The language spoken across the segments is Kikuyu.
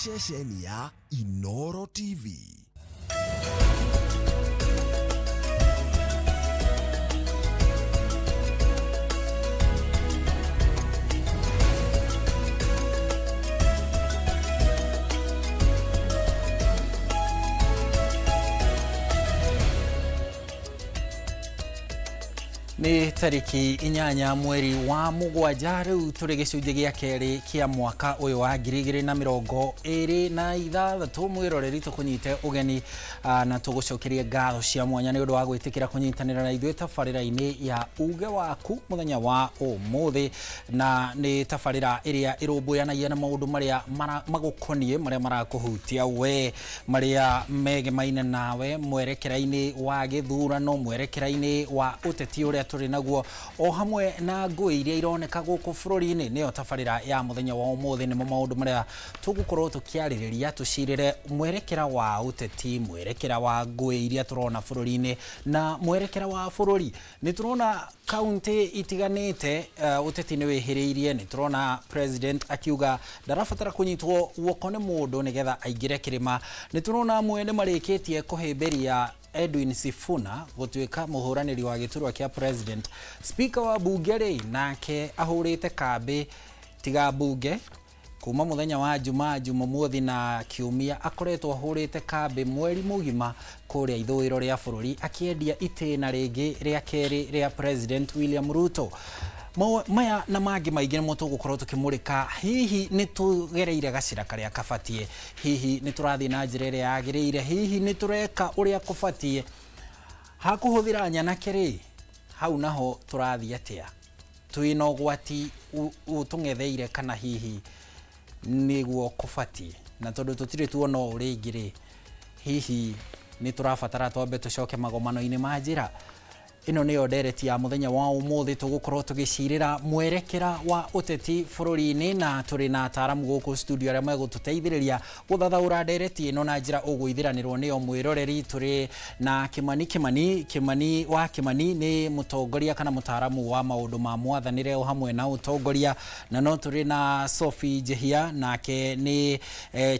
Ceceni ya Inoro TV. Nĩ tarĩki 8 mweri wa 7, rĩu tũrĩ gĩcunjĩ gĩa kerĩ kĩa mwaka ũyũ wa 2026. Mwĩroreri, tũkũnyite ũgeni na tũgũcokerie ngatho cia mwanya nĩ ũndũ wa gwĩtĩkĩra kũnyitanĩra na ithuĩ tabarĩra-inĩ ya Uge Waku mũthenya wa ũmũthĩ, na nĩ tabarĩra ĩrĩa ĩrũmbũyanagia na maũndũ marĩa magũkoniĩ, marĩa marakũhutia we, marĩa megemaine nawe mwerekera-inĩ wa gĩthurano, mwerekera-inĩ wa ũteti ũrĩa tũrĩ naguo, o hamwe na ngũĩ iria ironeka gũkũ bũrũri-inĩ. Nĩyo tabarĩra ya mũthenya wa ũmũthĩ, nĩmo maũndũ marĩa tũgũkorwo tũkĩarĩrĩria, tũcirĩre mwerekera wa ũteti, mwerekera wa ngũĩ iria tũrona bũrũri-inĩ na mwerekera wa bũrũri. Nĩ tũrona kaunti itiganĩte ũteti nĩ wĩhĩrĩirie. Nĩ tũrona president akiuga ndarabatara kũnyitwo guoko nĩ mũndũ nĩgetha aingĩre kĩrĩma. Nĩ tũrona amwe nĩ marĩkĩtie kũhĩmbĩria Edwin Sifuna gũtuĩka mũhũranĩri wa gĩturwa kĩa president. Speaker wa bunge rĩ, nake ahũrĩte kambĩ tiga bunge kuma mũthenya wa Jumaa, Jumamothi na Kiumia, akoretwo ahũrĩte kambĩ mweri mũgima kũrĩa ithũĩro rĩa bũrũri akĩendia itĩna rĩngĩ rĩa kerĩ rĩa President William Ruto. Maya na mangĩ maingĩ nĩmo tũgũkorwo tũkĩmũrĩka. Hihi nĩ tũgereire gacĩra karĩa kabatiĩ? Hihi nĩ tũrathiĩ na njĩra ĩrĩa yagĩrĩire? Hihi nĩ tũreka ũrĩa kũbatiĩ? Hakũhũthĩra nyanake rĩ, hau naho tũrathiĩ atĩa? Twĩna ũgwati ũtũng'etheire kana hihi nĩguo kũbatiĩ? Na tondũ tũtirĩ tuona ũũ rĩngĩ rĩ, hihi nĩ tũrabatara twambe tũcoke magomano-inĩ ma njĩra? Ĩno nĩyo ndereti ya mũthenya wa ũmũthĩ, tũgũkorwo tũgĩcirĩra mwerekera wa ũteti bũrũri-inĩ, na tũrĩ na ataaramu gũkũ studio arĩa megũtũteithĩrĩria gũthathaũra ndereti ĩno na njĩra ũgũithĩranĩrwo nĩyo mwĩroreri. Tũrĩ na Kĩmani Kĩmani Kĩmani wa Kĩmani, nĩ mũtongoria kana mũtaaramu wa maũndũ ma mwathanĩre o hamwe na ũtongoria, na no tũrĩ na Sophie Njehia, nake nĩ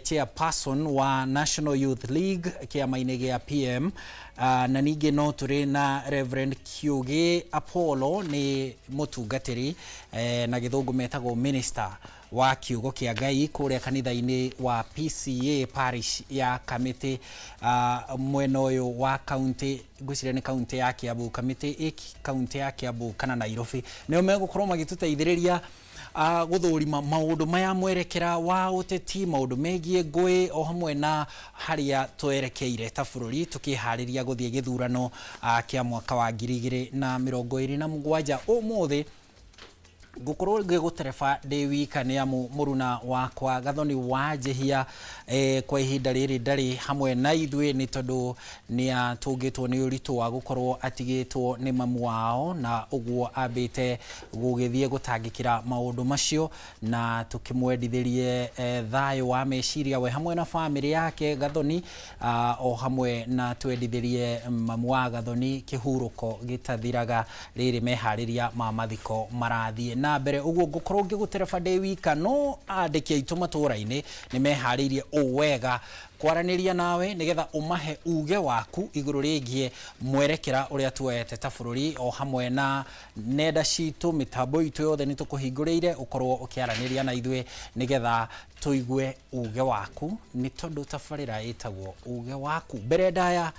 chairperson wa National Youth League kĩama-inĩ gĩa PM. Na ningĩ no tũrĩ na Reverend Kiũgĩ Apollo, nĩ mũtungatĩri na gĩthũngũ metagwo minister wa kiugo kĩa Ngai kũrĩa kanitha-inĩ wa PCA parish ya Kamĩtĩ, mwena ũyũ wa kaunti, ngwĩciria nĩ kaunti ya Kiambu, Kamĩtĩ ĩ kaunti ya Kiambu kana Nairobi. Nĩo megũkorwo magĩtũteithĩrĩria gũthũrima maũndũ maya, mwerekera wa ũteti, maũndũ megiĩ ngũĩ, o hamwe na harĩa twerekeire ta bũrũri tũkĩharĩria gũthiĩ gĩthurano kĩa mwaka wa 2027. Ũmũthĩ ngũkorwo ngĩgũtereba ndĩ wika nĩ amu mũruna wakwa Gathoni wa Njĩhia kwa ihinda rĩrĩ ndarĩ hamwe na ithuĩ, nĩ tondũ nĩ atũngĩtwo nĩ ũritũ wa gũkorwo atigĩtwo nĩ mamu wao, na ũguo ambĩte gũgĩthiĩ gũtangĩkĩra maũndũ macio, na tũkĩmwendithĩrie thayũ wa meciria we hamwe na bamĩrĩ yake Gathoni, o hamwe na twendithĩrie mamu wa Gathoni kĩhurũko gĩtathiraga rĩrĩ meharĩria ma mathiko marathiĩ na mbere. Ũguo ngũkorwo ngĩgũtereba ndĩ wika, no andĩki aitũ matũra-inĩ nĩ meharĩirie ũũ wega kwaranĩria nawe nĩgetha ũmahe uge waku igũrũ rĩgiĩ mwerekera ũrĩa tuoete ta bũrũri, o hamwe na nenda citũ, mĩtambo itũ yothe nĩ tũkũhingũrĩire ũkorwo ũkĩaranĩria na ithuĩ nĩgetha tũigue uge waku, nĩ tondũ tabarĩra ĩtagwo Uge Waku. Mbere ndaya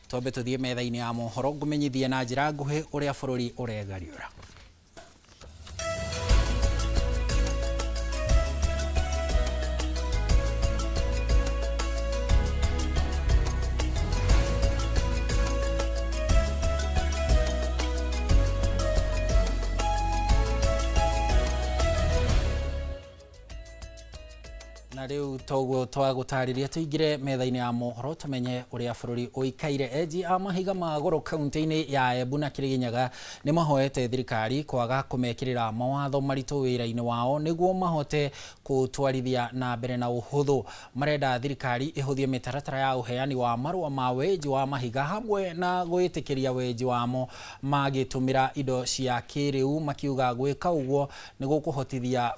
twambe tũthiĩ metha-inĩ ya mohoro ngũmenyithie na njĩra nguhĩ ũrĩa bũrũri ũregariũra. Na rĩu toguo twagũtarĩria, tũingĩre metha-inĩ ya mohoro tũmenye ũrĩa bũrũri ũikaire. Enji a mahiga ma goro kaunti-inĩ ya Embu na Kĩrĩnyaga nĩ mahoete thirikari kwaga kũmekĩrĩra mawatho maritũ wĩra-inĩ wao nĩguo mahote kũũtwarithia na mbere na ũhũthũ. Marenda thirikari ĩhũthie mĩtaratara ya ũheani wa marũa ma wenji wa mahiga hamwe na gwĩtĩkĩria wenji wamo magĩtũmĩra indo cia kĩrĩu, makiuga gwĩka ũguo nĩ gũkũhotithia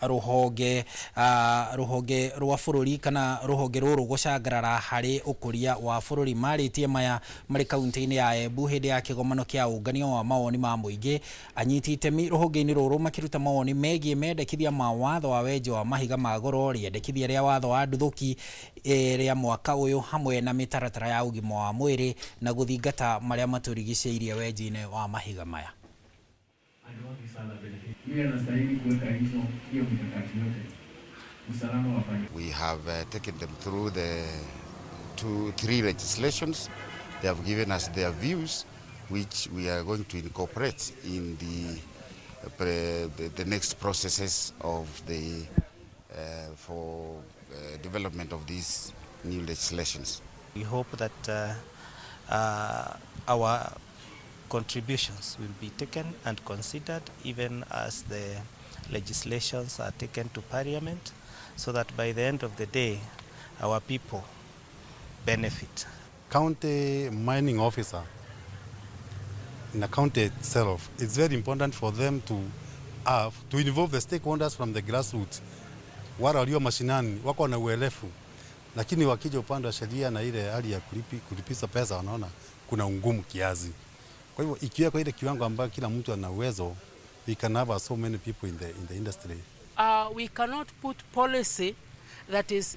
rũhonge rwa bũrũri. Bũrũri kana rũhonge rũrũ gũcangarara harĩ ũkũria wa bũrũri. Marĩtie maya marĩ kaunti-inĩ ya Embu hĩndĩ ya kĩgomano kĩa ũngania wa mawoni ma mũingĩ. Anyiti itemi rũhonge-inĩ rũrũ makĩruta mawoni megiĩ mendekithia ma watho wa wenji wa mahiga ma goro, rĩendekithia rĩa watho wa nduthũki rĩa mwaka ũyũ, hamwe na mĩtaratara ya ũgima wa mwĩrĩ na gũthingata marĩa matũrigicĩirie wenji-inĩ wa mahiga maya. Yule anastahili kuweka hizo hiyo mikakati yote, usalama wafanya. We have taken them through the two, three legislations. They have given us their views, which we are going to incorporate in the next processes of the for development of these new legislations. We hope that our contributions will be taken and considered even as the legislations are taken to Parliament, so that by the end of the day, our people benefit. County mining officer in the county itself, it's very important for them to have to involve the stakeholders from the grassroots. Wale walio mashinani wako na uelefu, lakini wakija upande wa sheria na ile hali ya kulipiza pesa, wanaona kuna ungumu kiasi. Kwa hivyo ikiwekwa ile kiwango ambayo kila mtu ana uwezo, we can have so many people in the industry. We cannot put policy that is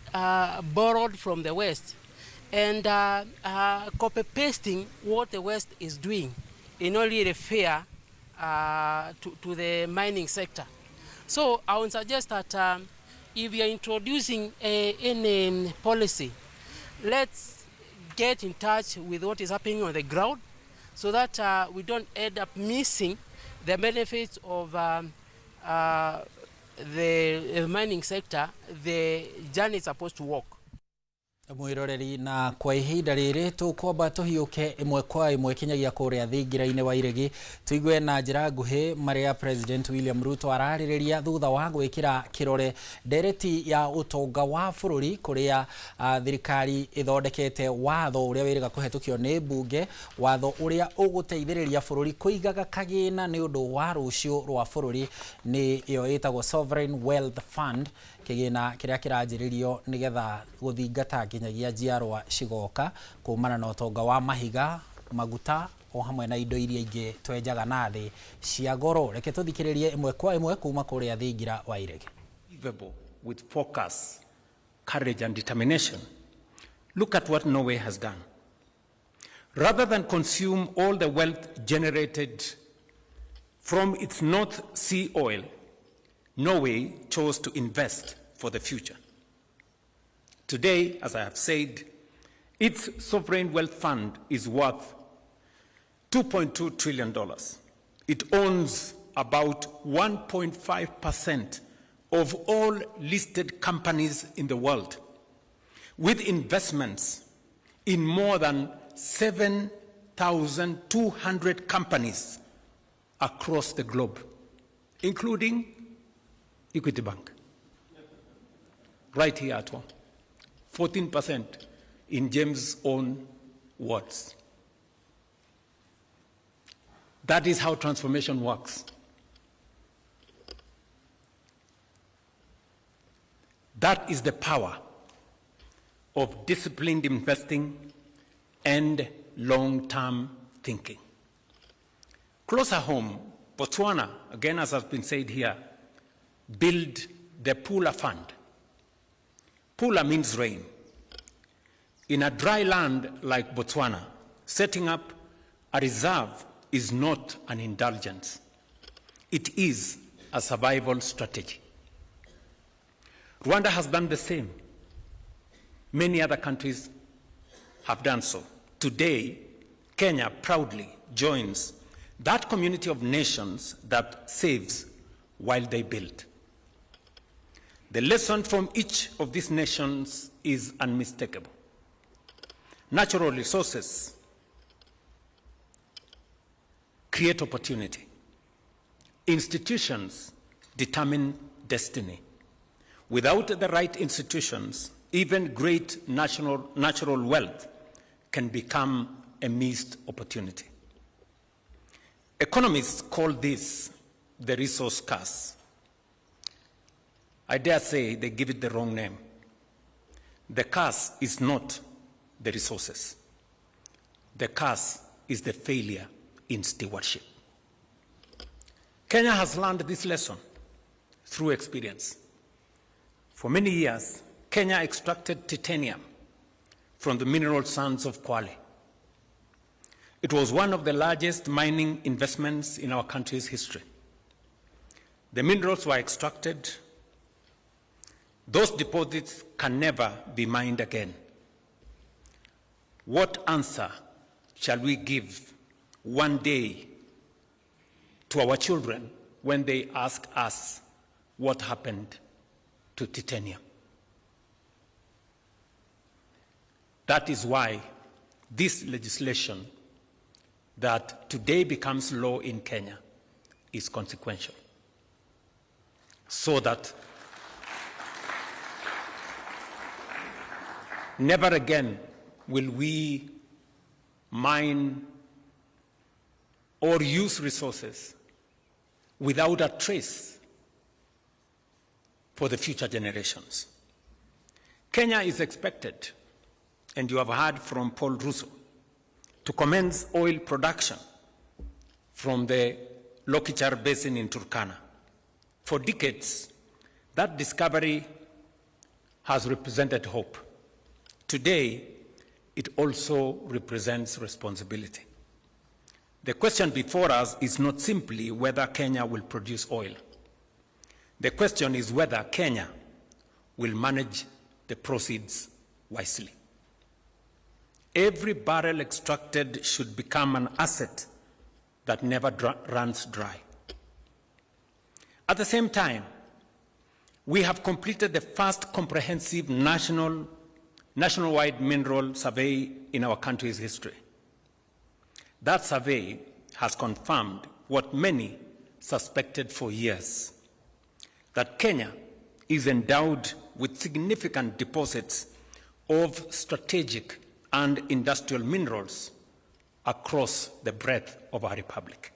borrowed from the West and copy pasting what the West is doing in only refer to the mining sector. So I would suggest that if we are introducing any policy, let's get in touch with what is happening on the ground so that we don't end up missing the benefits of the mining sector, the journey is supposed to walk. Mwiroreri, na kwa ihinda rĩrĩ tũkwamba tũhiũke ĩmwe kwa ĩmwe kinyagia kũrĩa thingira-inĩ wa iregi, tũigue na njĩra nguhĩ marĩa President William Ruto ararĩrĩria thutha wa gwĩkĩra kĩrore ndereti ya ũtonga wa bũrũri, kũrĩa thirikari ĩthondekete watho ũrĩa wĩrĩga kũhetũkio nĩ mbunge, watho ũrĩa ũgũteithĩrĩria bũrũri kũigaga kagĩna nĩ ũndũ wa rũciũ rwa bũrũri, nĩ ĩyo ĩtagwo Sovereign Wealth Fund, kĩgĩna kĩrĩa kĩranjĩrĩrio nĩgetha gũthingata nginyagia njiarwa cigoka kumana na ũtonga wa mahiga, maguta o hamwe na indo iria ingĩ twenjaga na thĩ cia goro. Reke tũthikĩrĩrie ĩmwe kwa ĩmwe kuma kũrĩa thingira wa iregi. Achievable with focus, courage, and determination. Look at what Norway has done. Rather than consume all the wealth generated from its North Sea oil, Norway chose to invest for the future. Today, as I have said, its sovereign wealth fund is worth $2.2 trillion. It owns about 1.5% of all listed companies in the world, with investments in more than 7,200 companies across the globe, including Equity Bank, right here at home. 14% in James' own words. That is how transformation works. That is the power of disciplined investing and long term thinking. Closer home, Botswana, again, as has been said here, built the Pula Fund. Pula means rain. In a dry land like Botswana, setting up a reserve is not an indulgence. It is a survival strategy. Rwanda has done the same. Many other countries have done so. Today, Kenya proudly joins that community of nations that saves while they build. The lesson from each of these nations is unmistakable. Natural resources create opportunity. Institutions determine destiny. Without the right institutions, even great natural wealth can become a missed opportunity. Economists call this the resource curse. I dare say they give it the wrong name. The curse is not the resources. The curse is the failure in stewardship. Kenya has learned this lesson through experience. For many years, Kenya extracted titanium from the mineral sands of Kwale. It was one of the largest mining investments in our country's history. The minerals were extracted. Those deposits can never be mined again. What answer shall we give one day to our children when they ask us what happened to titanium? That is why this legislation that today becomes law in Kenya is consequential, so that never again will we mine or use resources without a trace for the future generations. Kenya is expected, and you have heard from Paul Russo, to commence oil production from the Lokichar Basin in Turkana. For decades, that discovery has represented hope. Today, it also represents responsibility. The question before us is not simply whether Kenya will produce oil. The question is whether Kenya will manage the proceeds wisely. Every barrel extracted should become an asset that never runs dry. At the same time, we have completed the first comprehensive nationwide mineral survey in our country's history. That survey has confirmed what many suspected for years, that Kenya is endowed with significant deposits of strategic and industrial minerals across the breadth of our republic.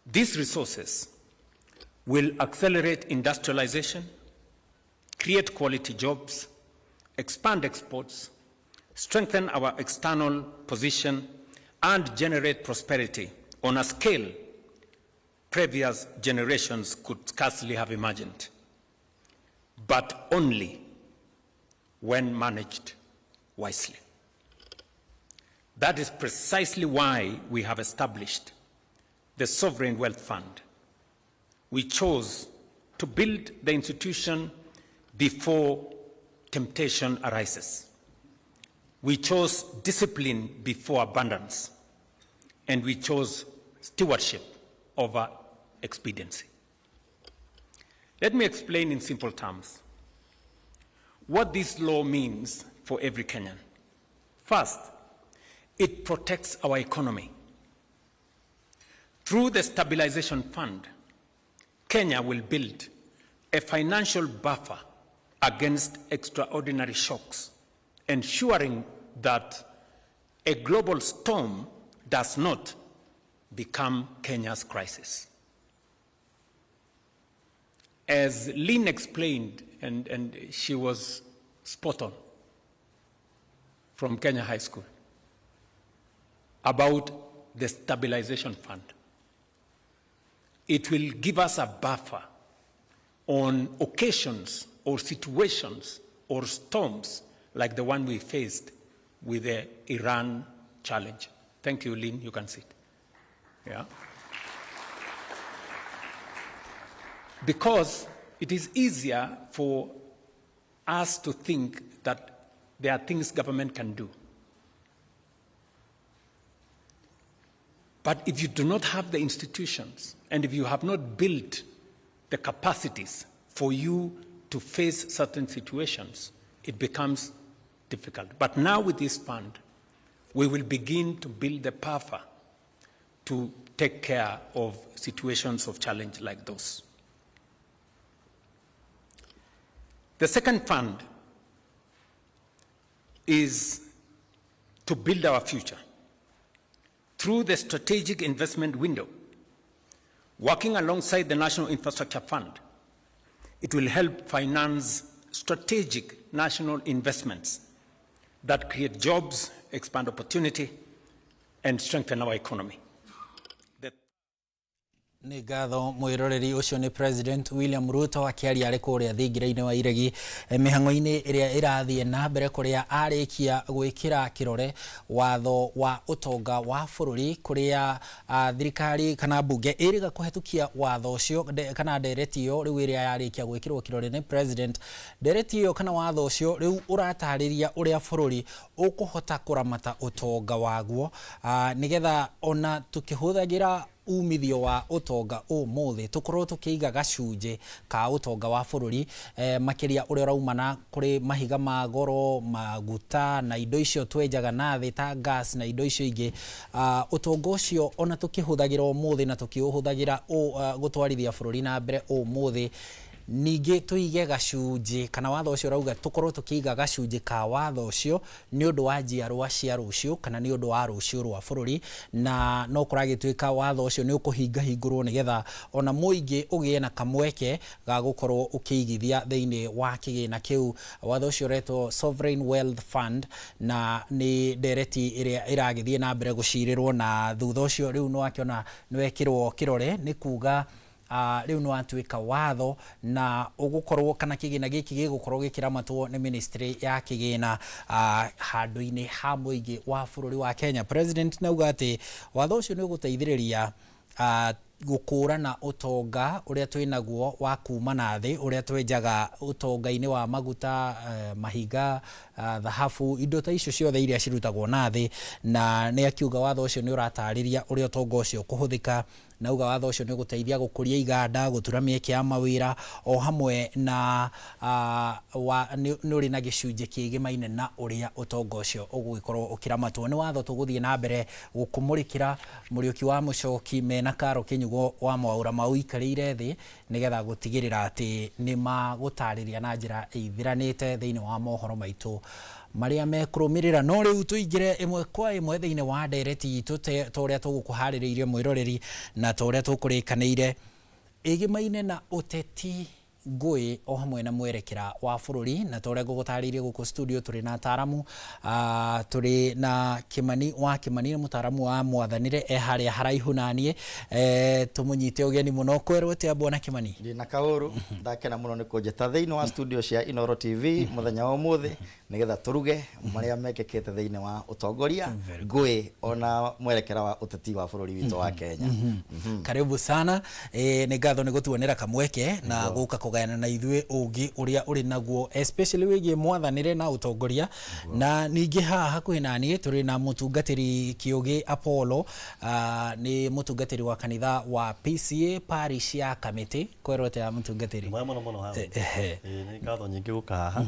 These resources will accelerate industrialization, create quality jobs, expand exports, strengthen our external position, and generate prosperity on a scale previous generations could scarcely have imagined, but only when managed wisely. That is precisely why we have established the Sovereign Wealth Fund. We chose to build the institution before temptation arises. We chose discipline before abundance, and we chose stewardship over expediency. Let me explain in simple terms what this law means for every Kenyan. First, it protects our economy. Through the Stabilization Fund, Kenya will build a financial buffer against extraordinary shocks, ensuring that a global storm does not become Kenya's crisis. As Lynn explained, and she was spot on from Kenya High School, about the Stabilization Fund. It will give us a buffer on occasions or situations or storms like the one we faced with the Iran challenge. Thank you, Lynn. You can sit. Yeah. Because it is easier for us to think that there are things government can do. But if you do not have the institutions and if you have not built the capacities for you to face certain situations, it becomes difficult. But now with this fund, we will begin to build the buffer to take care of situations of challenge like those. The second fund is to build our future through the strategic investment window. Working alongside the National Infrastructure Fund, it will help finance strategic national investments that create jobs, expand opportunity, and strengthen our economy. The Nĩ ngatho mwĩroreri. Ũcio nĩ President William Ruto akĩaria arĩ kũrĩa thingira-inĩ wa iregi, mĩhang'o-inĩ ĩrĩa ĩrathiĩ na mbere kũrĩa arĩkia gwĩkĩra kĩrore watho wa ũtonga wa bũrũri, kũrĩa thirikari kana mbunge ĩrĩga kũhetũkia watho ũcio kana ndereti ĩyo. Rĩu ĩrĩa yarĩkia gwĩkĩrwo kĩrore nĩ president, ndereti ĩyo kana watho ũcio rĩu ũratarĩria ũrĩa bũrũri ũkũhota kũramata ũtonga waguo, nĩgetha ona tũkĩhũthagĩra umithio wa ũtonga ũmũthĩ tũkorwo tũkĩiga gacunjĩ ka ũtonga wa bũrũri, makĩria ũrĩa ũraumana kũrĩ mahiga ma goro, maguta na indo icio twenjaga na thĩ ta gas na indo icio ingĩ. Ũtonga ũcio ona tũkĩhũthagĩra ũmũthĩ na tũkĩũhũthagĩra gũtwarithia bũrũri na mbere ũmũthĩ, ningĩ tũige gacunjĩ, kana watho ũcio ũrauga tũkorwo tũkĩiga gacunjĩ ka watho ũcio nĩ ũndũ wa njiarwa cia rũciũ kana nĩ ũndũ wa rũciũ rwa bũrũri. Na no kũragĩtuĩka watho ũcio nĩ ũkũhingahingũrwo nĩgetha ona mũingĩ ũgĩe na kamweke ga gũkorwo ũkĩigithia thĩinĩ wa kĩgĩna kĩu. Watho ũcio ũretwo Sovereign Wealth Fund, na nĩ ndereti ĩrĩa ĩragĩthiĩ na mbere gũcirĩrwo, na thutha ũcio rĩu nĩ wakĩona nĩ wekĩrwo kĩrore, nĩ kuga rĩu nĩ watuĩka watho na ũgũkorwo kana kĩgĩna gĩkĩ gĩgũkorwo gĩkĩramatwo nĩ ministry ya kĩgĩna handũ-inĩ ha mũingĩ wa bũrũri wa Kenya. President nauga atĩ watho ũcio nĩ ũgũteithĩrĩria gũkũrana ũtonga ũrĩa twĩnaguo wa kuma na thĩ, ũrĩa twenjaga ũtonga-inĩ wa maguta, mahiga, thahabu, indo ta icio ciothe iria cirutagwo na thĩ. Na nĩ akiuga watho ũcio nĩ ũratarĩria ũrĩa ũtonga ũcio ũkũhũthĩka, na auga watho ũcio nĩ ũgũteithia gũkũria iganda, gũtura mĩeke ya mawĩra, o hamwe na nĩ ũrĩ na gĩcunjĩ kĩgĩmaine na ũrĩa ũtonga ũcio ũgũgĩkorwo ũkĩramatwo. Nĩ watho tũgũthiĩ na mbere gũkũmũrĩkĩra. Mũriũki wa Mũcoki mena Karo Kĩnyugo wa Mwaũra maũikarĩire thĩ nĩgetha gũtigĩrĩra atĩ nĩ magũtarĩria na njĩra ĩithiranĩte thĩinĩ wa mohoro maitũ marĩa mekũrũmĩrĩra. No rĩu tũingĩre ĩmwe kwa ĩmwe thĩinĩ wa ndereti itũ ta ũrĩa tũgũkũharĩrĩirie, mwĩroreri, na ta ũrĩa tũkũrĩkanĩire, ĩgĩmaine na ũteti, ngũĩ o hamwe na mwerekera wa bũrũri. Na ta ũrĩa ngũgũtarĩirie, gũkũ studio tũrĩ na ataramu, tũrĩ na Kĩmani wa Kĩmani, nĩ mũtaramu wa mwathanĩre, e harĩa haraihu naniĩ. Tũmũnyite ũgeni mũno. Kwerwo atĩa, bwana Kĩmani? Ndĩna kaũru, ndakena mũno nĩ kũnjĩta thĩinĩ wa studio cia Inoro TV mũthenya wa ũmũthĩ nĩgetha tũruge marĩa mekĩkĩte thĩinĩ wa ũtongoria, ngũĩ ona mwerekera wa ũteti wa bũrũri witũ wa Kenya. Karibu sana. Nĩ ngatho nĩ gũtuonera kamweke na gũka kũgayana na ithuĩ ũngĩ ũrĩa ũrĩ naguo, especially wĩgiĩ mwathanĩre na ũtongoria. Na ningĩ haha hakuhĩ na niĩ tũrĩ na mũtungatĩri Kĩũgĩ Apollo, nĩ mũtungatĩri wa kanitha wa PCA parish ya Kamĩtĩ. Kwerwo atĩa, mũtungatĩri? Mwega mũno mũno haha. Ehe. Ĩĩ, nĩ ngatho nyingĩ gũka haha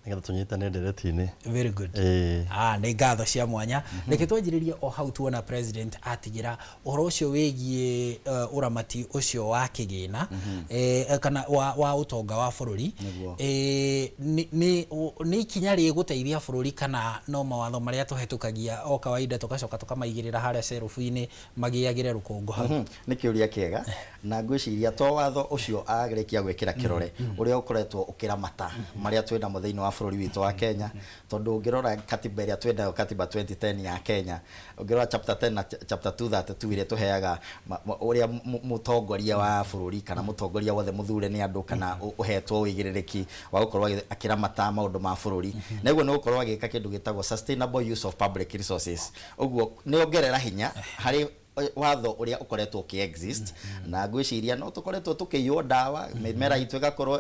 nĩgetha tũnyitane ndereti-inĩ. Very good. Ĩĩ. Nĩ ngatho cia mwanya. Reke twanjĩrĩrie o hau tuona president atigĩra ũhoro ũcio wĩgiĩ ũramati ũcio wa kĩgĩna, kana wa ũtonga wa bũrũri. Nĩguo. Nĩ ikinya rĩgũteithia bũrũri kana no mawatho marĩa tũhetũkagia o kawaida tũgacoka tũkamaigĩrĩra harĩa cerubu-inĩ magĩagĩre rũkũngũ hau? Nĩ kĩũria kĩega, na ngwĩciria to watho ũcio arĩkia gwĩkĩra kĩrore ũrĩa ũkoretwo ũkĩramata marĩa twĩ namo thĩinĩ wa bũrũri witũ wa Kenya, tondũ ũngĩrora katiba ĩrĩa twĩ nayo, katiba 2010 ya Kenya, ũngĩrora chapter 10 na chapter 232 ĩrĩa tũheaga ũrĩa mũtongoria wa bũrũri kana mũtongoria wothe mũthure nĩ andũ kana ũhetwo ũigĩrĩrĩki wa gũkorwo akĩramata maũndũ ma bũrũri, na ũguo nĩ gũkorwo agĩka kĩndũ gĩtagwo sustainable use of public resources. Ũguo nĩ ongerera hinya harĩ watho ũrĩa ũkoretwo ũkĩ exist, na ngwĩciria no tũkoretwo tũkĩiywo ndawa, mĩmera itũ ĩgakorwo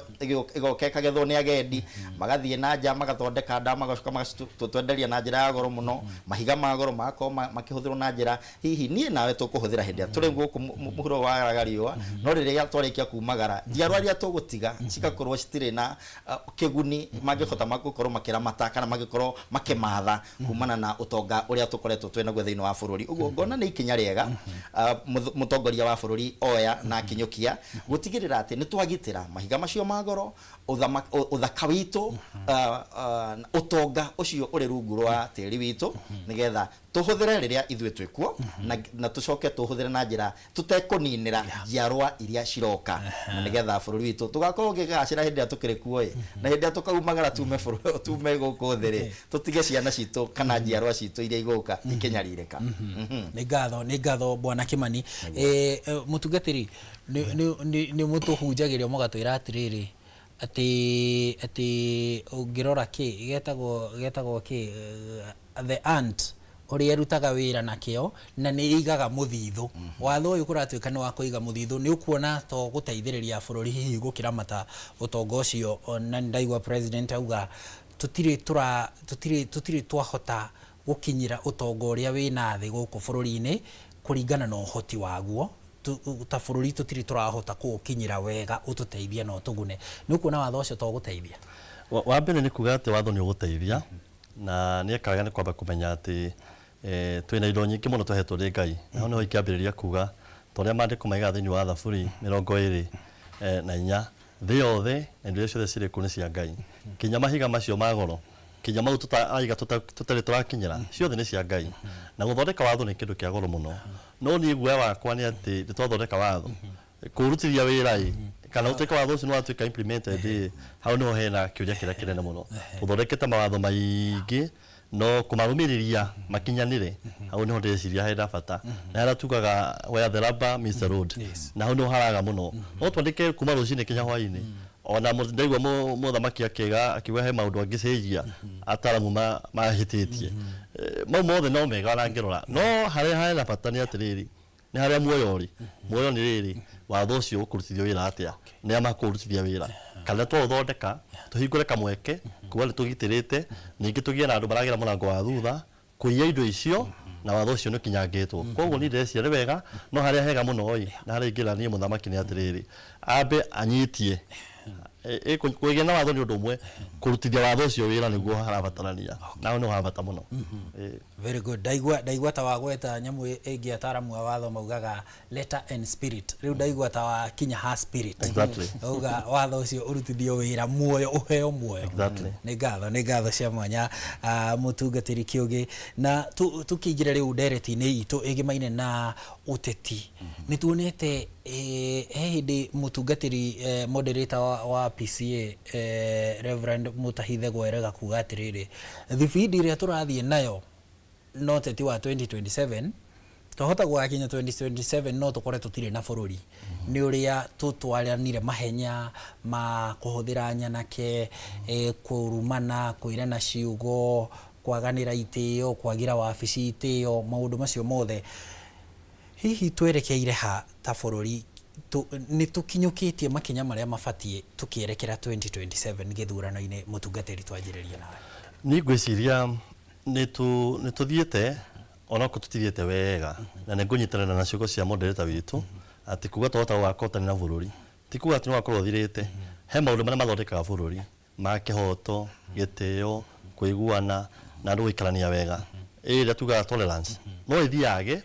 ĩgoka ĩkagethwo nĩ agendi, magathiĩ na nja magathondeka ndawa, magacoka magatwenderia na njĩra ya goro mũno. Mahiga ma goro magakorwo makĩhũthĩrwo na njĩra hihi niĩ nawe tũkũhũthĩra hĩndĩ ĩrĩa tũrĩ gũkũ mũhuro wa riũa, no rĩrĩa twarĩkia kumagara, njiarwa iria tũgũtiga cigakorwo citirĩ na kĩguni mangĩhota gũkorwo makĩramata kana mangĩkorwo makĩmatha kumana na ũtonga ũrĩa tũkoretwo twĩ naguo thĩinĩ wa bũrũri. Ũguo ngona nĩ ikinya rĩega. Katiba mũtongoria wa bũrũri oya na akinyũkia gũtigĩrĩra atĩ nĩ twagitĩra mahiga macio ma goro, ũthaka witũ, ũtonga ũcio ũrĩ rungu rwa tĩri witũ, nĩgetha tũhũthĩre rĩrĩa ithuĩ twĩkuo na tũcoke tũhũthĩre na njĩra tũtekũninĩra njiarwa iria ciroka, na nĩgetha bũrũri witũ tũgakorwo ũkĩgacĩra hĩndĩ ĩrĩa tũkĩrĩ kuo ĩ, na hĩndĩ ĩrĩa tũkaumagara tume bũrũri, tume gũkũ thĩ rĩ, tũtige ciana citũ kana njiarwa citũ iria igũka ikĩnyarirĩka. Nĩ ngatho bwana Kimani. Mũtungatĩri, nĩ mũtũhunjagĩria mũgatwĩra atĩrĩrĩ atĩ ũngĩrora kĩ getagwo kĩ the ant ũrĩa ĩrutaga wĩra nakĩo na nĩ ĩigaga mũthithũ. Watho ũyũ kũratuĩka nĩ wa kũiga mũthithũ, nĩ ũkuona to gũteithĩrĩria bũrũri hihi gũkĩramata ũtonga ũcio? Na nĩ ndaigua president auga tũtirĩ twahota gũkinyĩra ũtonga ũrĩa wĩna thĩ gũkũ bũrũri-inĩ kũringana na ũhoti waguo. Ta bũrũri tũtirĩ tũrahota kũũkinyĩra wega ũtũteithie na ũtũgune. Nĩ ũkuona watho ũcio to ũgũteithia? Wa mbere nĩ kuga atĩ watho nĩ ũgũteithia, na nĩ ekaga nĩ kwamba kũmenya atĩ twĩna indo nyingĩ mũno tũhetwo nĩ Ngai. Na hau nĩho ingĩambĩrĩria kuga ta ũrĩa maandĩko maigaga thĩinĩ wa Thaburi 24, thĩ yothe na indo iria ciothe cirĩ kuo nĩ cia Ngai, kinya mahiga macio ma goro, kinya mau aiga tũtarĩ tũrakinyĩra, ciothe nĩ cia Ngai. Na gũthondeka watho nĩ kĩndũ kĩa goro mũno, no niĩ guoya wakwa nĩ atĩ nĩ twathondeka watho, kũrutithia wĩra ĩ, kana ũtuĩke watho ũcio nĩ watuĩka implemented ĩ, hau nĩho hena kĩũria kĩrĩa kĩnene mũno. Tũthondekete mawatho maingĩ, no kũmarũmĩrĩria makinyanĩre, hau nĩho ndĩreciria hena bata, na harĩa tugaga "where the rubber meets the road", na hau nĩho haraga mũno. No twandĩke kuma rũcinĩ kinya hwainĩ, ona ndaigua mũthamaki akĩga akiuga he maũndũ angĩcenjia ataramu mahĩtĩtie. Mau mothe no mega ona ngĩrora, no harĩa hena bata nĩ atĩrĩrĩ, nĩ harĩa muoyo ũrĩ. Muoyo nĩ rĩrĩ, watho ũcio ũkũrutithio wĩra atĩa? Nĩ a makũrutithia wĩra? Kana twaũthondeka tũhingũre kamweke kuga nĩ tũgitĩrĩte, ningĩ tũgĩe na andũ maragera mũrango wa thutha kũiya indo icio, na watho ũcio nĩ ũkinyangĩtwo. Koguo niĩ ndĩreciria nĩ wega, no harĩa hega mũno ĩ, na harĩa ingĩra niĩ mũthamaki nĩ atĩrĩrĩ, ambe anyitie. Kũgĩa na watho nĩ ũndũ ũmwe, kũrutithia watho ũcio wĩra nĩguo harabatarania, na hau nĩho ha bata mũno. Very good. Ndaigua ta wagweta nyamũ ĩngĩ ataramu a watho maugaga letter and spirit. Rĩu ndaigua ta wakinya ha spirit. Auga watho ũcio ũrutithio wĩra, muoyo ũheo muoyo. Nĩ ngatho cia mwanya, mũtungatĩri Kĩũgĩ. Na tũkĩingĩra rĩu ndereti-inĩ itũ ĩgĩmaine na ũteti, nĩ tuonete he hĩndĩ mũtungatĩri, moderator wa PCA, Reverend Mutahithe Gwerega kuga atĩrĩrĩ, thibindi ĩrĩa tũrathiĩ nayo no teti wa 2027, twahota gũgakinya 2027 no tũkore tũtirĩ na bũrũri, nĩ ũrĩa tũtwaranire mahenya ma kũhũthĩra nyanake, kũrumana, kwĩrana ciugo, kwaganĩra itĩo, kwagĩra wabici itĩo, maũndũ macio mothe. Hihi twerekeire ha ta bũrũri? Nĩ tũkinyũkĩtie makinya marĩa mabatiĩ tũkĩerekera 2027 gĩthurano-inĩ? Mũtungatĩri, twanjĩrĩrie nawe. Niĩ ngwĩciria nĩ tũthiĩte onakorwo tũtithiĩte wega, na nĩ ngũnyitanĩra na ciugo cia moderator witũ atĩ kuga twahota gũgakorwo ũtarĩ na bũrũri ti kuga atĩ nĩ ũgakorwo ũthirĩte. He maũndũ marĩa mathondekaga bũrũri ma kĩhoto, gĩtĩo, kũiguana na andũ gũikarania wega, ĩrĩa tugaga tolerance, no ĩthiage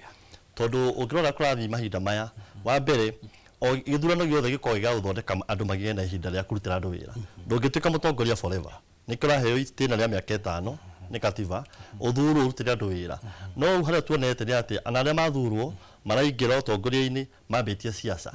tondũ ũngĩrora kũrathiĩ mahinda maya, wa mbere o gĩthurano gĩothe gĩkoragwo gĩa gũthondeka andũ magĩe na ihinda rĩa kũrutĩra andũ wĩra. Ndũngĩtuĩka mũtongoria forever, nĩkĩo ũraheo itĩna rĩa mĩaka 5 nĩ katiba, ũthurwo ũrutĩre andũ wĩra. No rĩu harĩa tuonete nĩ atĩ ana arĩa mathurwo maraingĩra ũtongoria-inĩ mambĩtie siasa,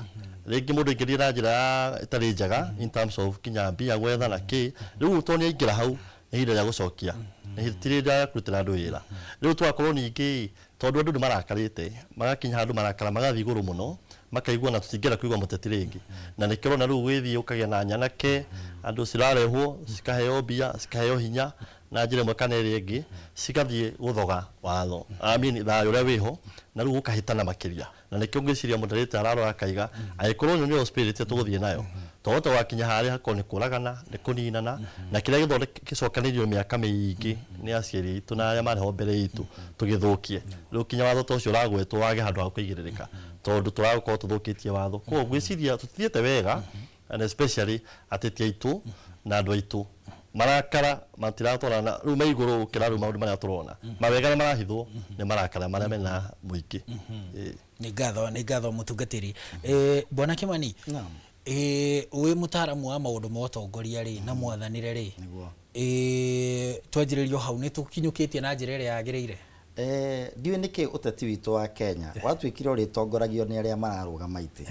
rĩngĩ mũndũ aingĩrire na njĩra ya ĩtarĩ njega in terms of kinya mbia gwetha na kĩ. Rĩu tondũ nĩ aingĩra hau, nĩ ihinda rĩa gũcokia, nĩ ti rĩrĩa rĩa kũrutĩra andũ wĩra. Rĩu tũgakorwo ningĩ tondũ andũ nĩ marakarĩte, magakinya handũ marakara magathiĩ igũrũ mũno, makaigua na tũtingĩenda kũigua mũteti rĩngĩ. Na nĩkĩo ũrona rĩu gwĩthiĩ ũkagĩa na nyanake, andũ cirarehwo cikaheo mbia, cikaheo hinya na njĩra ĩmwe kana ĩrĩa ĩngĩ, cigathiĩ gũthoga watho, I mean thayũ ũrĩa wĩho, na rĩu gũkahĩtana makĩria. Na nĩkĩo ngwĩciria moderator ararora akaiga angĩkorwo ĩno nĩyo spirit tũgũthiĩ nayo, twahota gũgakinya harĩa hakorwo nĩ kũragana, nĩ kũninana, na kĩrĩa gĩcokanĩrĩirio mĩaka mĩingĩ nĩ aciari aitũ na arĩa marĩ ho mbere itũ tũgĩthũkie. Rĩu kinya watho ta ũcio ũragwetwo wage handũ ha kũigĩrĩrĩka tondũ tũragũkorwo tũthũkĩtie watho. Koguo ngwĩciria tũtithiĩte wega, and especially ateti aitũ na andũ aitũ. Marakara matiratwarana rĩu me igũrũ gũkĩra rĩu maũndũ marĩa tũrona mawega nĩ marahithwo nĩ marakara marĩa mena mũingĩ. Ĩĩ. Nĩ ngatho, nĩ ngatho mũtungatĩri. Bwana Kimani. Naam. Wĩ mũtaaramu wa maũndũ ma ũtongoria rĩ na mwathanĩre rĩ. Nĩguo. Twanjĩrĩrio hau nĩ tũkinyũkĩtie na njĩra ĩrĩa yagĩrĩire? Ndiũĩ nĩkĩ ũteti witũ wa Kenya watuĩkire ũrĩtongoragio nĩ arĩa mararũgama itĩ,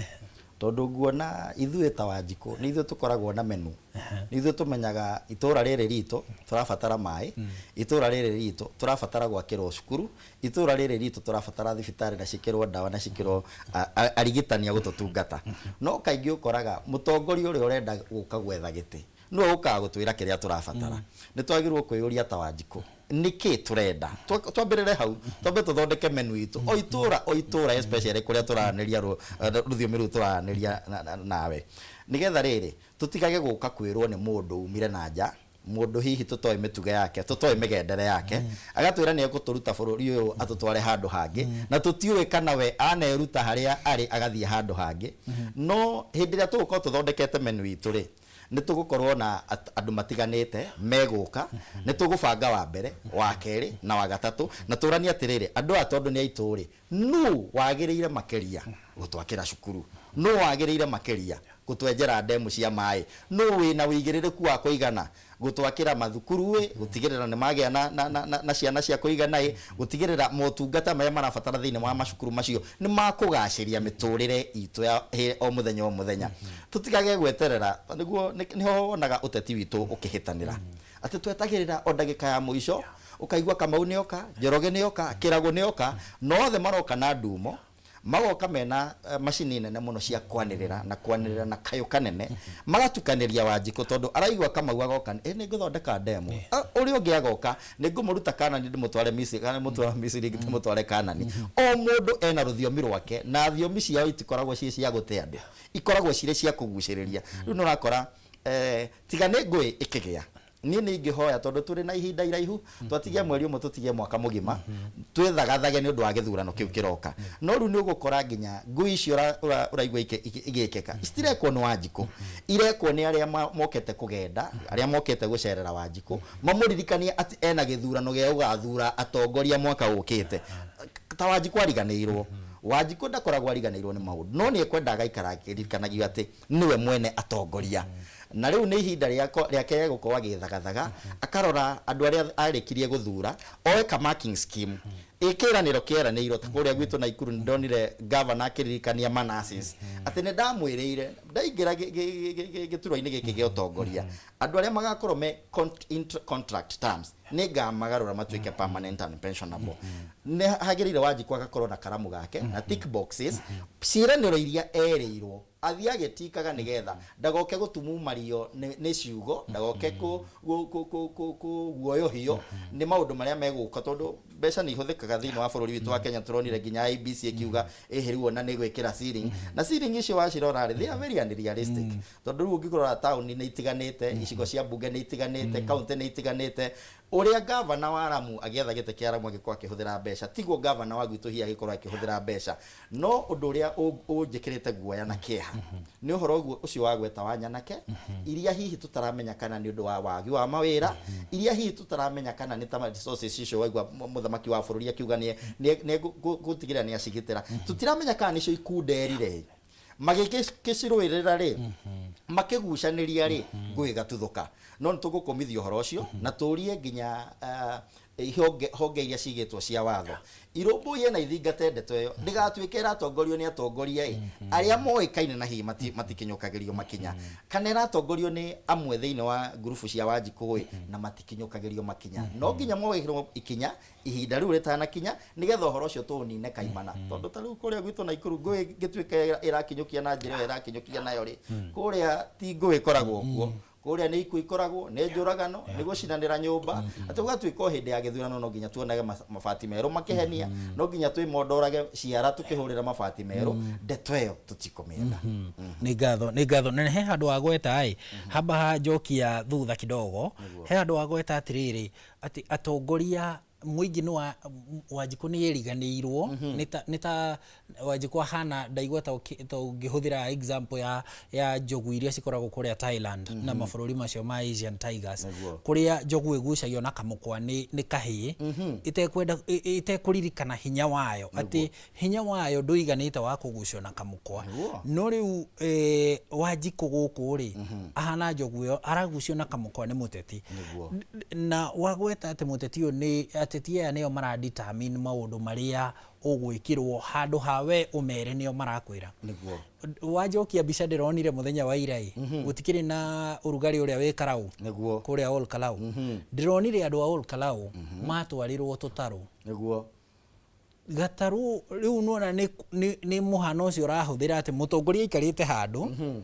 tondũ nguona ithuĩ ta Wanjikũ nĩ ithuĩ tũkoragwo na menu, nĩ ithuĩ tũmenyaga itũra rĩrĩ ritũ tũrabatara maĩ, itũra rĩrĩ ritũ tũrabatara gwakĩrwo cukuru, itũra rĩrĩ ritũ tũrabatara thibitarĩ na cikĩrwo ndawa na cikĩrwo arigitani a gũtũtungata. No kaingĩ ũkoraga mũtongoria ũrĩa ũrenda gũka gwetha gĩtĩ nĩwe ũkaga gũtwĩra kĩrĩa tũrabatara. Nĩ twagĩrĩirwo kwĩyũria ta Wanjikũ nĩkĩ tũrenda. Twambĩrĩre hau, twambe tũthondeke menu itũ o itũra o itũra, especially kũrĩa tũraranĩria rũthiomi rũu tũraranĩria nawe, nĩgetha rĩrĩ tũtigage gũka kwĩrwo nĩ mũndũ umire na nja, mũndũ hihi tũtoĩ mĩtugo yake, tũtoĩ mĩgendere yake, agatwĩra nĩ egũtũruta bũrũri ũyũ atũtware handũ hangĩ, na tũtiũĩ kana we aneruta harĩa arĩ agathiĩ handũ hangĩ. No hĩndĩ ĩrĩa tũgũkorwo tũthondekete menu itũ rĩ, nĩ tũgũkorwo na andũ matiganĩte megũka, nĩ tũgũbanga wa mbere, wa kerĩ na wa gatatũ, na tũranie atĩrĩrĩ, andũ aya tondũ nĩ aitũ rĩ, nũ wagĩrĩire makĩria gũtwakĩra cukuru, nũ wagĩrĩire makĩria gũtwenjera ndemu cia maĩ, nũ wĩna wĩigĩrĩrĩku wa kũigana gũtwakĩra mathukuru ĩ, gũtigĩrĩra nĩ magĩa na ciana cia kũigana ĩ, gũtigĩrĩra motungata marĩa marabatara thĩinĩ wa macukuru macio nĩ makũgacĩria mĩtũrĩre itũ ya o mũthenya o mũthenya. Tũtigage gweterera, nĩguo nĩho wonaga ũteti witũ ũkĩhĩtanĩra, atĩ twetagĩrĩra o ndagĩka ya mũico, ũkaigua Kamau nĩoka, Njoroge nĩoka, Kĩragũ nĩoka, na othe maroka na ndumo, magoka mena macini nene mũno cia kwanĩrĩra na kwanĩrĩra na kayũ kanene, magatukanĩria Wanjikũ, tondũ araigua Kamau agoka, ĩ nĩ ngũthondeka ndemu, ũrĩa ũngĩ agoka nĩ ngũmũruta Kanani ndĩmũtware Misiri, kana mũtware Misiri ndĩmũtware Kanani. O mũndũ ena rũthiomi rwake, na thiomi ciao itikoragwo ciĩ cia gũte andũ, ikoragwo cirĩ cia kũgucĩrĩria. Rĩu nĩ ũrakora tiga nĩ ngũĩ ĩkĩgĩa, niĩ nĩ ingĩhoya, tondũ tũrĩ na ihinda iraihu, twatigia mweri ũmwe, tũtigie mwaka mũgima twĩthagathage nĩ ũndũ wa gĩthurano kĩu kĩroka. No rĩu nĩ ũgũkora nginya ngũi icio ũraigua igĩkĩka citirekwo nĩ Wanjikũ, irekwo nĩ arĩa mokĩte kũgenda, arĩa mokĩte gũcerera Wanjikũ, mamũririkanie atĩ ena gĩthurano gĩa gũgathura atongoria mwaka ũkĩte. Ta Wanjikũ ariganĩirwo, Wanjikũ ndakoragwo ariganĩirwo nĩ maũndũ, no nĩ ekwenda agaikara akĩririkanagio atĩ nĩwe mwene atongoria, na rĩu nĩ ihinda rĩake rĩa gũkorwo agĩthagathaga, akarora andũ arĩa arĩkirie gũthura, oe ka marking scheme ĩkĩranĩro kĩeranĩirwo. Ta kũrĩa gwitũ Naikuru nĩ ndonire gavana akĩririkania manasis atĩ nĩ ndamwĩrĩire ndaingĩra gĩturwa-inĩ gĩkĩ gĩa ũtongoria, andũ arĩa magakorwo me contract terms nĩ ngamagarũra matuĩke permanent and pensionable. Nĩ hagĩrĩire Wanjikũ agakorwo na karamu gake na tick boxes, ciĩranĩro iria erĩirwo athiĩ agĩtikaga, nĩgetha ndagoke gũtumumario nĩ ciugo, ndagoke kũguoyohio nĩ maũndũ marĩa megũka, tondũ mbeca nĩ ihũthĩkaga thĩinĩ wa bũrũri witũ wa Kenya. Tũronire nginya IEBC ĩkiuga ĩhĩ rĩu ona nĩ gwĩkĩra ceiling, na ceiling icio wacirora rĩ, they are very unrealistic, tondũ rĩu ũngĩrora taũni nĩ itiganĩte, icigo cia mbunge nĩ itiganĩte, kaunti nĩ itiganĩte. Ũrĩa gavana wa Lamu agĩetha gĩtĩ kĩa Lamu agĩkorwo akĩhũthĩra mbeca tiguo gavana wa gwitũ hihi agĩkorwo akĩhũthĩra mbeca. No ũndũ ũrĩa ũnjĩkĩrĩte guoya na kĩeha nĩ ũhoro ũguo ũcio wa gweta wa nyanake iria hihi tũtaramenya kana nĩ ũndũ wa wagi wa mawĩra, iria hihi tũtaramenya kana nĩ ta resources icio waigua mũthamaki wa bũrũri akiuga nĩ gũtigĩrĩra nĩ acigitĩra, tũtiramenya kana nĩcio ikunderire magĩkĩcirũĩrĩra rĩ, makĩgucanĩria rĩ, ngũĩ gatuthũka. No nĩ tũgũkũmithia ũhoro ũcio na tũrie nginya honge iria cigĩtwo cia watho irũmbũiye na ithingate ndeto ĩyo, ndĩgatuĩke ĩratongorio nĩ atongoria ĩ arĩa moĩkaine na hihi matikinyũkagĩrio makinya, kana ĩratongorio nĩ amwe thĩinĩ wa ngurubu cia Wanjikũ ĩ na matikinyũkagĩrio makinya. No nginya moĩrwo ikinya ihinda rĩu rĩtanakinya, nĩgetha ũhoro ũcio tũũnine kaimana, tondũ ta rĩu kũrĩa gwitũ Naikuru ngũĩ ĩngĩtuĩka ĩrakinyũkia na njĩra ĩyo ĩrakinyũkia nayo rĩ, kũrĩa ti ngũĩ ĩkoragwo kuo, kũrĩa nĩ ikuũ ikoragwo, nĩ njũragano, nĩ gũcinanĩra nyũmba, atĩ gũgatuĩka o hĩndĩ ya gĩthurano no nginya tuonage mabati merũ makĩhenia, no nginya twĩmondorage ciara tũkĩhũrĩra mabati merũ. Ndeto ĩyo tũtikũmĩenda. Nĩ ngatho, nĩ ngatho. Na he handũ wagweta ĩ, hamba hanjokia thutha kidogo, he handũ wagweta atĩrĩrĩ, atĩ atongoria Mũingĩ nĩ wa Wanjikũ nĩ eriganĩirwo nĩ ta Wanjikũ ahana ndaigua ta ũngĩhũthĩra example ya njogu iria cikoragwo kũrĩa Thailand na mabũrũri macio ma Asian Tigers, kũrĩa njogu ĩgucagio na kamũkwa nĩ kahĩĩ ĩtekwenda ĩtekũririkana hinya wayo, atĩ hinya wayo ndũiganĩte wa kũgucio na kamũkwa. No rĩu Wanjikũ gũkũ rĩ, ahana njogu ĩyo aragucio na kamũkwa nĩ mũteti. Na wagweta atĩ mũteti ũyũ nĩ ateti aya nĩo maradetermine maũndũ marĩa ũgwĩkĩrwo handũ ha we ũmere nĩo marakwĩra. Wanjokia mbica ndĩronire mũthenya wa ira ĩ, gũtikĩrĩ na ũrugarĩ ũrĩa wĩ Karau kũrĩa Ol Kalou. Ndĩronire andũ a Ol Kalou matwarirwo tũtarũ. Gatarũ rĩu nĩwona nĩ mũhano ũcio ũrahũthĩra atĩ mũtongoria aikarĩte handũ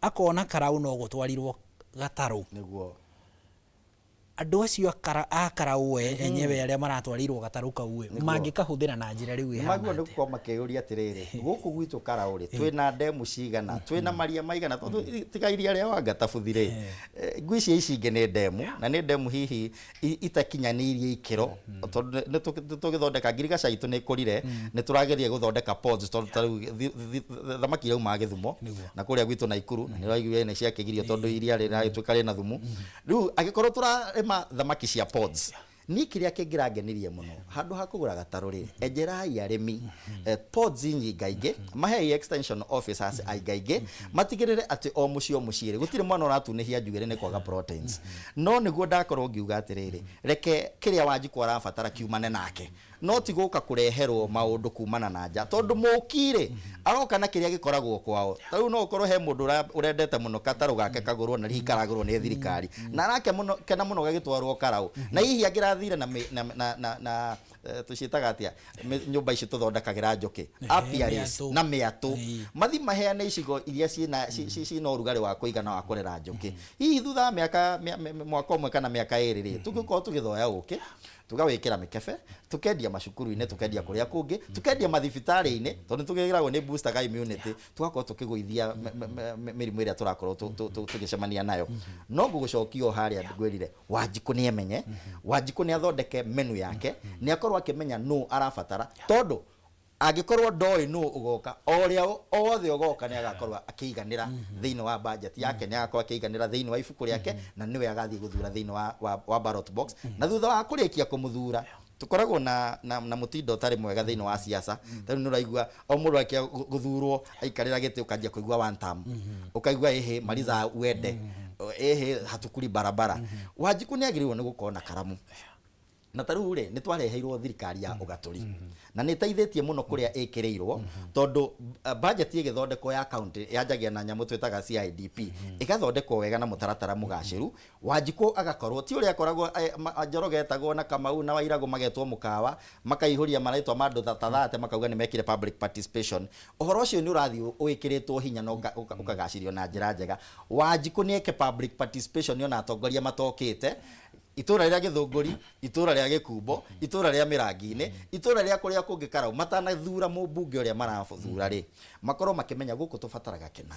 akona Karau no gũtwarirwo gatarũ. Andũ acio a Karau we enyewe arĩa maratwarirwo gatarũ kau ĩ, mangĩkahũthĩra na njĩra rĩu ĩhana Maguo nĩ gũkorwo makĩyũria atĩrĩrĩ, gũkũ gwitũ Karau rĩ, twĩna ndemu cigana, twĩna maria maigana, tondũ tiga iria rĩa Wangatabuthi rĩ, ngwĩciria ici ingĩ nĩ ndemu, na nĩ ndemu hihi itakinyanĩirie ikĩro, tondũ nĩ tũgĩthondeka ngirigaca itũ nĩ ĩkũrire, nĩ tũrageria gũthondeka ponds, tondũ ta rĩu thamaki iraumaga Gĩthumo na kũrĩa gwitũ Naikuru, na nĩ ũraiguire nĩ ciakĩgirio tondũ iria rĩragĩtuĩka rĩna thumu. Rĩu angĩkorwo tũrarĩma thamaki cia ponds, niĩ kĩrĩa kĩngĩrangenirie mũno, handũ ha kũgũra gatarũ rĩ, enjerai arĩmi ponds nyingaingĩ, mahei extension officers aingaingĩ, matigĩrĩre atĩ o mũciĩ o mũciĩ rĩ, gũtirĩ mwana ũratunĩhia njuĩrĩ nĩ kwaga proteins. No nĩguo ndakorwo ngiuga atĩrĩrĩ, reke kĩrĩa Wanjikũ arabatara kiumane nake, no ti gũka kũreherwo maũndũ kumana na nja, tondũ mũki rĩ aroka na kĩrĩa gĩkoragwo kwao. Ta rĩu no ũkorwo he mũndũ ũrendete mũno gatarũ gake kagũrwo, na hihi karagũrwo nĩ thirikari, na arakena mũno gagĩtwarwo Karau, na hihi angĩrathire na tũciĩtaga atĩa nyũmba ici tũthondekagĩra njũkĩ, apiaries na mĩatũ, mathi maheane icigo iria ciĩna ũrugarĩ wa kũigana wa kũrera njũkĩ. Hihi thutha wa mĩaka mwaka ũmwe kana mĩaka 2 rĩ, tũngĩkorwo tũgĩthoya ũkĩ, tũgawĩkĩra mĩkebe, tũkendia macukuru-inĩ, tũkendia kũrĩa kũngĩ, tũkendia mathibitarĩ-inĩ, tondũ nĩtũgĩragwo nĩ booster immunity, tũgakorwo tũkĩgũithia mĩrimũ ĩrĩa tũrakorwo tũgĩcemania nayo. No ngũgũcokia o harĩa ngwĩrire, Wanjikũ nĩ emenye, Wanjikũ nĩ athondeke menu yake, nĩ akorwo akĩmenya nũ arabatara, tondũ angĩkorwo ndoĩ nũ ũgoka, o ũrĩa othe ũgoka nĩ agakorwo akĩiganĩra thĩinĩ wa budget yake, nĩ agakorwo akĩiganĩra thĩinĩ wa ibuku rĩake, na nĩwe agathiĩ gũthura thĩinĩ wa ballot box. Na thutha wa kũrĩkia kũmũthura, tũkoragwo na mũtindo ũtarĩ mwega thĩinĩ wa siasa. Ta rĩu nĩ ũraigua o mũndũ akĩa gũthurwo aikarĩra gĩtĩ, ũkanjia kũigua one term, ũkaigua ĩhĩ maliza uende, ĩhĩ hatukuri barabara. Wanjikũ nĩ agĩrĩirwo nĩ gũkorwo na karamu. Na ta rĩu rĩ, nĩ twareheirwo thirikari ya ũgatũri, na nĩ ĩteithĩtie mũno kũrĩa ĩkĩrĩirwo, tondũ budget ĩgĩthondekwo ya county yanjagia na nyamũ twĩtaga CIDP, ĩgathondekwo wega na mũtaratara mũgacĩru. Wanjikũ agakorwo ti ũrĩa akoragwo Njoroge etagwo na Kamau na Wairagũ magetwo mũkawa, makaihũria marĩtwa ma andũ ta thate, makauga nĩ mekire public participation. Ũhoro ũcio nĩ ũrathiĩ wĩkĩrĩtwo hinya na ũkagacĩrio na njĩra njega. Wanjikũ nĩ eke public participation ona atongoria matokĩte, itũra rĩa Gĩthũngũri, itũra rĩa Gĩkumbo, itũra rĩa Mĩrangi-inĩ, itũra rĩa kũrĩa kũngĩ Karau, matanathura mũmbunge ũrĩa marathura rĩ, makorwo makĩmenya gũkũ tũbataraga kĩna,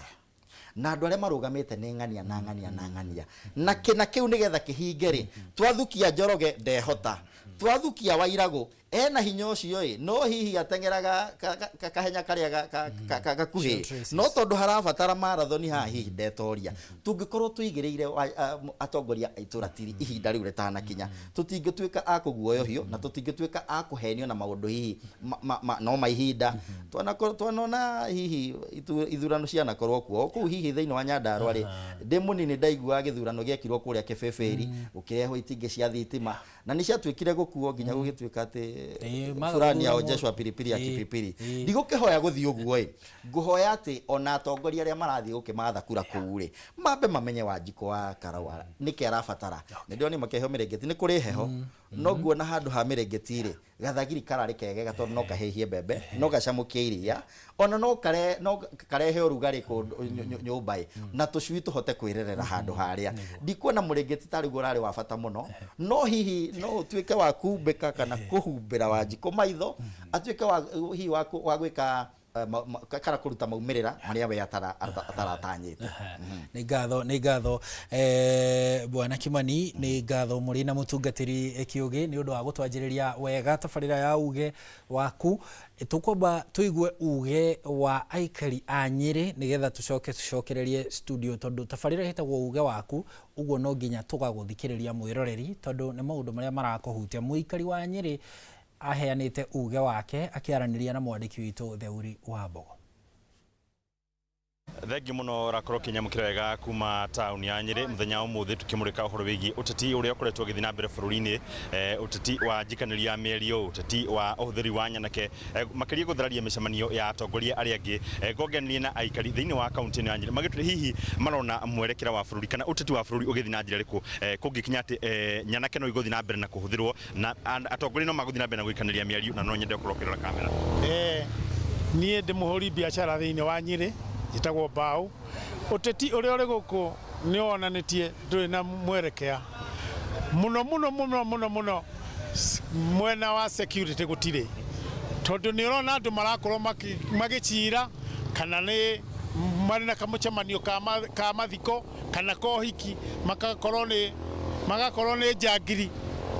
na andũ arĩa marũgamĩte nĩ ng'ania na ng'ania na ng'ania, na kĩna kĩu nĩgetha kĩhinge rĩ, twathukia Njoroge ndehota, twathukia Wairagũ ena hinya ũcio ĩ, no hihi ateng'eraga kahenya karĩa gakuhĩ, no tondũ harabatara marathoni haha hihi ndetoria. Tũngĩkorwo tũigĩrĩire atongoria a itũra tiri ihinda rĩu rĩtanakinya, tũtingĩtuĩka a kũguoyohio na tũtingĩtuĩka a kũhenio na maũndũ hihi no ma ihinda. Twanona hihi ithurano cianakorwo kuo kũu hihi thĩinĩ wa Nyandarua rĩ, ndĩ mũnini ndaiguaga gĩthurano gĩekirwo kũrĩa Kĩbĩbĩri, gũkĩrehwo itingĩ cia thitima, na nĩ ciatuĩkire gũkuo nginya gũgĩtuĩka atĩ fulani aonjeshwa pilipili ya kipipili. Ndigũkĩhoya gũthiĩ ũguo ĩ, ngũhoya atĩ ona atongoria arĩa marathiĩ gũkĩmatha kura kũu rĩ, mambe mamenye Wanjikũ wa Karau nĩkĩ arabatara. Nĩ ndĩrona makĩheo mĩrĩngĩti, nĩ kũrĩ heho, no nguona handũ ha mĩrĩngĩti rĩ, gathagiri kararĩ kegega, tondũ no kahĩhie mbembe, no gacamũkie iria, ona no karehe ũrugarĩ kũndũ nyũmba ĩ, na tũcui tũhote kwĩrerera handũ harĩa. Ndikuona mũrĩngĩti tarĩ guo ũrarĩ wa bata mũno, no hihi no ũtuĩke wa kumbĩka kana kũhumbĩra Wanjikũ maitho, atuĩke wa hihi wa gwĩka kana kũruta maumĩrĩra marĩa we ataratanyĩte. Nĩ ngatho, nĩ ngatho, bwana Kimani, nĩ ngatho mũrĩ na mũtungatĩri Kĩũgĩ nĩ ũndũ wa gũtwanjĩrĩria wega tabarĩra ya Uge Waku. Tũkwamba tũigue uge wa aikari a Nyĩrĩ nĩgetha tũcoke tũcokererie studio, tondũ tabarĩra ĩtagwo Uge Waku, ũguo no nginya tũgagũthikĩrĩria mwĩroreri, tondũ nĩ maũndũ marĩa marakũhutia. Mũikari wa Nyĩrĩ aheanĩte uge wake akĩaranĩria na mwandĩki witũ Theuri wa Mbogo. Thengiũ mũno rakorwo ũkĩnyamũkĩra wega kuma taũni ya Nyĩrĩ mũthenya wa ũmũthĩ, tũkĩmũrĩka ũhoro wĩgiĩ ũteti ũrĩa ũkoretwo ũgĩthiĩ na mbere bũrũri-inĩ, ũteti wa njikanĩrio ya mĩario, ũteti wa ũhũthĩri wa nyanake, makĩria gũthararia mĩcemanio ya atongoria arĩa angĩ. Ngonganĩria na aikari thĩinĩ wa kaunti ĩno ya Nyĩrĩ magĩtwĩre hihi marona mwerekera wa bũrũri kana ũteti wa bũrũri ũgĩthiĩ na njĩra ĩrĩkũ, kũngĩkinya atĩ nyanake no igũthiĩ na mbere na kũhũthĩrwo na atongoria no magũthiĩ na mbere na gũikanĩria mĩario, na no nyende ũkorwo ũkĩrora kamera. Niĩ ndĩ mũhũri biacara thĩinĩ wa Nyĩrĩ, njĩtagwo Mbaũ. Ũteti ũrĩa ũrĩ gũkũ nĩ wonanĩtie ndũrĩ na mwerekea mũno mũno mũno mũno mũno. Mwena wa security gũtirĩ, tondũ nĩ ũrona andũ marakorwo magĩcira kana nĩ marĩ na kamũcemanio ka mathiko kana ka ũhiki, magakorwo nĩ njangiri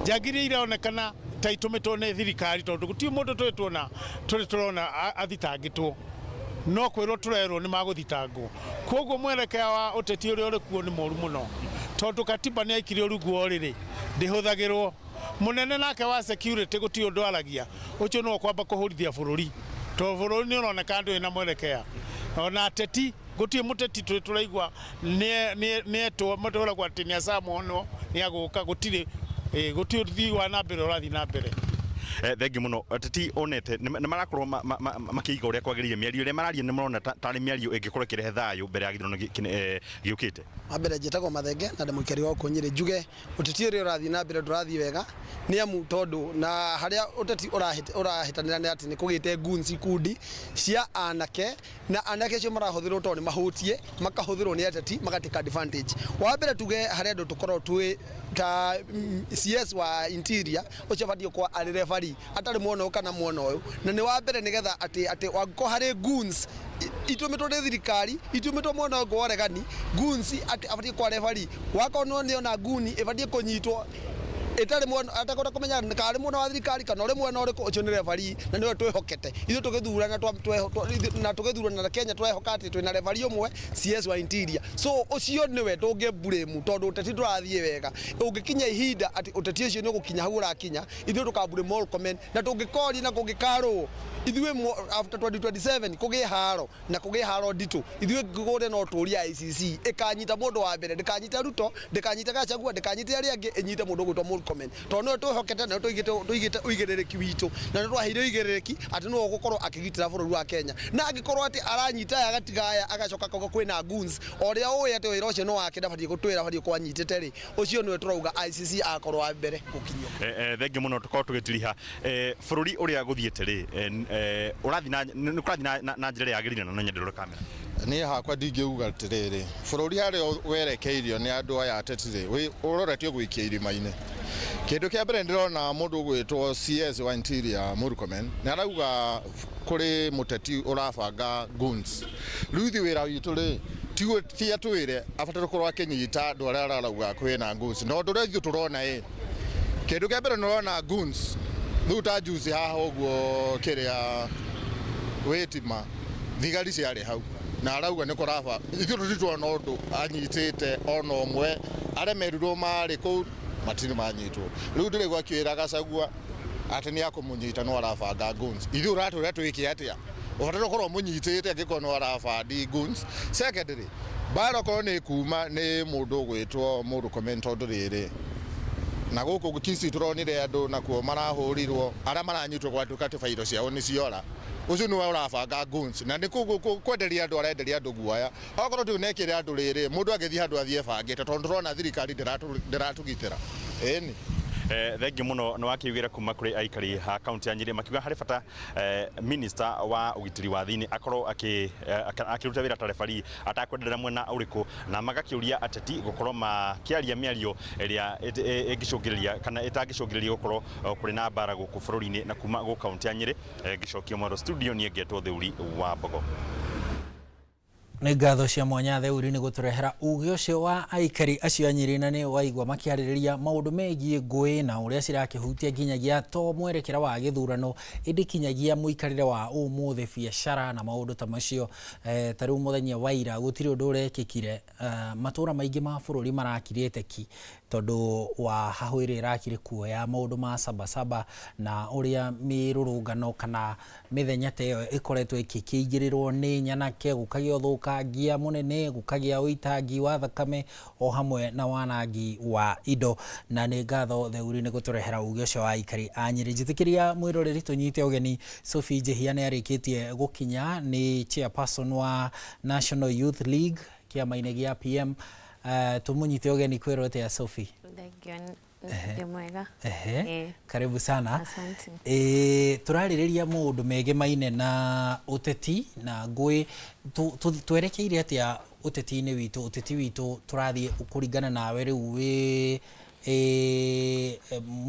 njangiri ironekana ta itũmĩtwo nĩ thirikari, tondũ gũtirĩ mũndũ tũrĩ tuona tũrĩ tũrona athitangĩtwo, no kwĩrwo tũrerwo nĩ magũthitangwo. Koguo mwerekea wa ũteti ũrĩa ũrĩ kuo nĩ mũru mũno, tondũ katiba nĩ aikirio rungu wa ũrĩrĩ, ndĩhũthagĩrwo. Mũnene nake wa security gũtirĩ ũndũ aragia, ũcio nĩwe kwamba kũhũrithia bũrũri, tondũ bũrũri nĩ ũroneka ndũrĩ na mwerekea. Ona ateti, gũtirĩ mũteti tũrĩ tũraigua nĩ etwo matũragwo atĩ nĩ acamonwo nĩ agũka. Gũtirĩ, gũtirĩ ũthii wa na mbere ũrathiĩ na mbere. Thengiũ mũno. Ateti onete nĩ marakorwo makĩiga ũrĩa kwagĩrĩire mĩario ĩrĩa mararia, nĩ marona tarĩ mĩario ĩngĩkorwo ĩkĩrehe thayũ mbere ya gĩthurano gĩũkĩte? Wa mbere, njĩtagwo Mathenge na ndĩ mũikari wa gũkũ Nyĩrĩ. Njuge ũteti ũrĩa ũrathiĩ na mbere ndũrathiĩ wega, nĩ amu tondũ na harĩa ũteti ũrahĩtanĩra nĩ atĩ nĩ kũgĩte goons, ikundi cia anake, na anake acio marahũthĩrwo tondũ nĩ mahũtie, makahũthĩrwo nĩ ateti magatake advantage. Wa mbere, tuge harĩa andũ tũkoragwo twĩ ta CS wa Interior, ũcio abatiĩ gũkorwo arĩ referee atarĩ mwena ũyũ kana mwena ũyũ, na nĩ wa mbere nĩgetha atĩ wangĩkorwo harĩ goons itũmĩtwo nĩ thirikari, itũmĩtwo mwena ũngĩ wa ũregani, goons atĩ abatiĩ gũkorwo referee. Wakorwo nĩ ona nguni ĩbatiĩ kũnyitwo ĩtarĩ mwena, atakũhota kũmenya kana arĩ mwena wa thirikari kana ũrĩ mwena ũrĩkũ, ũcio nĩ referee na nĩwe twĩhokete ithuĩ tũgĩthurana na tũgĩthurana na Kenya twehoka atĩ twĩna referee ũmwe, CS wa Interior. So ũcio nĩwe tũngĩ blame, tondũ ũteti ndũrathiĩ wega. Ũngĩkinya ihinda atĩ ũteti ũcio nĩ ũgũkinya hau ũrakinya, ithuĩ tũkablame Murkomen, na tũngĩkoria na kũngĩkarwo ithuĩ after 2027 kũgĩe haro na kũgĩe haro nditũ, ithuĩ kũrĩa no tũrie ICC ĩkanyita mũndũ wa mbere, ndĩkanyite Ruto, ndĩkanyite Gachagua, ndĩkanyite arĩa angĩ, ĩnyite mũndũ ũgwĩtwo Murkomen, tondũ nĩwe twĩhokete na nĩwe tũigĩte ũigĩrĩrĩki witũ, na nĩ twaheire ũigĩrĩrĩki atĩ nĩwe ũgũkorwo akĩgitĩra bũrũri wa Kenya. Na angĩkorwo atĩ aranyita aya agatiga aya, agacoka akauga kwĩna goons, o ũrĩa ũĩ atĩ wĩra ũcio nĩ wake, ndabatiĩ gũtwĩra, abatiĩ gũkorwo anyitĩte rĩ, ũcio nĩwe tũrauga ICC akorwo wa mbere gũkinyio. Thengiũ mũno. Tũkorwo tũgĩtiriha bũrũri ũrĩa gũthiĩte rĩ, ũrathiĩ na nĩ kũrathiĩ na njĩra ĩrĩa yagĩrĩire, na no nyende rũre kamera. Niĩ hakwa ndingĩuga atĩrĩrĩ, bũrũri harĩa werekeirio nĩ andũ aya ateti rĩ, ũroretio gũikia irima-inĩ. Kĩndũ kĩa mbere, ndĩrona mũndũ ũgwĩtwo CS wa Interior Murkomen nĩ arauga kũrĩ mũteti ũrabanga goons. Rĩu ithuĩ wĩra witũ rĩ ti atwĩre abatare gũkorwo akĩnyita andũ arĩa ararauga kwĩna goons, na ũndũ ũrĩa ithuĩ tũrona ĩ, kĩndũ kĩa mbere nĩ ũrona goons rĩu ta juzi haha ũguo kĩrĩa wĩtima thigari ciarĩ hau na arauga nĩ kũraba, ithuĩ tũtituona ũndũ anyitĩte ona ũmwe. Arĩa merirwo marĩ kũu matirĩ manyitwo. Rĩu ndĩraigua akĩĩra Gachagua atĩ nĩ akũmũnyita no arabanga goons. Ithuĩ ũratwĩra twĩke atĩa? Ũbataire ũkorwo mũnyitĩte angĩkorwo no arabandi goons. Secondly, mbara okorwo nĩ kuma nĩ mũndũ ũgwĩtwo Murkomen, tondũ rĩrĩ na gũkũ Kisii tũronire andũ nakuo marahũrirwo, arĩa maranyitwo gwatuĩka atĩ bairo ciao nĩ ciora, ũcio nĩwe ũrabanga goons na nĩ kwenderia andũ, arenderia andũ guoya. Okorwo tu nekĩre andũ rĩrĩ, mũndũ agĩthiĩ handũ athiĩ ebangĩte, tondũ tũrona thirikari ndĩratũgitĩra ĩni. Thengiũ mũno nĩ wakiugĩra kuma kũrĩ aikari a kaunti ya Nyĩrĩ makiuga harĩ bata minister wa ũgitĩri wa thĩinĩ akorwo akĩruta wĩra ta referee atakwenderera mwena ũrĩkũ, na magakĩũria ateti gũkorwo makĩaria mĩario ĩrĩa ĩngĩcũngĩrĩria kana ĩtangĩcũngĩrĩria gũkorwo kũrĩ na mbara gũkũ bũrũri-inĩ. Na kuma gũkũ kaunti ya Nyĩrĩ, ngĩcokia mwaro studio, niĩ ngetwo Theuri wa Mbogo. Nĩ ngatho cia mwanya, Theuri, nĩ gũtũrehera uge ũcio wa aikari acio a Nyĩrĩ, na nĩ waigua makĩarĩrĩria maũndũ megiĩ ngũĩ na ũrĩa cirakĩhutia nginyagia to mwerekera wa gĩthurano ĩndĩ kinyagia mũikarĩre wa ũmũthĩ, biacara na maũndũ ta macio. Ta rĩu mũthenya wa ira gũtirĩ ũndũ ũrekĩkire, matũra maingĩ ma bũrũri marakirĩte ki tondũ wa hahũ ĩrĩa ĩrakĩrĩ kuo ya maũndũ ma Sabasaba na ũrĩa mĩrũrũngano kana mĩthenya ta ĩyo ĩkoretwo ĩkĩingĩrĩrwo nĩ nyanake, gũkagĩa ũthũkangia mũnene, gũkagĩa ũitangi wa thakame o hamwe na wanangi wa indo. Na nĩ ngatho, Theuri, nĩ gũtũrehera uge ũcio wa aikari a Nyĩrĩ. Njĩtĩkĩria, mwĩroreri, tũnyite ũgeni Sophie Njihia. Nĩ arĩkĩtie gũkinya, nĩ chairperson wa National Youth League kĩama-inĩ gĩa PM. Tũmũnyite ũgeni. Kwĩrwo atĩa, Sophie? Thank you. Ndĩ mwega. Karibu sana. Asante. Tũrarĩrĩria maũndũ megemaine na ũteti na ngũĩ. Twerekeire atĩa ũteti-inĩ witũ? Ũteti witũ tũrathiĩ kũringana nawe rĩu wĩ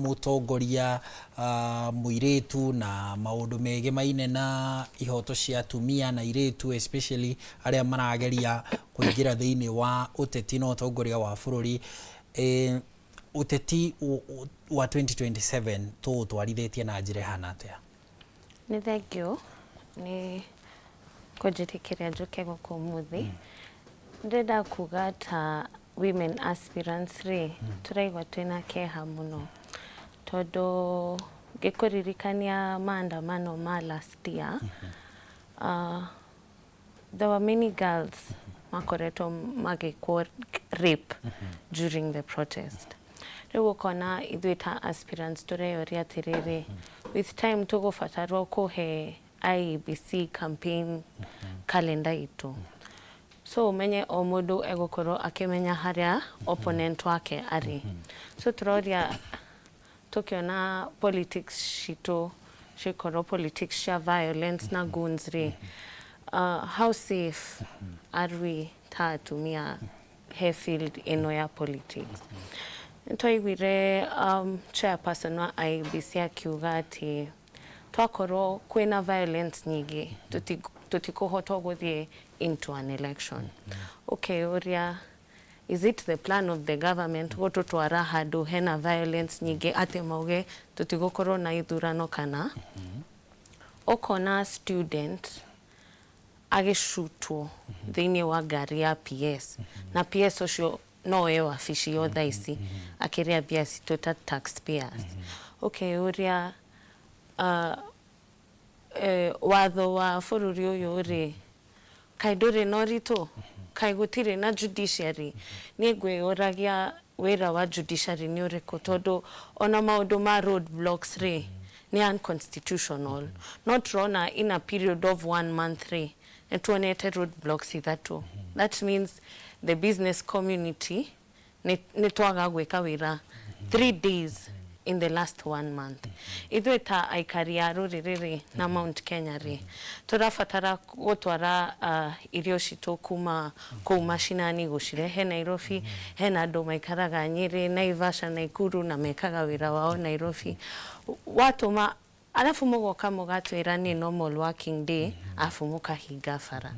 mũtongoria mũirĩtu na maũndũ megemaine na ihoto cia atumia na airĩtu, especially arĩa marageria kũingĩra thĩinĩ wa ũteti na ũtongoria wa bũrũri, ũteti wa 2027 tũũtwarithĩtie na njĩra ĩhana atĩa? Nĩ thank you nĩ kũnjĩtĩkĩria njũke gũkũ ũmũthĩ. Ndĩrenda kuga ta women aspirants rĩ, tũraigua twĩna kĩeha mũno tondũ ngĩkũririkania maandamano ma last year, there were many girls makoretwo magĩkwo rape during the protest. Rĩu ũkona ithuĩ ta aspirants tũreyoria atĩrĩrĩ, with time tũgũbatarwo kũhe IEBC campaign calendar itũ, so ũmenye o mũndũ egũkorwo akĩmenya harĩa opponent wake arĩ. So tũroria, tũkĩona politics citũ cikorwo politics cia violence na goons rĩ, how safe are we ta atumia he field ĩno ya politics? Nĩtwaiguire chairperson wa IEBC akiuga atĩ twakorwo kwĩna violence nyingĩ tũtikũhota gũthiĩ into an election. Okay, ũrĩa is it the plan of the government gũtũtwara handũ hena violence nyingĩ atĩ mauge tũtigũkorwo na ithurano? Kana ũkona student agĩcutwo thĩinĩ wa ngari ya PS, na PS ũcio no we wabici yo thaa ici akĩrĩa mbia citũ ta taxpayers. Okay, ũrĩa watho wa bũrũri ũyũ rĩ, kaĩ ndũrĩ na ũritũ? Kaĩ gũtirĩ na judiciary? Niĩ ngwĩyũragia wĩra wa judiciary nĩ ũrĩkũ, tondũ ona maũndũ ma road blocks rĩ, nĩ unconstitutional, no tũrona in a period of one month rĩ, nĩ tuonete road blocks ithatũ. That means the business community nĩ twaga gwĩka wĩra 3 days in the last one month. Ithuĩ ta aikari a rũrĩrĩ rĩ na Mount Kenya rĩ, tũrabatara gũtwara irio citũ kuma kũu macinani gũcirehe Nairobi. Hena andũ maikaraga Nyĩrĩ, Naivasha, Naikuru na mekaga wĩra wao Nairobi. Watũma arabu mũgoka mũgatwĩra nĩ normal working day, arabu mũkahinga bara.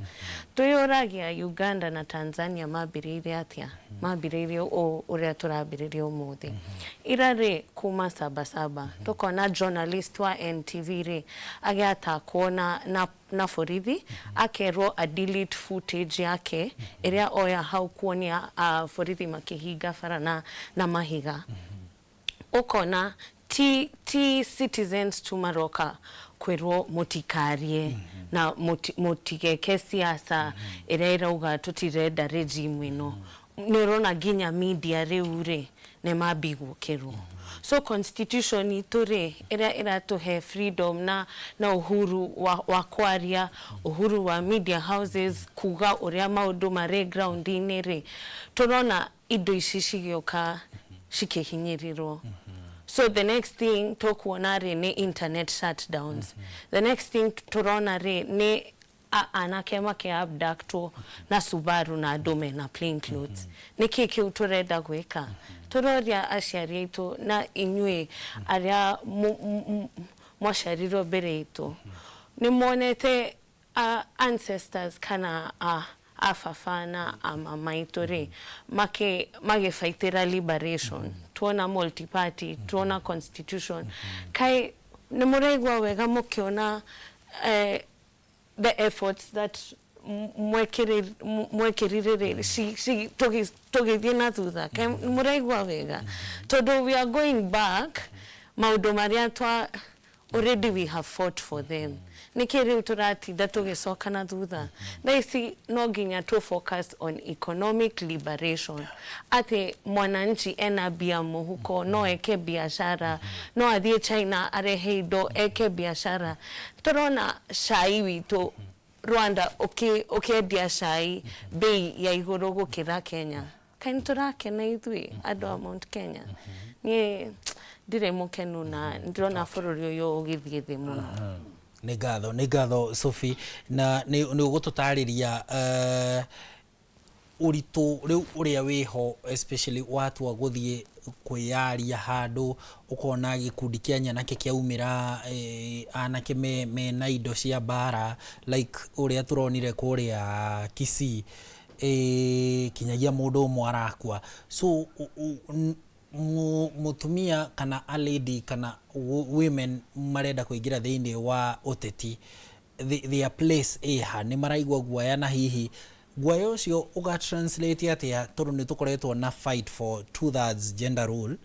Twĩyũragia Uganda na Tanzania mambĩrĩirie atĩa? Mambĩrĩirie ũũ ũrĩa tũrambĩrĩria ũmũthĩ? Ira rĩ, kuma Sabasaba tũkona journalist wa NTV rĩ agĩatakwo na borithi, akerwo a delete footage yake ĩrĩa oya hau kuonia borithi makĩhinga bara na mahiga. Ũkona ti citizens tu maroka kwĩrwo mũtikarie na mũtigeke siasa ĩrĩa ĩrauga tũtirenda regime ĩno. Nĩ ũrona nginya media rĩu rĩ nĩ mambi gũkĩrwo. So constitution itũ rĩ, ĩrĩa ĩratũhe freedom na uhuru wa kwaria, uhuru wa media houses kuga ũrĩa maũndũ marĩ ground-inĩ rĩ, tũrona indo ici cigĩũka cikĩhinyĩrĩrwo. So the next thing tũkuona rĩ nĩ internet shutdowns. The next thing tũrona rĩ nĩ anake makĩ-abductwo na Subaru na andũ mena plain clothes. Nĩkĩ kĩu tũrenda gwĩka? Tũroria aciari aitũ na inyuĩ arĩa mwaciarirwo mbere itũ, nĩ monete ancestors kana ababa na amama aitũ rĩ magĩbaitĩra liberation, tuona multi party, tuona constitution, kai nĩ mũraigua wega mũkĩona the efforts that mwekĩrire rĩ tũgĩthiĩ na thutha? Kai nĩ mũraigua wega? Tondũ we are going back maũndũ marĩa twa already we have fought for them. Nĩkĩ rĩu tũratinda tũgĩcoka na thutha? Thaa ici no nginya tũ focus on economic liberation, atĩ mwananchi ena mbia mũhuko, no eke biashara, no athiĩ China arehe indo, eke biashara. Tũrona cai witũ Rwanda ũkĩendia cai bei ya igũrũ gũkĩra Kenya. Kaĩ nĩ tũrakena ithuĩ andũ a Mount Kenya? Niĩ ndirĩ mũkenu na ndĩrona bũrũri ũyũ ũgĩthiĩ thĩ mũno. Nĩ ngatho, nĩ ngatho Sophie, na nĩ ũgũtũtarĩria ũritũ rĩu ũrĩa wĩho, especially watua gũthiĩ kwĩyaria handũ, ũkona gĩkundi kĩa nyanake kĩaumĩra, anake mena indo cia mbara, like ũrĩa tũronire kũrĩa Kisii, kinyagia mũndũ ũmwe arakua. So mũtumia kana a lady kana women marenda kũingĩra thĩinĩ wa ũteti, their place ĩha? Nĩ maraigua guoya, na hihi guoya ũcio ũga translate atĩa, tondũ nĩ tũkoretwo na fight for two thirds gender rule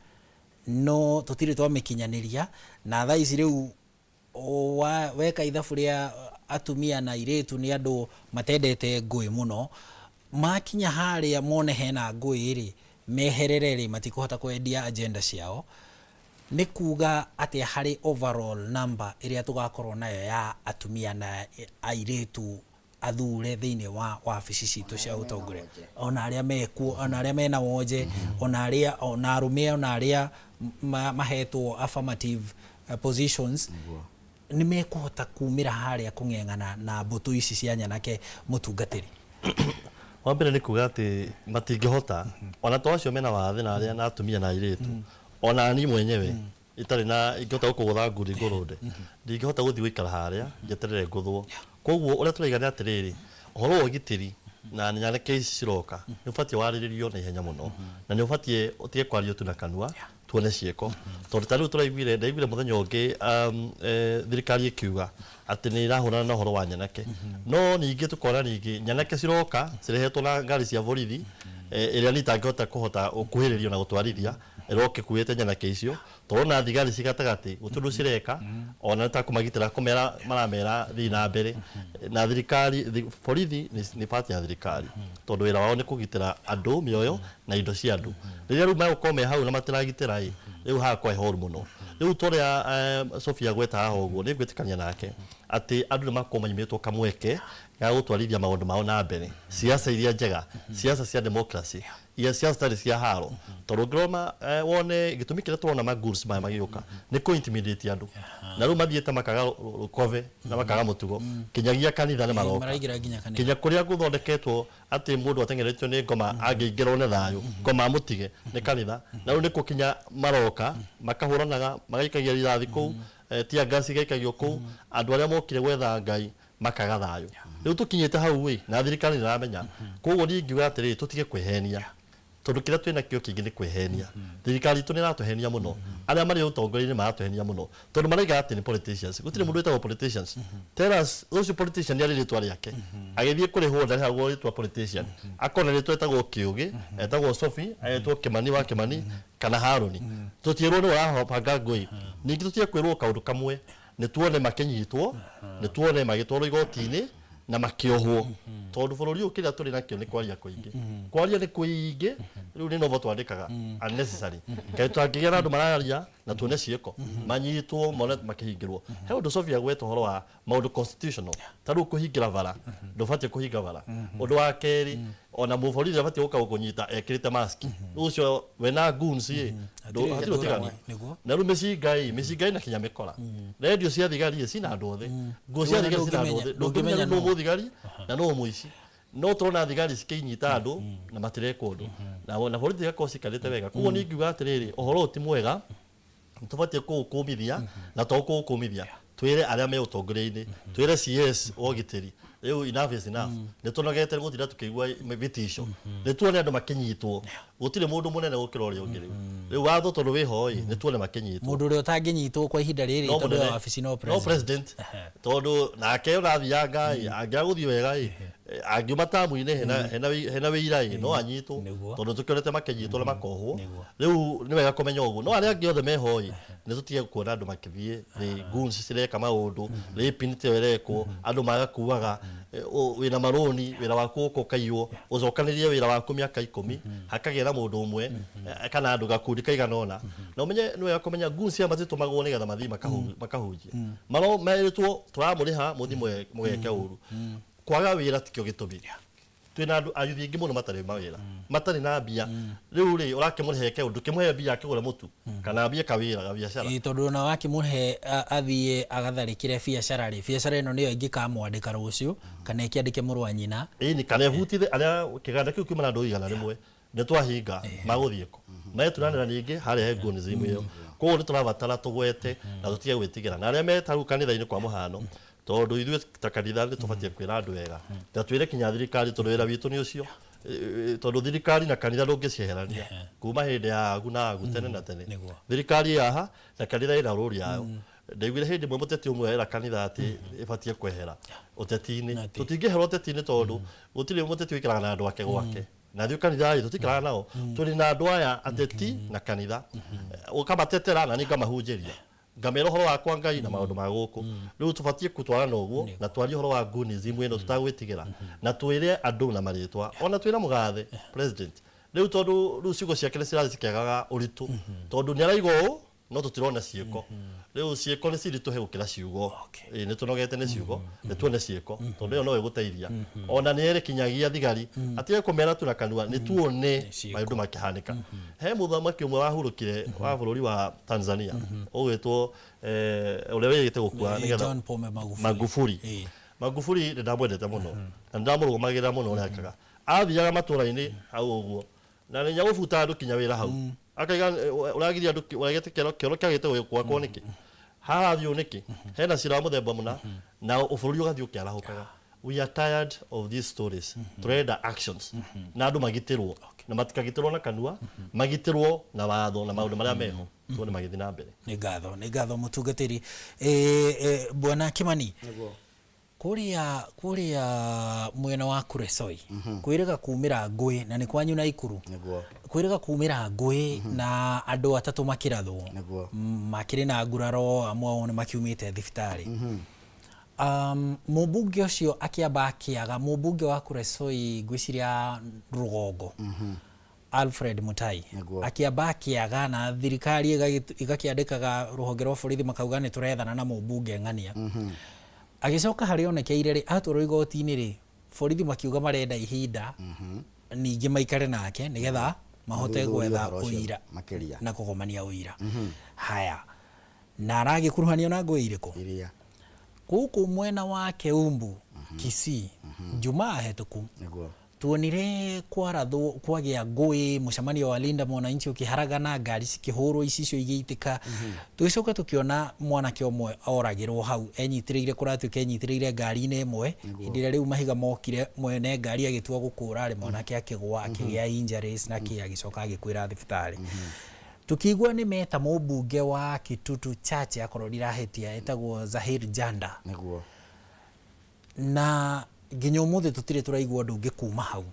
no tũtirĩ twamĩkinyanĩria, na thaa ici rĩu weka ithabu rĩa atumia na airĩtu nĩ andũ matendete ngũĩ mũno, makinya harĩa mone hena ngũĩ rĩ, meherere rĩ, matikũhota kwendia agenda ciao. Nĩ kuga atĩa harĩ overall number ĩrĩa tũgakorwo nayo ya atumia na airĩtu athure thĩinĩ wa wabici citũ cia ũtongoria, ona arĩa mekuo, ona arĩa mena wonje, ona arĩa, ona arũme, ona arĩa mahetwo affirmative positions, nĩ mekũhota kumĩra harĩa kũng'eng'ana na mbũtũ ici cia nyanake, mũtungatĩri? Wa mbere nĩ kuga atĩ matingĩhota, ona to acio mena wathe na arĩa na atumia na airĩtu, ona niĩ mwenyewe itarĩ na ingĩhota gũkũgũtha ngundi ngũrũnde, ndingĩhota gũthiĩ gũikara harĩa njeterere ngũthwo. Koguo ũrĩa tũraiga nĩ atĩrĩrĩ, ũhoro wa ũgitĩri na nyanake ici ciroka nĩ ũbatiĩ warĩrĩrio na ihenya mũno, na nĩ ũbatiĩ ũtige kwario tu na kanua, tuone ciĩko, tondũ ta rĩu tũraiguire, ndaiguire mũthenya ũngĩ thirikari ĩkiuga atĩ nĩ ĩrahũrana na ũhoro wa nyanake, no ningĩ tũkona ningĩ nyanake ciroka cirehetwo na ngari cia borithi, ĩrĩa niĩ itangĩhota kũhota gũkuhĩrĩrio na gũtwarithia ĩroka ĩkuĩte nyanake icio, tũrona thigari ci gatagatĩ gũtirĩ ũndũ cireka, ona nĩ ta kũmagitĩra kũmera maramera thiĩ na mbere. Na thirikari, borithi nĩ part ya thirikari, tondũ wĩra wao nĩ kũgitĩra andũ, mĩoyo na indo cia andũ. Rĩrĩa rĩu megũkorwo me hau na matiragitĩra ĩ, rĩu hagakorwo he horu mũno. Rĩu torĩa Sophia agweta haha ũguo, nĩ ngwĩtĩkania nake atĩ andũ nĩ makorwo maimĩtwo kamweke ga gũtwarithia maũndũ mao na mbere, siasa iria njega, siasa cia democracy, iria siasa citarĩ cia haro, tondũ ũngĩrora wone gĩtũmi kĩrĩa tũrona magoons maya magĩũka nĩ kũ intimidate andũ, na rĩu mathiĩte makaga rũkobe na makaga mũtugo, kinyagia kanitha nĩ maroka. Maraingĩra nginya kanitha. Kinya kũrĩa gũthondeketwo atĩ mũndũ ateng'eretio nĩ ngoma angĩingĩrwo nĩ thayũ, ngoma amũtige nĩ kanitha, na rĩu nĩkuo kinya maroka makahũranaga, magaikagia rithathi kũu, tear gas igaikagio kũu, andũ arĩa mokire gwetha Ngai makaga thayũ. Rĩu tũkinyĩte hau ĩ, na thirikari nĩ ĩramenya. Koguo niĩ ingiuga atĩrĩrĩ, tũtige kwĩhenia, tondũ kĩrĩa twĩna kĩo kĩingĩ nĩ kwĩhenia. Thirikari itũ nĩ ĩratũhenia mũno, arĩa marĩ ũtongoria-inĩ maratũhenia mũno, tondũ maraiga atĩ nĩ politicians. Gũtirĩ mũndũ wĩtagwo politicians. Tell us ũcio politician nĩ arĩ rĩtwa rĩake, agĩthiĩ kũrĩhwo ndarĩhagwo rĩtwa politician, akona rĩtwa etagwo Kĩũgĩ, etagwo Sophie, agetwo Kĩmani wa Kĩmani kana Harũni. Tũtiĩrwo nĩwe ũrabanga ngũĩ. Ningĩ tũtige kwĩrwo kaũndũ kamwe, nĩ tuone makĩnyitwo, nĩ tuone magĩtwarwo igoti-inĩ na makĩohwo, tondũ bũrũri ũyũ kĩrĩa tũrĩ nakĩo nĩ kwaria kũingĩ, kwaria nĩ kũingĩ. Rĩu nĩ novel twandĩkaga unnecessary. Kaĩ tũtangĩgĩa na andũ mararia na tuone ciĩko, manyitwo mone makĩhingĩrwo. He ũndũ Sofia gweta ũhoro wa maũndũ constitutional, ta rĩu kũhingĩra bara, ndũbatiĩ kũhinga bara. Ũndũ wa kerĩ, ona mũborithi abatiĩ gũka gũkũnyita ekĩrĩte mask. Rĩu ũcio wena goons ĩ, hatirĩ ũtiganu. Na rĩu mĩcinga ĩ, mĩcinga ĩna kinya mĩkora. Rendio cia thigari ĩ, cina andũ othe. Nguo cia thigari cina andũ othe. Ndũngĩmenya nũ mũthigari na nũ mũici. No tũrona thigari cikĩnyita andũ na matirekwo ũndũ. Na borithi igakorwo cikarĩte wega. Koguo niĩ ingiuga atĩrĩrĩ, ũhoro ũyũ ti mwega, nĩtũbatiĩ kũũkũmithia, na to kũũkũmithia, twĩre arĩa me ũtongoria-inĩ, twĩre CS wa ũgitĩri, rĩu enough is enough. Nĩtũnogete gũtinda tũkĩigua vitisho. Nĩtuone andũ makĩnyitwo. Gũtirĩ mũndũ mũnene gũkĩra ũrĩa ũngĩ rĩu. Rĩu watho tondũ wĩho ĩ, nĩtuone makĩnyitwo. Mũndũ ũrĩa ũtangĩnyitwo kwa ihinda rĩrĩ No tondũ mũnene. wa wabici no No president. president. Tondũ nake ona athianga ĩ, angĩaga gũthiĩ wega ĩ, angiuma tamu-inĩ hena wĩira ĩ, no anyitwo. Tondũ tũkĩonete makĩnyitwo na makohwo. Rĩu nĩ wega kũmenya ũguo. No arĩa angĩ othe meho ĩ, nĩ tũtige kuona andũ makĩthiĩ, thĩ goons cireka maũndũ, raping tiyo ĩrekwo, andũ magakuaga, wĩna marũni, wĩra waku ũka ũkaiywo, ũcokanĩrĩrie wĩra waku mĩaka 10, hakagĩa na mũndũ ũmwe, kana andũ gakundi kaigana ũna. Na ũmenye nĩ wega kũmenya goons aya matitũmagwo nĩgetha mathiĩ makahunjie. Maro merĩtwo tũramũrĩha mũthiĩ mũgeke ũru. Kwaga wĩra tikĩo gĩtũmi. Twĩna andũ ayuthi aingĩ mũno matarĩ mawĩra, matarĩ na mbia. Rĩu rĩ, ũrakĩmũrĩha eke ũndũ, ũkĩmũhe mbia akĩgũre mũtu, kana ambie kawĩra ga biacara. Ĩĩ, tondũ ona wakĩmũhe athiĩ agatharĩkĩre biacara rĩ, biacara ĩno nĩyo ĩngĩkamwandĩka rũciũ, kana ĩkĩandĩke mũrũ wa nyina. Ĩni, kana ĩbutithe arĩa kĩganda kĩu kiuma na andũ 100 nĩ twahinga, magũthiĩ kũ? Meturanĩra ningĩ harĩa he goons ĩyo. Koguo nĩ tũrabatara tũgwete na tũtige gwĩtigĩra. Na arĩa me ta rĩu kanitha-inĩ kwa mũhano, tondũ ithuĩ ta kanitha nĩ tũbatiĩ kwĩra andũ wega na twĩre kinya thirikari, tondũ wĩra witũ nĩ ũcio. Tondũ thirikari na kanitha ndũngĩcieherania kuma hĩndĩ ya agu na agu tene na tene. Thirikari ĩ haha na kanitha ĩna rũri yayo. Ndaiguire hĩndĩ ĩmwe mũteti ũmwe era kanitha atĩ ĩbatiĩ kwehera ũteti-inĩ. Tũtingĩehera ũteti-inĩ tondũ gũtirĩ mũteti ũikaraga na andũ ake gwake. Na ithuĩ kanitha ĩ, tũtikaraga nao. Tũrĩ na andũ aya ateti na kanitha. Ũkamatetera na niĩ ngamahunjĩria. Ngamera ũhoro wakwa Ngai na maũndũ ma gũkũ. Rĩu tũbatiĩ gũtwarana ũguo na twarie ũhoro wa goonism ĩno tũtagwĩtigĩra. Na twĩre andũ na marĩtwa. Ona twĩna mũgathe president. Rĩu tondũ rĩu ciugo ciake nĩ cirathiĩ cikĩagaga ũritũ. Tondũ nĩ araiga ũũ no tũtirona ciĩko. Rĩu ciĩko nĩ ciritũhe gũkĩra ciugo. Ĩĩ nĩ tũnogete nĩ ciugo, nĩ tuone ciĩko. Tondũ ĩyo no ĩgũteithia. Ona nĩ ere kinyagia thigari, atige kũmera tu na kanua, nĩ tuone maũndũ makĩhanĩka. He mũthamaki ũmwe wahurũkire wa bũrũri wa Tanzania, ũgwĩtwo ũrĩa wĩrĩgĩte gũkua nĩgetha John Pombe Magufuli. Magufuli. Magufuli nĩ ndamwendete mũno, na nĩ ndamũrũgamagĩrĩra mũno ũrĩa ekaga. Athiaga matũra-inĩ hau ũguo, na nĩ nyagũbuta andũ kinya wĩra hau. Akaiga ũragiria andũ ũregete kĩoro kĩoro kĩagĩte gwakwo nĩkĩ? Harathiĩ ũũ nĩkĩ? Hena cira wa mũthemba mũna, na bũrũri ũgathiĩ ũkĩarahũkaga. We are tired of these stories. Tũrenda actions. Na andũ magitĩrwo. Na matikagitĩrwo na kanua, magitĩrwo na watho na maũndũ marĩa meho. Tuone magĩthiĩ na mbere. Nĩ ngatho, nĩ ngatho mũtungatĩri. Bwana Kimani. Kũrĩa kũrĩa mwena wa Kuresoi kwĩrĩga kumĩra ngũĩ na nĩ kwanyu Naikuru. Kwĩrĩga kumĩra ngũĩ na andũ atatũ makĩrathwo. Makĩrĩ na nguraro, amwe ao nĩ makiumĩte thibitarĩ. Mũmbunge ũcio akĩamba akĩaga, mũmbunge wa Kuresoi ngwĩciria rũgongo. Alfred Mutai akĩamba akĩaga na thirikari ĩgakĩandĩkaga rũhonge rwa borithi makauga nĩ tũrethana na mũmbunge ng'ania. Agĩcoka harĩa onekeire rĩ, atwarwo igoti-inĩ rĩ, borithi makiuga marenda ihinda ningĩ maikare nake nĩgetha mahote gwetha ũira na kũgomania ũira. Haya, na aragĩkuruhanio na ngũĩ irĩkũ? Gũkũ mwena wa Keumbu, Kisii, Jumaa hetũku tuonire kwarathwo kwagĩa ngũĩ, mũcemanio wa Linda Mwananchi ũkĩharagana, ngari cikĩhũrwo, icicio igĩitĩka. Tũgĩcoka tũkĩona mwanake ũmwe oragĩrwo hau enyitĩrĩire, kũratuĩka enyitĩrĩire ngari-inĩ ĩmwe. Hĩndĩ ĩrĩa rĩu mahiga mokire, mwene ngari agĩtua gũkũra rĩ, mwanake akĩgũa, akĩgĩa injuries na kĩ, agĩcoka agĩkuĩra thibitarĩ. Tũkĩigua nĩ meta mũmbunge wa Kitutu Chache, akorwo ndirahĩtia, etagwo Zahir Janda. Na nginya ũmũthĩ tũtirĩ tũraigua ũndũ ũngĩ kuma hau.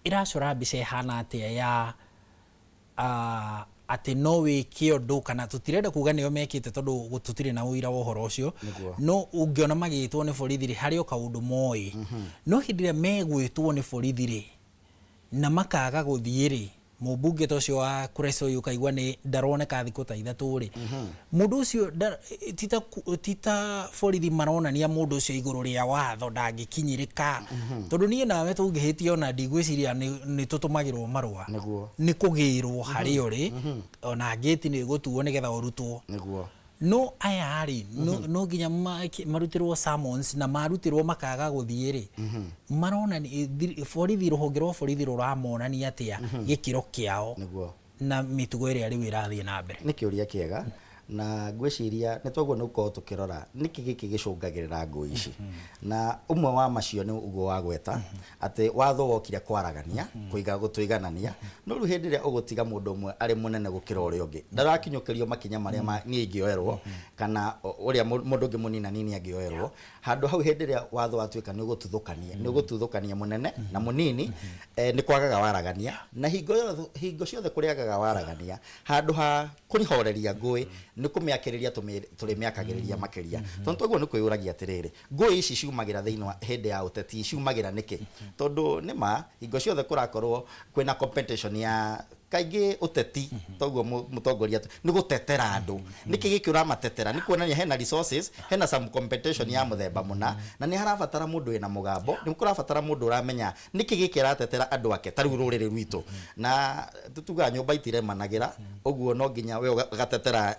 Ĩracora mbica ĩhana atĩa ya atĩ no wĩke ũndũ, kana tũtirenda kuga nĩo mekĩte tondũ tũtirĩ na ũira wa ũhoro ũcio, no ũngĩona magĩtwo nĩ borithi rĩ, harĩ o kaũndũ moĩ. No hĩndĩ ĩrĩa megwĩtwo nĩ borithi rĩ, Na makaga gũthiĩ rĩ, mũmbunge ta ũcio wa Kuresoi ũkaigua nĩ ndaroneka thikũ ta 3 rĩ, mũndũ ũcio ti ta borithi maronania mũndũ ũcio igũrũ rĩa watho ndangĩkinyĩrĩka, tondũ niĩ nawe tũngĩhĩtia ona ndigwĩciria nĩ tũtũmagĩrwo marũa, nĩ kũgĩrwo harĩa ũrĩ, ona ngĩti nĩ ĩgũtuo nĩgetha ũrutwo. No aya rĩ, no nginya marutĩrwo summons, na marutirwo makaga gũthiĩ rĩ, maronania borithi, rũhonge rwa borithi rũramonania atĩa gĩkĩro kĩao na mĩtugo ĩrĩa rĩu ĩrathiĩ na mbere? Nĩ kĩũria kĩega, na ngwĩciria nĩ twaguo nĩ gũkorwo tũkĩrora nĩkĩ gĩkĩ gĩcũngagĩrĩra ngũĩ ici, na ũmwe wa macio nĩ ũguo wagweta atĩ watho wokire kwaragania, kũiga gũtũiganania, no rĩu hĩndĩ ĩrĩa ũgũtiga mũndũ ũmwe arĩ mũnene gũkĩra ũrĩa ũngĩ, ndarakinyũkĩrio makinya marĩa niĩ ingĩoerwo kana ũrĩa mũndũ ũngĩ mũnina nini angĩoerwo handũ hau. Hĩndĩ ĩrĩa watho watuĩka nĩ ũgũtuthũkania, nĩ ũgũtuthũkania mũnene na mũnini, nĩ kwagaga waragania, na hingo ciothe kũrĩagaga waragania, handũ ha kũhoreria ngũĩ nĩ kũmĩakĩrĩria tũrĩmĩakagĩrĩria makĩria, tondũ twaguo nĩ kwĩyũragia atĩrĩrĩ, ngũĩ ici ciumagĩra thĩinĩ wa hĩndĩ ya ũteti ciumagĩra nĩkĩ? Tondũ nĩ ma hingo ciothe kũrakorwo kwĩna competition ya kaingĩ ũteti, toguo mũtongoria nĩ gũtetera andũ. Nĩkĩ gĩkĩ ũramatetera? Nĩ kuonania hena resources, hena some competition ya mũthemba mũna, na nĩ harabatara mũndũ wĩna mũgambo, nĩ kũrabatara mũndũ ũramenya nĩkĩ gĩkĩ aratetera andũ ake. Ta rĩu rũrĩrĩ rwitũ na tugaga nyũmba itiremanagĩra, ũguo no nginya we ũgatetera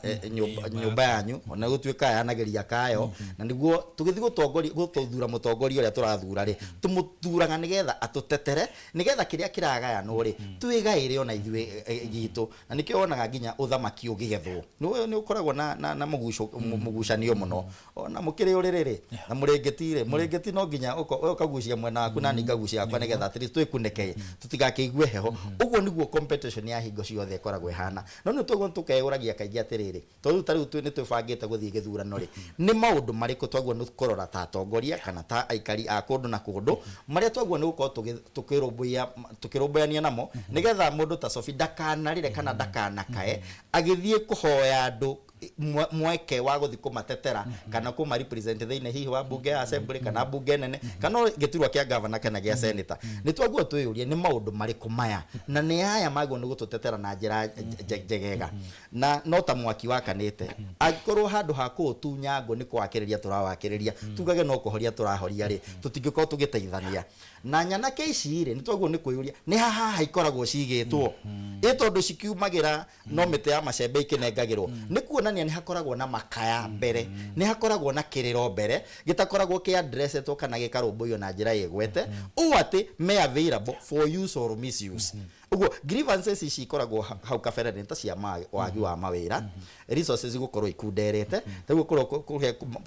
nyũmba yanyu, ona gũtuĩka yanagĩria kayo, na nĩguo tũgĩthiĩ gũtongoria, gũthura mũtongoria ũrĩa tũrathura rĩ, tũmũthuraga nĩgetha atũtetere, nĩgetha kĩrĩa kĩragayanwo rĩ, twĩgaĩre ona ithuĩ gitũ. Na nĩkĩo wonaga nginya ũthamaki ũgĩgethwo nĩ ũkoragwo na mũgucanio mũno, ona mũkĩrĩ ũrĩrĩ rĩ na mũrĩngĩti rĩ, mũrĩngĩti no nginya we ũkagucia mwena waku na niĩ ngagucia wakwa, nĩgetha at least twĩkunĩke tũtigakĩigue heho. Ũguo nĩguo competition ya hingo ciothe ĩkoragwo ĩhana. No nĩ tũguo tũkeyũragia kaingĩ atĩrĩrĩ, tondũ ta rĩu nĩ twĩbangĩte gũthiĩ gĩthurano rĩ, nĩ maũndũ marĩkũ twaguo nĩ kũrora ta atongoria kana ta aikari a kũndũ na kũndũ marĩa twaguo nĩ gũkorwo tũkĩrũmbũyania namo, nĩgetha mũndũ ta Sophie ndakanarĩre kana ndakanakae agĩthiĩ kũhoya andũ mweke wa gũthiĩ kũmatetera kana kũma represent thĩinĩ hihi wa bunge ya assembly kana bunge nene kana gĩturwa kĩa governor kana gĩa senator. Nĩ twaguo twĩyũrie nĩ maũndũ marĩkũ maya na nĩ aya magwo nĩ gũtũtetera na njĩra njegega. Na no ta mwaki wakanĩte, angĩkorwo handũ ha kũũtunya ngũ nĩ kũwakĩrĩria tũrawakĩrĩria, tugage no kũhoria tũrahoria rĩ, tũtingĩkorwo tũgĩteithania. Na nyanake ici rĩ, nĩ twaguo nĩ kwĩyũria nĩ haha ikoragwo cigĩtwo ĩ, tondũ cikiumagĩra no mĩtĩ ya macembe ikĩnengagĩrwo, nĩ kuonania nĩ hakoragwo na makaya mbere, nĩ hakoragwo na kĩrĩro mbere gĩtakoragwo kĩ addressetwo kana gĩkarũmbũiyo na njĩra ĩgwete ũũ atĩ me available for use or misuse. Ũguo grievances ici ikoragwo hau kabere nĩ ta cia wagi wa mawĩra, resources gũkorwo ikunderete, rĩu gũkorwo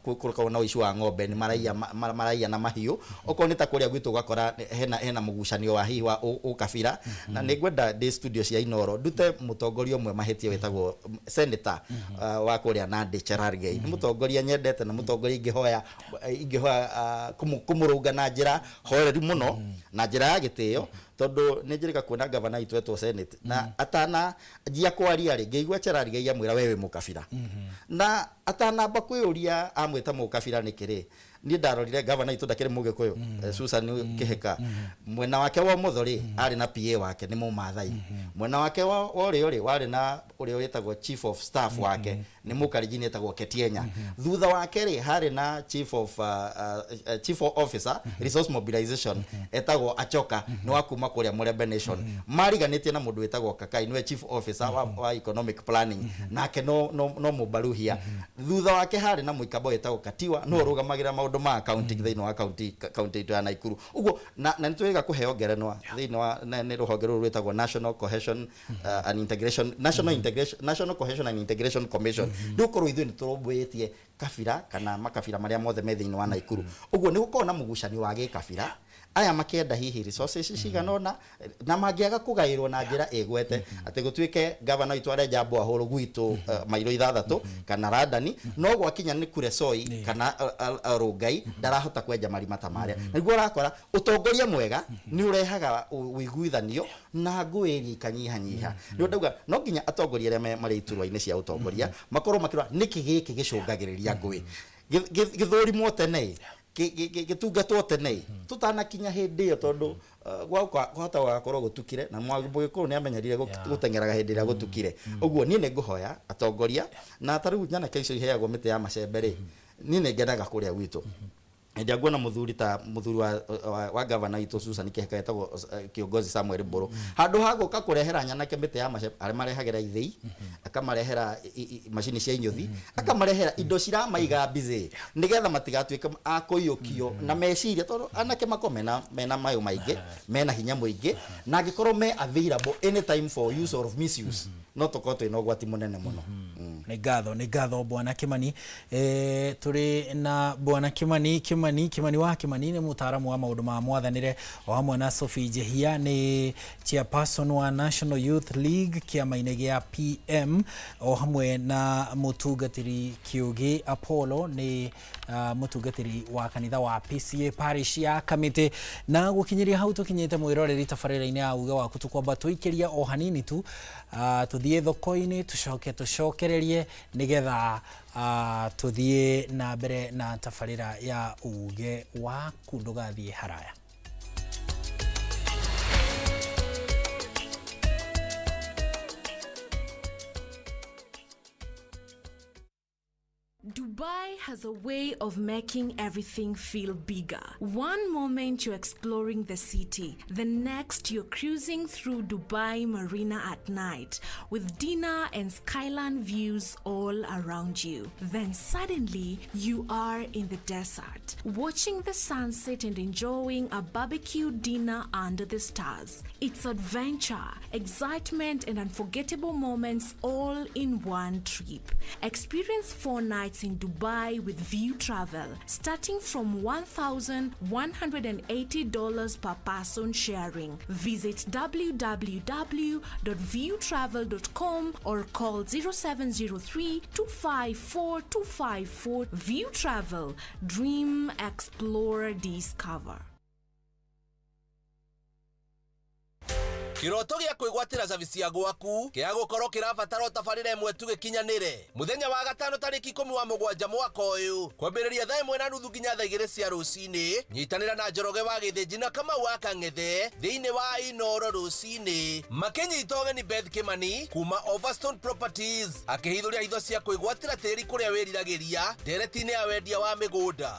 kũkorwo na ũici wa ng'ombe, nĩ maraiya maraiya na mahiũ. Okorwo nĩ ta kũrĩa gwitũ ũgakora hena mũgucanio wa hihi wa ũkabira. Na nĩ ngwenda ndĩ studio cia Inoro ndute mũtongoria ũmwe mahĩtia wĩtagwo senator wa kũrĩa Nandi, Cherargei. Nĩ mũtongoria nyendete na mũtongoria ingĩhoya kũmũrũnga na njĩra horeru mũno na njĩra ya gĩtĩo, tondũ nĩ njĩrĩga kuona gavana witũ etwo senate na atana njia kwaria rĩ, ngĩigua Cherargei amwĩra, "We wĩ mũkabira," na atanamba kwĩyũria amwĩta mũkabira nĩkĩ rĩ, niĩ ndarorire gavana witũ ndakĩrĩ mũgĩkũyũ, Susan Kĩhĩka. Mwena wake wa ũmotho rĩ, arĩ na PA wake nĩ mũmathai, mwena wake wa ũrĩo rĩ, warĩ na ũrĩa wĩtagwo chief of staff wake nĩ mũkarinjini etagwo Ketienya, thutha wake rĩ, harĩ na chief officer resource mobilization etagwo Achoka, nĩ wa kuma kũrĩa Mũrembe Nation, mariganĩtie na mũndũ wĩtagwo Kakai, nĩwe chief officer wa economic planning, nake no mũbaruhia. Thutha wake harĩ na mũikamba wĩtagwo Katiwa, nĩwe ũrũgamagĩrĩra maũndũ ma accounting thĩinĩ wa county itũ ya Naikuru. Ũguo na nĩ twĩrĩga kũheo ngerenwa thĩinĩ wa nĩ rũhonge rũrũ rwĩtagwo National Cohesion and Integration National Integration National Cohesion and Integration Commission, nĩ gũkorwo ithuĩ nĩ tũrũmbũyĩtie kabira kana makabira marĩa mothe me thĩinĩ wa Naikuru. Ũguo nĩ gũkorwo na mũgucanio wa gĩkabira, aya makĩenda hihi resources cigana ũna, na mangĩaga kũgaĩrwo na njĩra ĩgwete atĩ gũtuĩke gavana witũ arenja borehole gwitũ mairo 6 kana Randani, no gwakinya nĩ Kuresoi kana Rongai ndarahota kwenja marima ta marĩa. Nĩguo ũrakora ũtongoria mwega nĩ ũrehaga ũiguithanio na ngũĩ iria ikanyihanyiha. Nĩ ndauga no nginya atongoria arĩa marĩ iturwa-inĩ cia ũtongoria makorwo makĩrora nĩkĩ gĩkĩ gĩcũngagĩrĩria ngũĩ, gĩthũrimwo tene, gĩtungatwo tene tũtanakinya hĩndĩ ĩyo, tondũ Gwauka kwahota gũgakorwo gũtukire na mũgĩkũyũ nĩ amenyerire gũteng'eraga hĩndĩ ĩrĩa gũtukire. Ũguo niĩ nĩ ngũhoya atongoria na ta rĩu nyanake icio iheagwo mĩtĩ ya macembe rĩ, niĩ nĩ ngenaga kũrĩa gwitũ hĩndĩ ĩrĩa nguona mũthuri ta mũthuri wa gavana witũ Susan Kihika etagwo kiongozi Samuel Mburu, handũ ha gũka kũrehera nyanake mĩtĩ ya macembe, aramarehagĩra ithĩi, akamarehera macini cia inyũthi, akamarehera indo ciramaiga busy nĩgetha matigatuĩke a kũiyũkio na meciria, tondũ anake makoragwo mena mayũ maingĩ, mena hinya mũingĩ, na angĩkorwo me available anytime for use or misuse, no tũkorwo twĩna ũgwati mũnene mũno. Nĩ ngatho, nĩ ngatho bwana Kimani. Tũrĩ na bwana Kimani Kimani Kimani wa Kimani, nĩ mũtaaramu wa maũndũ ma mwathanĩre, o hamwe na Sophie Njehia, nĩ chairperson wa National Youth League kĩama-inĩ gĩa PM, o hamwe na mũtungatĩri Kĩũgĩ Apollo, nĩ mũtungatĩri wa kanitha wa PCA parish ya Kamĩtĩ. Na gũkinyĩria hau tũkinyĩte, mwĩroreri, tabarĩra-inĩ ya uge waku, tũkwamba tũikĩria o hanini tu, tũthiĩ thoko-inĩ, tũcoke tũcokererie nĩgetha tũthiĩ na mbere na tabarĩra ya uge waku. Ndũgathiĩ haraya. Dubai has a way of making everything feel bigger. One moment you're exploring the city, the next you're cruising through Dubai Marina at night with dinner and skyline views all around you. Then suddenly you are in the desert, watching the sunset and enjoying a barbecue dinner under the stars. It's adventure, excitement, and unforgettable moments all in one trip. Experience 4 nights in Dubai with View Travel, starting from $1,180 per person sharing. Visit www.viewtravel.com or call 0703 254 254. View Travel. Dream, explore, discover. Kiroto gĩa kwĩgwatĩra cabi cia gwaku kĩa gũkorwo kĩrabatara tabarĩra ĩmwe tu gĩkinyanĩre. Mũthenya wa gatano tarĩki 17 mwaka ũyũ, kwambĩrĩria 1:30 nginya thaa 2 cia rũcinĩ, nyitanĩra na Njoroge wa Gĩthĩnji na Kamau wa Kang'ethe thĩinĩ wa Inoro rũcinĩ, makĩnyita ũgeni Beth Kimani kuma Overstone Properties akĩhithũria hitho cia kwĩgwatĩra tĩri kũrĩa wĩriragĩria ndereti-inĩ ya wendia wa mĩgũnda.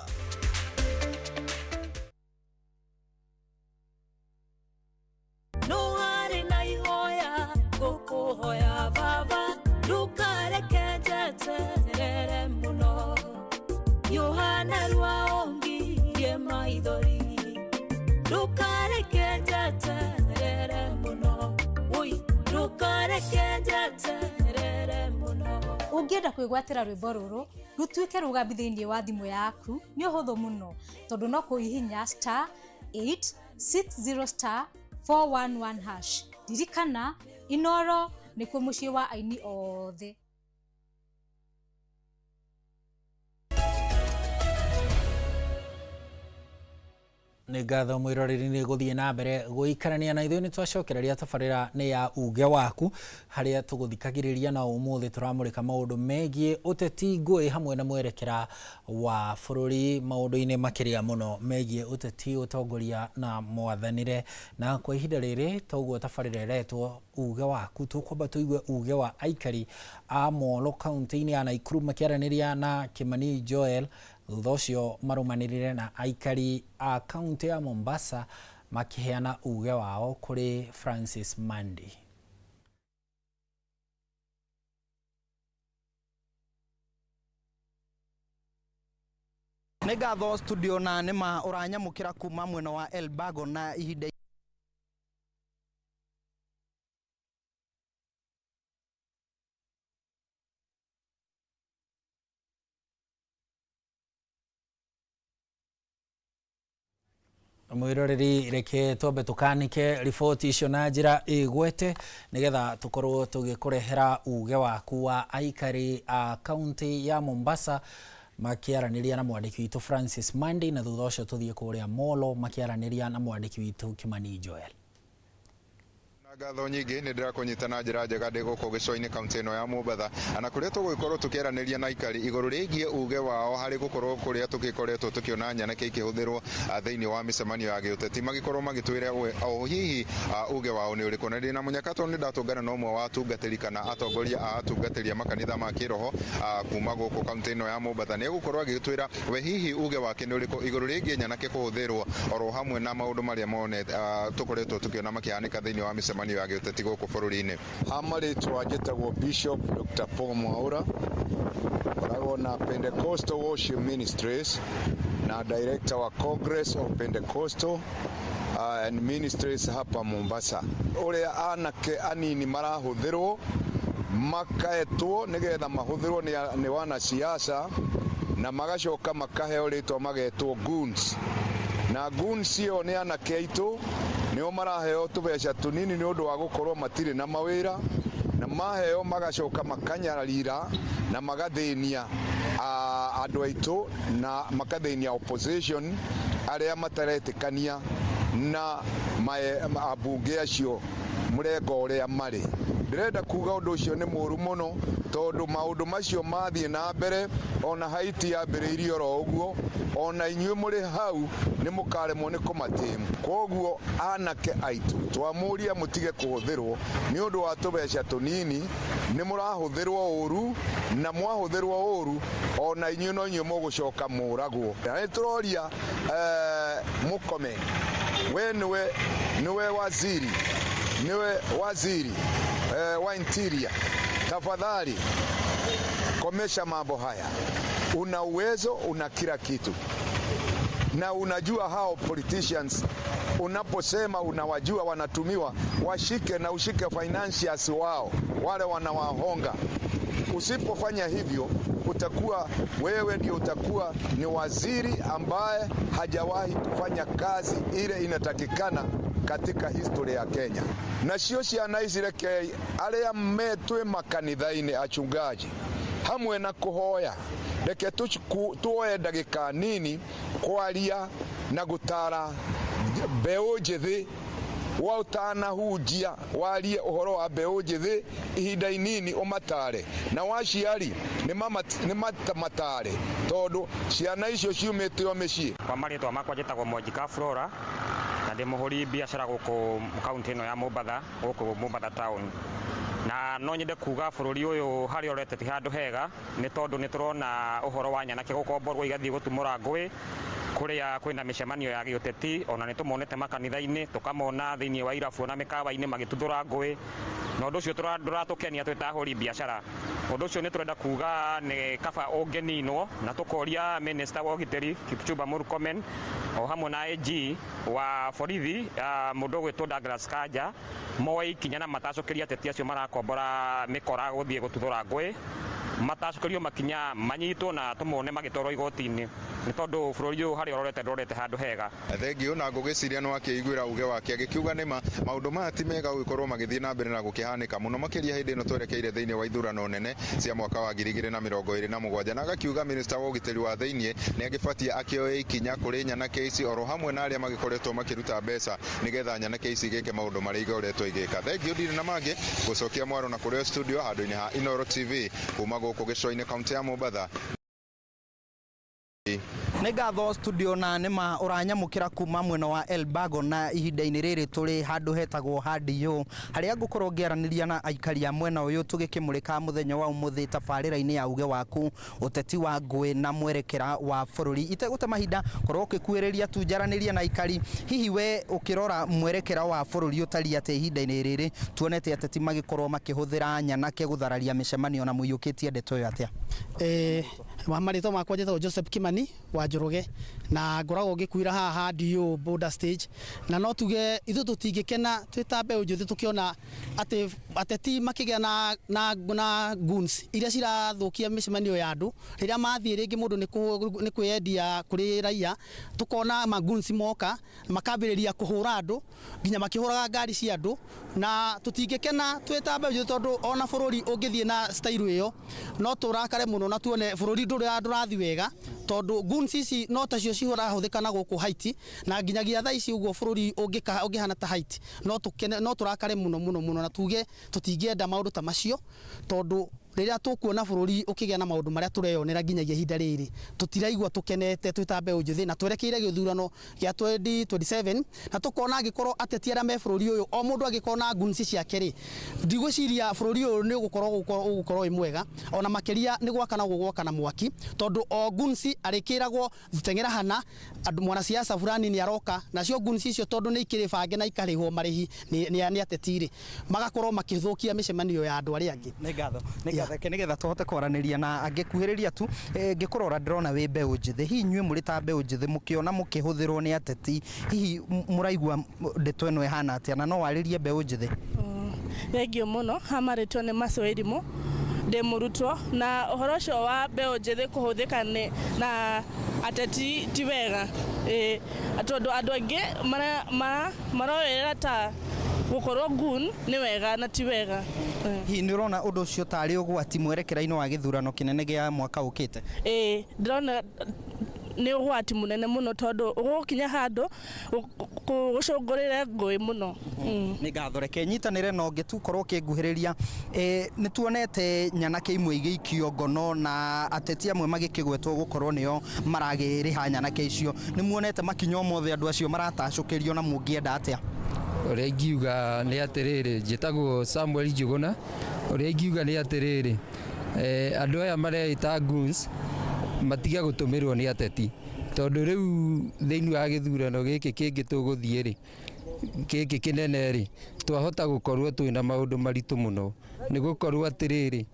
No harĩ na ihoya ngũkũhoya baba, ndũkareke njeterere mũno. Yohana rwaongirie maithori, ndũkareke njeterere mũno. Ui, ndũkareke njeterere mũno. Ũngĩenda kwĩgwatĩra rwĩmbo rũrũ rũtuĩke rũgambi thĩinĩ wa thimũ yaku, nĩ ũhũthũ mũno, tondũ no kũhihinya *860*411#. Ririkana, Inoro nĩkuo mũciĩ wa aini othe. Nĩ ngatho mwĩroreri nĩ gũthiĩ na mbere gũikarania na ithuĩ. Nĩ twacokereria tabarĩra nĩ ya uge waku, harĩa tũgũthikagĩrĩria, na ũmũthĩ tũramũrĩka maũndũ megiĩ ũteti, ngũĩ hamwe na mwerekera wa bũrũri maũndũ-inĩ makĩria mũno megiĩ ũteti, ũtongoria na mwathanĩre. Na kwa ihinda rĩrĩ, toguo tabarĩra ĩretwo uge waku, tũkwamba tũigue uge wa aikari a Molo kaunti-inĩ ya Nakuru makĩaranĩria na Kimani Joel. Thutha ũcio marũmanĩrĩre na aikari a kaunti ya Mombasa makĩheana uge wao kũrĩ Francis Mandi. Nĩ ngatho studio, na nĩma ũranyamũkĩra kuma mwena wa Elbago na ihinda Mwiroreri, reke twambe tukanike riboti icio na njĩra ĩgwete nĩgetha tũkorwo tũgĩkũrehera uge waku wa aikari a kaunti ya Mombasa makĩaranĩria na mwandĩki witũ Francis Mandi, na thutha ũcio tũthiĩ kũrĩa Molo makĩaranĩria na mwandĩki witũ Kimani Joel. Ngatho nyingĩ nĩ ndĩrakũnyita na njĩra njega ndĩ gũkũ gĩcũa-inĩ kaunti ĩno ya Mombatha, na kũrĩa tũgũgĩkorwo tũkĩaranĩria na aikari igũrũ rĩgiĩ uge wao harĩ gũkorwo kũrĩa tũgĩkoretwo tũkĩona nyanake ikĩhũthĩrwo thĩinĩ wa mĩcemanio ya gĩũteti, magĩkorwo magĩtwĩra o hihi uge wao nĩ ũrĩkũ. Na ndĩ na mũnyaka tondũ nĩ ndatũngana na ũmwe wa atungatĩri kana atongoria a atungatĩri a makanitha ma kĩroho kuma gũkũ kaunti ĩno ya Mombatha. Nĩ egũkorwo agĩtwĩra we hihi uge wake nĩ ũrĩkũ igũrũ rĩgiĩ nyanake kũhũthĩrwo oro hamwe na maũndũ marĩa monete tũkoretwo tũkĩona makĩhanĩka thĩinĩ wa mĩcemanio ya gĩũteti gũkũ bũrũri-inĩ. Ha marĩtwa njĩtagwo Bishop Dr. Paul Mwaura, ngoragwo na Pentecostal Worship Ministries na director wa Congress of Pentecostal and Ministries hapa Mombasa. Ũrĩa anake anini marahũthĩrwo makaetwo nĩgetha mahũthĩrwo nĩ wanasiasa na magacoka makaheo rĩtwa magetwo goons, na goons ĩyo nĩ anake aitũ nĩo maraheo tũbeca tũnini nĩ ũndũ wa gũkorwo matirĩ na mawĩra, na maheo magacoka makanyarira na magathĩnia andũ aitũ na makathĩnia opposition arĩa mataretĩkania na ambunge acio mũrengo ũrĩa marĩ. Ndĩrenda kuga ũndũ ũcio nĩ mũũru mũno tondũ maũndũ macio mathiĩ na mbere ona Haiti yambĩrĩirie oro ũguo, ona inyuĩ mũrĩ hau nĩ mũkaremwo nĩ kũmatĩmu. Koguo anake aitũ twamũria mũtige kũhũthĩrwo nĩ ũndũ wa tũbeca tũnini, nĩ mũrahũthĩrwo ũru, na mwahũthĩrwo ũru ona inyuĩ no inyuĩ mũgũcoka mũragwo. Na nĩ tũroria Murkomen, we nĩwe waziri, nĩwe waziri wa interior, tafadhali komesha mambo haya. Una uwezo, una kila kitu, na unajua hao politicians unaposema unawajua wanatumiwa, washike na ushike financiers wao wale wanawahonga. Usipofanya hivyo utakuwa wewe ndio utakuwa ni waziri ambaye hajawahi kufanya kazi ile inatakikana katika history ya Kenya. Nacio ciana ici rekei aria metwe makanitha-inĩ achungaji hamwe na kuhoya, reke tuoe ndagĩka nini kwaria na gũtara mbeũ njĩthĩ. Wa ũtanahunjia warie ũhoro wa mbeũ njĩthĩ ihinda inini ũmatare, na waciari nĩ matare tondũ ciana icio ciumĩte o mĩciĩ. Kwa marĩtwa makwa njĩtagwo Mwanjika Flora na ndĩ mũhũri biacara gũkũ kaunti ĩno ya Mombatha, gũkũ Mombatha town. Na no nyende kuga bũrũri ũyũ harĩa ũrorete ti handũ hega, nĩ tondũ nĩ tũrona ũhoro wa nyanake gũkomborwo igathiĩ gũtumũra ngũĩ kũrĩa kwĩna mĩcemanio ya gĩũteti, ona nĩ tũmonete makanitha-inĩ, tũkamona thĩinĩ wa irabu na mĩkawa-inĩ magĩtuthũra ngũĩ, na ũndũ ũcio ndũratũkenia twĩ ta ahũri biacara. Ũndũ ũcio nĩ tũrenda kuga nĩ kaba ũngĩninwo, na tũkoria Minister wa ũgitĩri Kipchumba Murkomen o hamwe na AG wa borithi mũndũ ũgwĩtwo Douglas Kanja moe ikinya na matacũkĩrie ateti acio marakombora mĩkora gũthiĩ gũtuthũra ngũĩ, matacũkĩrio makinya manyitwo na tũmone magĩtwarwo igoti-inĩ, nĩ tondũ bũrũri ũyũ harĩa ũrorete ndũrorete handũ hega. Thengio na ngũgĩciria nĩ wakĩiguĩra uge wake agĩkiuga nĩma maũndũ maya ti mega gũgĩkorwo magĩthiĩ na mbere na gũkĩhanĩka mũno makĩria hĩndĩ ĩno twerekeire thĩinĩ wa ithurano nene cia mwaka wa 2027, na agakiuga Minister wa ũgitĩri wa thĩinĩ nĩ agĩbatie akĩoe ikinya kũrĩ nyanake ici oro hamwe na arĩa magĩkoretwo makĩruta mbeca nĩgetha nyanake ici igĩke maũndũ marĩa igoretwo igĩka. Thengio, ndirĩ na mangĩ gũcokia mwaro na kũrĩ studio handũ-inĩ ha Inooro TV kuma gũkũ gĩcũa-inĩ kaunti ya Mombatha. Nĩ ngatho studio na nĩma ũranyamũkĩra kuma mwena wa Elbago, na ihinda-inĩ rĩrĩ tũrĩ handũ hetagwo Hadiyo harĩa ngũkorwo ngĩaranĩria na aikari a mwena ũyũ tũgĩkĩmũrĩka mũthenya wa ũmũthĩ tabarĩra-inĩ ya uge waku ũteti wa ngũĩ na mwerekera wa bũrũri. Itegũte mahinda korwo ũgĩkuhĩrĩria tu njaranĩrie na aikari, hihi we ũkĩrora mwerekera wa bũrũri ũtariĩ atĩa ihinda-inĩ rĩrĩ tuonete ateti magĩkorwo makĩhũthĩra nyanake gũthararia mĩcemanio na mũiyũkĩtie ndeto ĩyo atĩa? Marĩtwa makwa njĩtagwo Joseph Kimani wa Njoroge na ngoragwo ngĩkuĩra haha Hadiyo border stage, na no tuge ithuĩ tũtingĩkena twĩ ta mbeũ njĩthĩ tũkĩona atĩ ateti makĩgĩa na goons iria cirathũkia mĩcemanio ya andũ. Rĩrĩa mathiĩ rĩngĩ mũndũ nĩ kwĩyendia kũrĩ raia, tũkona ma goons moka makambĩrĩria kũhũra andũ nginya makĩhũraga ngari cia andũ, na tũtingĩkena twĩ ta mbeũ njĩthĩ tondũ ona bũrũri ũngĩthiĩ na style ĩyo no tũrakare mũno na tuone bũrũri Ndũrathiĩ wega tondũ goons ici no tacio cihũrahũthĩka na gũkũ Haiti, na nginyagia thaa ici ũguo bũrũri ũngĩhana ta Haiti, no tũkene, no tũrakare mũno mũno mũno, na tuge tũtingĩenda maũndũ ta macio, tondũ rĩrĩa tũkuona bũrũri ũkĩgĩa na maũndũ marĩa tũreyonera nginyagia ihinda rĩrĩ, tũtiraigua tũkenete twĩ ta mbeũ njĩthĩ, na twerekeire gĩthurano gĩa 2027, na tũkona angĩkorwo ateti arĩa me bũrũri ũyũ, o mũndũ angĩkorwo na goons ciake rĩ, ndigwĩciria bũrũri ũyũ nĩ ũgũkorwo wĩ mwega. Ona makĩria nĩ gwakana gũgwakana mwaki, tondũ o goons arĩkĩragwo teng'era hana andũ, mwanasiasa fulani nĩ aroka, nacio goons icio, tondũ nĩ ikĩrĩ bange na ikarĩhwo marĩhi nĩ ateti rĩ, magakorwo makĩthũkia mĩcemanio ya andũ arĩa angĩ. Nĩ ngatho, nĩ ngatho. Reke nĩgetha tũhote kwaranĩria na angĩkuhĩrĩria tu. Ngĩkũrora ndĩrona wĩ mbeũ njĩthĩ. Hihi inyuĩ mũrĩ ta mbeũ njĩthĩ, mũkĩona mũkĩhũthĩrwo nĩ ateti, hihi mũraigua ndeto ĩno ĩhana atĩa, na no warĩrie mbeũ njĩthĩ? Thengio mũno. Hamarĩtwo nĩ Macio Irimũ, ndĩ mũrutwo, na ũhoro ũcio wa mbeũ njĩthĩ kũhũthĩka nĩ na ateti ti wega, ĩĩ, tondũ andũ aingĩ maroerera ta gũkorwo goon nĩ wega, na ti wega. Hihi nĩ ũrona ũndũ ũcio tarĩ ũgwati mwerekera-inĩ wa gĩthurano kĩnene gĩa mwaka ũkĩte? Ĩĩ, ndĩrona nĩ ũgwati mũnene mũno, tondũ ũgũkinya handũ gũcũngũrĩre ngũĩ mũno. Nĩ ngatho. Reke nyitanĩre na ũngĩ tu, korwo ũkĩnguhĩrĩria. Nĩ tuonete nyanake imwe igĩikio ngono na ateti amwe magĩkĩgwetwo gũkorwo nĩo maragĩrĩha nyanake icio. Nĩ muonete makinya o mothe andũ acio maratacũkĩrio, na mũngĩenda atĩa? Ũrĩa ingiuga nĩ atĩrĩrĩ, njĩtagwo Samuel Njuguna. Ũrĩa ingiuga nĩ atĩrĩrĩ, andũ aya mareĩta goons matige gũtũmĩrwo nĩ ateti, tondũ rĩu thĩinĩ wa gĩthurano gĩkĩ kĩngĩ tũgũthiĩ rĩ, gĩkĩ kĩnene rĩ, twahota gũkorwo twĩna maũndũ maritũ mũno, nĩ gũkorwo atĩrĩrĩ,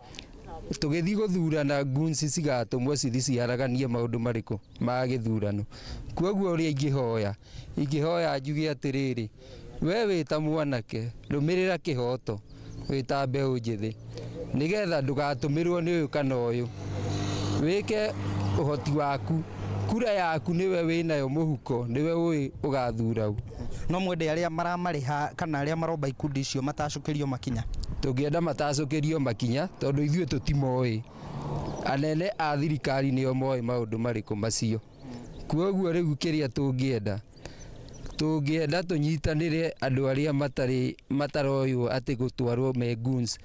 tũgĩthiĩ gũthurana, goons cigatũmwo cithi ciharaganie maũndũ marĩkũ ma gĩthurano. Koguo ũrĩa ingĩhoya njuge atĩrĩrĩ, we wĩ ta mwanake, rũmĩrĩra kĩhoto wĩ ta mbeũ njĩthĩ, nĩgetha ndũgatũmĩrwo nĩ ũyũ kana ũyũ. Wĩke ũhoti waku, kura yaku nĩwe wĩnayo mũhuko, nĩwe ũĩ ũgathura ũ. No mwende arĩa maramarĩha kana arĩa maromba ikundi icio matacũkĩrio makinya? Tũngĩenda matacũkĩrio makinya, tondũ ithuĩ tũtimoĩ. Anene a thirikari nĩo moĩ maũndũ marĩkũ macio. Koguo rĩu kĩrĩa tũngĩenda tũnyitanĩre andũ arĩa matarĩ mataroywo atĩ gũtwarwo me goons,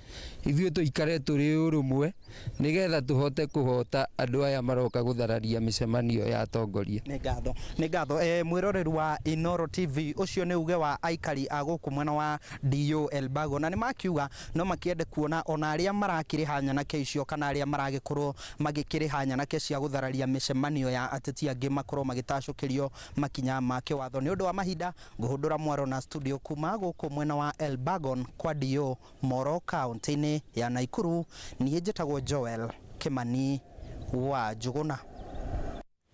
ithuĩ tũikare tũrĩ ũrũmwe, nĩgetha tũhote kũhota andũ aya maroka gũthararia mĩcemanio ya atongoria. Nĩ ngatho, nĩ ngatho. Mwĩroreri wa Inoro TV, ũcio nĩ uge wa aikari a gũkũ mwena wa DO Elbago, na nĩ makiuga no makĩende kuona ona arĩa marakĩrĩha nyanake icio kana arĩa maragĩkorwo magĩkĩrĩha nyanake cia gũthararia mĩcemanio ya ateti angĩ makorwo magĩtacũkĩrio makinya ma kĩwatho. Nĩ ũndũ wa mahinda, ngũhũndũra mwaro na studio kuma gũkũ mwena wa Elbagon kwa DO Moro, kaunti-inĩ ya Nakuru. Niĩ njĩtagwo Joel Kimani wa Njuguna.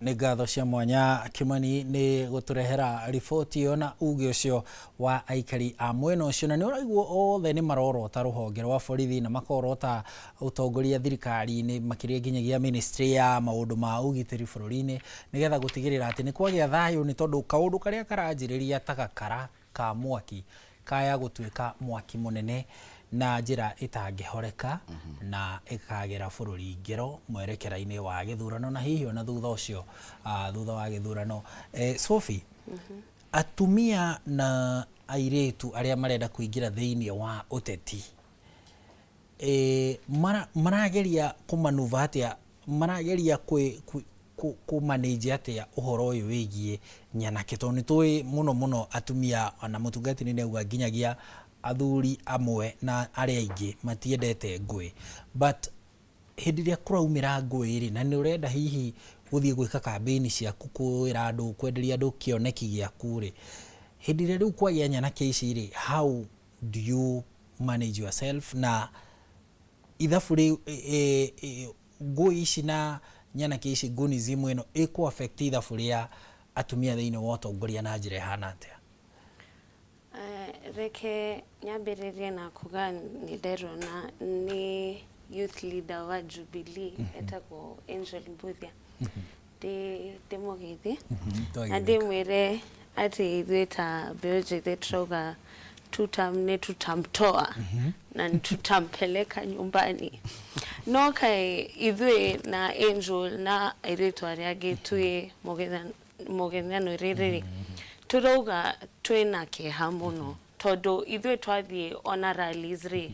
Nĩ ngatho cia mwanya, Kimani, nĩ gũtũrehera riboti ĩyo na uge ũcio wa aikari a mwena ũcio. Na nĩ ũraigua othe nĩ marorota rũhonge rwa borithi na makorota ũtongoria thirikari-inĩ, makĩria nginyagia ministry ya maũndũ ma ũgitĩri bũrũri-inĩ, nĩgetha gũtigĩrĩra atĩ nĩ kwagĩa thayũ, nĩ tondũ kaũndũ karĩa karanjĩrĩria ta gakara ka mwaki kaya gũtuĩka mwaki mũnene na njĩra ĩtangĩhoreka, na ĩkagera bũrũri ngero mwerekera-inĩ wa gĩthurano, na hihi ona thutha ũcio, thutha wa gĩthurano. Sophie, atumia na airĩtu arĩa marenda kũingĩra thĩinĩ wa ũteti, marageria kũmanuva atĩa, marageria kũmanage atĩa ũhoro ũyũ wĩgiĩ nyanake, tondũ nĩ tũĩ mũno mũno atumia na mũtungatĩri nĩ auga nginyagia athuri amwe na arĩa aingĩ matiendete ngũĩ, but hĩndĩ ĩrĩa kũraumĩra ngũĩ rĩ, na nĩ ũrenda hihi gũthiĩ gwĩka kambĩini ciaku, kwĩra andũ, kwenderia andũ kĩoneki gĩaku rĩ, hĩndĩ ĩrĩa rĩu kwagĩa nyanake ici rĩ, how do you manage yourself na ithabu rĩu, ngũĩ ici na nyanake ici, goonism ĩno ĩkũ affect ithabu rĩa atumia thĩinĩ wa ũtongoria na njĩra ĩhana atĩa? Reke nyambĩrĩrie na kuga nĩ nderona nĩ youth leader wa Jubilee etagwo Angel Mbuthia, ndĩ mũgeithie na ndĩmwĩre atĩ ithuĩ ta mbeũ njĩthĩ turauga tutam nĩ tutamtoa na tutampeleka nyumbani. No kaĩ ithuĩ na Angel na airĩtu arĩa angĩ twĩ mũng'ethanĩro rĩrĩ tũrauga twĩna kĩeha mũno, tondũ ithuĩ twathiĩ ona rallies rĩ,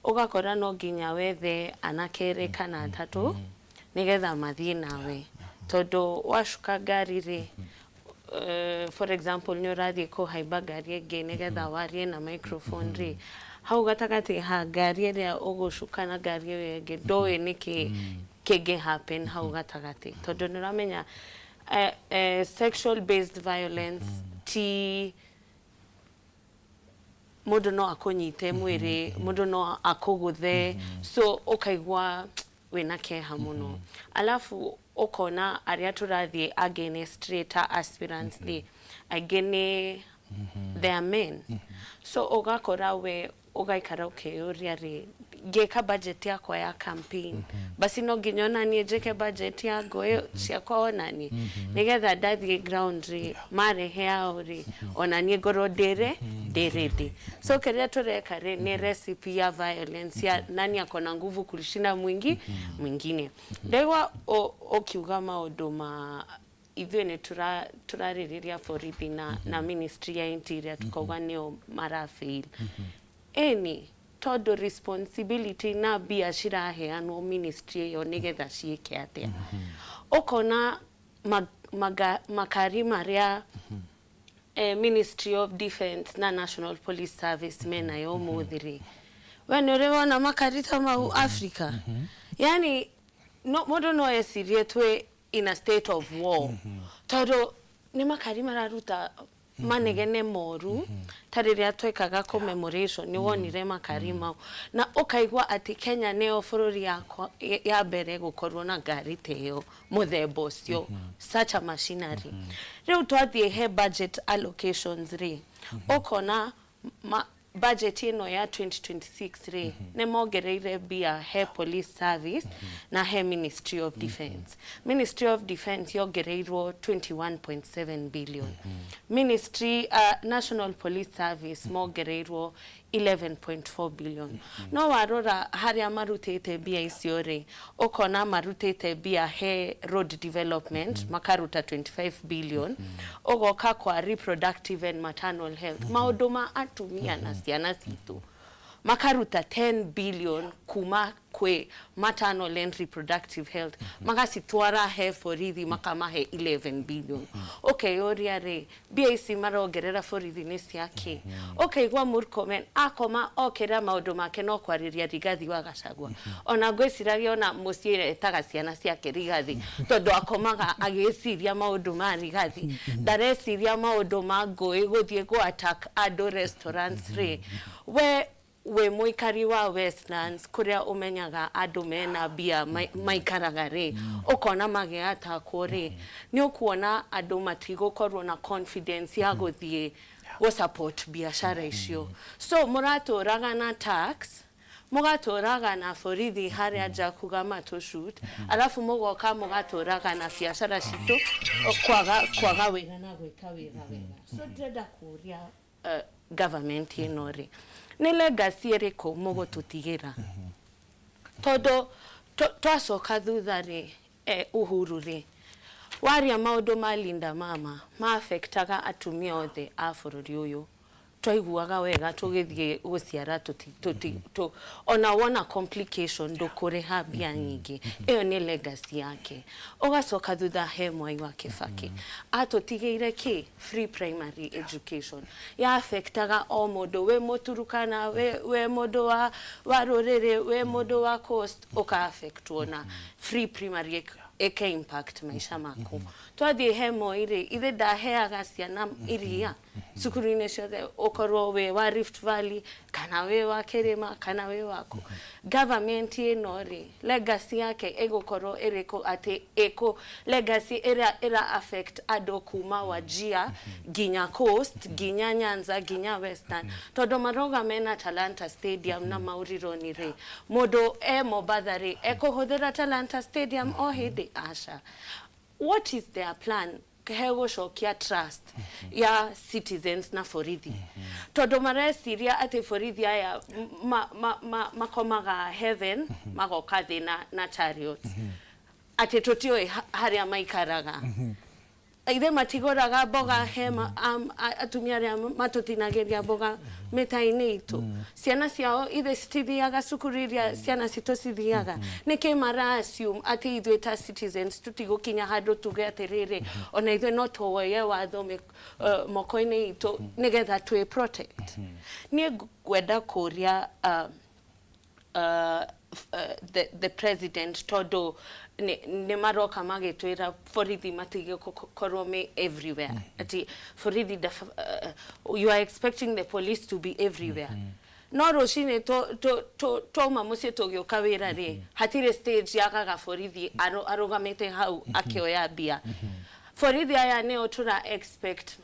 ũgakora no nginya wethe anake erĩ kana atatũ nĩgetha mathiĩ nawe, tondũ wacuka ngari rĩ, for example, nĩ ũrathiĩ kũhaimba ngari ĩngĩ nĩgetha warie na microphone rĩ, hau gatagatĩ ha ngari ĩrĩa ũgũcuka na ngari ĩyo ĩngĩ, ndũĩ nĩkĩ kĩngĩ happen hau gatagatĩ, tondũ nĩ ũramenya sexual based violence ti mũndũ no akũnyite mwĩrĩ, mũndũ no akũgũthe, so ũkaigua wĩna kĩeha mũno. Alafu ũkona arĩa tũrathiĩ against rĩ, ta aspirants rĩ, aingĩ nĩ they are men, so ũgakora we ũgaikara ũkĩyũria rĩ, ngĩka budget yakwa ya campaign, basi no nginya onaniĩ njĩke budget ya ngũĩ ciakwa onaniĩ, nĩgetha ndathiĩ ground rĩ, marehe ao rĩ, onaniĩ ngorwo ndĩrĩ ndĩ ready. So kĩrĩa tũreka rĩ, nĩ recipe ya violence ya nani akona nguvu kulishinda mwingi mwingine. Ndaigua ũkiuga maũndũ ma ithuĩ nĩ tũrarĩrĩria borithi na Ministry ya Interior, tukauga nĩo marafail. Ĩni tondũ responsibility na mbia ciraheanwo ministry ĩyo nĩgetha ciĩke atĩa? Ũkona makari marĩa Ministry of Defence na National Police Service menayo ũmũthĩ rĩ, we nĩ ũrĩ wona makari ta mau Africa? Yani no, mũndũ no ecirie twĩ in a state of war, tondũ nĩ makari mararuta manegene moru. Ta rĩrĩa twekaga commemoration, nĩ wonire makari mau na ũkaigua atĩ Kenya nĩyo bũrũri yakwa ya mbere gũkorwo na ngari ta ĩyo, mũthemba ũcio, such a machinery. Rĩu twathiĩ he budget allocations rĩ, ũkona budget ĩno ya 2026 rĩ, nĩ mongereire mbia he police service na he Ministry of Defence. Ministry of Defence yongereirwo 21.7 billion, ministry National Police Service mongereirwo 11.4 billion. No warora harĩa marutĩte mbia icio rĩ, ũkona marutĩte mbia he road development, makaruta 25 billion, ũgoka kwa reproductive and maternal health, maũndũ ma atumia na ciana citũ, makaruta 10 billion kuma kwĩ maternal and reproductive health, magacitwara he borithi, makamahe 11 billion. Ũkeyũria rĩ, mbia ici marongerera borithi nĩ ciakĩ? Ũkaigua Murkomen akoma okĩra, maũndũ make no kwarĩria Rigathi wa Gachagua. Ona ngwĩciragia ona mũciĩ etaga ciana ciake Rigathi, tondũ akomaga agĩciria maũndũ ma Rigathi, ndareciria maũndũ ma ngũĩ gũthiĩ gũ attack andũ restaurants rĩ. We wĩ mũikari wa Westlands, kũrĩa ũmenyaga andũ mena mbia maikaraga rĩ, ũkona magĩatakwo rĩ, nĩ ũkuona andũ matigũkorwo na confidence ya gũthiĩ gũ support biashara icio. So mũratũraga na tax, mũgatũraga na borithi harĩa nja kuga matũ shoot, alafu mũgoka mũgatũraga na biacara citũ kwaga wĩra na gwĩka wĩra wega. So ndĩrenda kũria government ĩno rĩ, nĩ legacy ĩrĩkũ mũgũtũtigĩra? Tondũ twacoka thutha rĩ, Uhuru rĩ, waria maũndũ ma Linda Mama ma affectaga atumia othe a bũrũri ũyũ, twaiguaga wega tũgĩthiĩ gũciara, tũti, tũti, tũ, ona wona complication ndũkũrĩha mbia nyingĩ. Ĩyo nĩ legacy yake. Ũgacoka thutha he Mwai wa Kibaki, atũtigĩire kĩ? Free primary education ya affectaga o mũndũ, wĩ Mũturukana, wĩ mũndũ wa rũrĩrĩ, wĩ mũndũ wa coast, ũka affectwo na free primary ĩka impact maica maku. Twathiĩ he Moi rĩ, ithe ndaheaga ciana iria cukuru-inĩ ciothe, ũkorwo wĩ wa Rift Valley kana wĩ wa kĩrĩma kana wĩ waku. Government ĩno rĩ, legacy yake ĩgũkorwo ĩrĩkũ, atĩ ĩkũ legacy ĩrĩa ĩra affect andũ kuma Wajir nginya Coast, nginya Nyanza, nginya Western? Tondũ maroga mena Talanta Stadium na Maurironi rĩ, mũndũ e Mombatha rĩ, ekũhũthĩra Talanta Stadium o hĩndĩ? Aca. What is their plan he gũcokia trust ya citizens na borithi? Tondũ mareciria atĩ borithi aya makomaga heaven magoka thĩ na chariots, atĩ tũtiũĩ harĩa maikaraga. Ithe matigũraga mboga he atumia arĩa matũtinagĩria mboga mĩta-inĩ itũ. Ciana ciao ithe citithiaga cukuru iria ciana citũ cithiaga. Nĩkĩ mara assume atĩ ithuĩ ta citizens tũtigũkinya handũ tuge atĩrĩrĩ, ona ithuĩ no tuoye watho moko-inĩ itũ nĩgetha twĩ protect? Niĩ ngwenda kũria the president, tondũ nĩ maroka magĩtwĩra borithi matige gũkorwo me everywhere, ati borithi you are expecting the police to be everywhere, no rũcinĩ twauma mũciĩ tũgĩũka wĩra rĩ, hatirĩ stage yagaga borithi arũgamĩte hau akĩoya mbia. Borithi aya nĩo tũra expect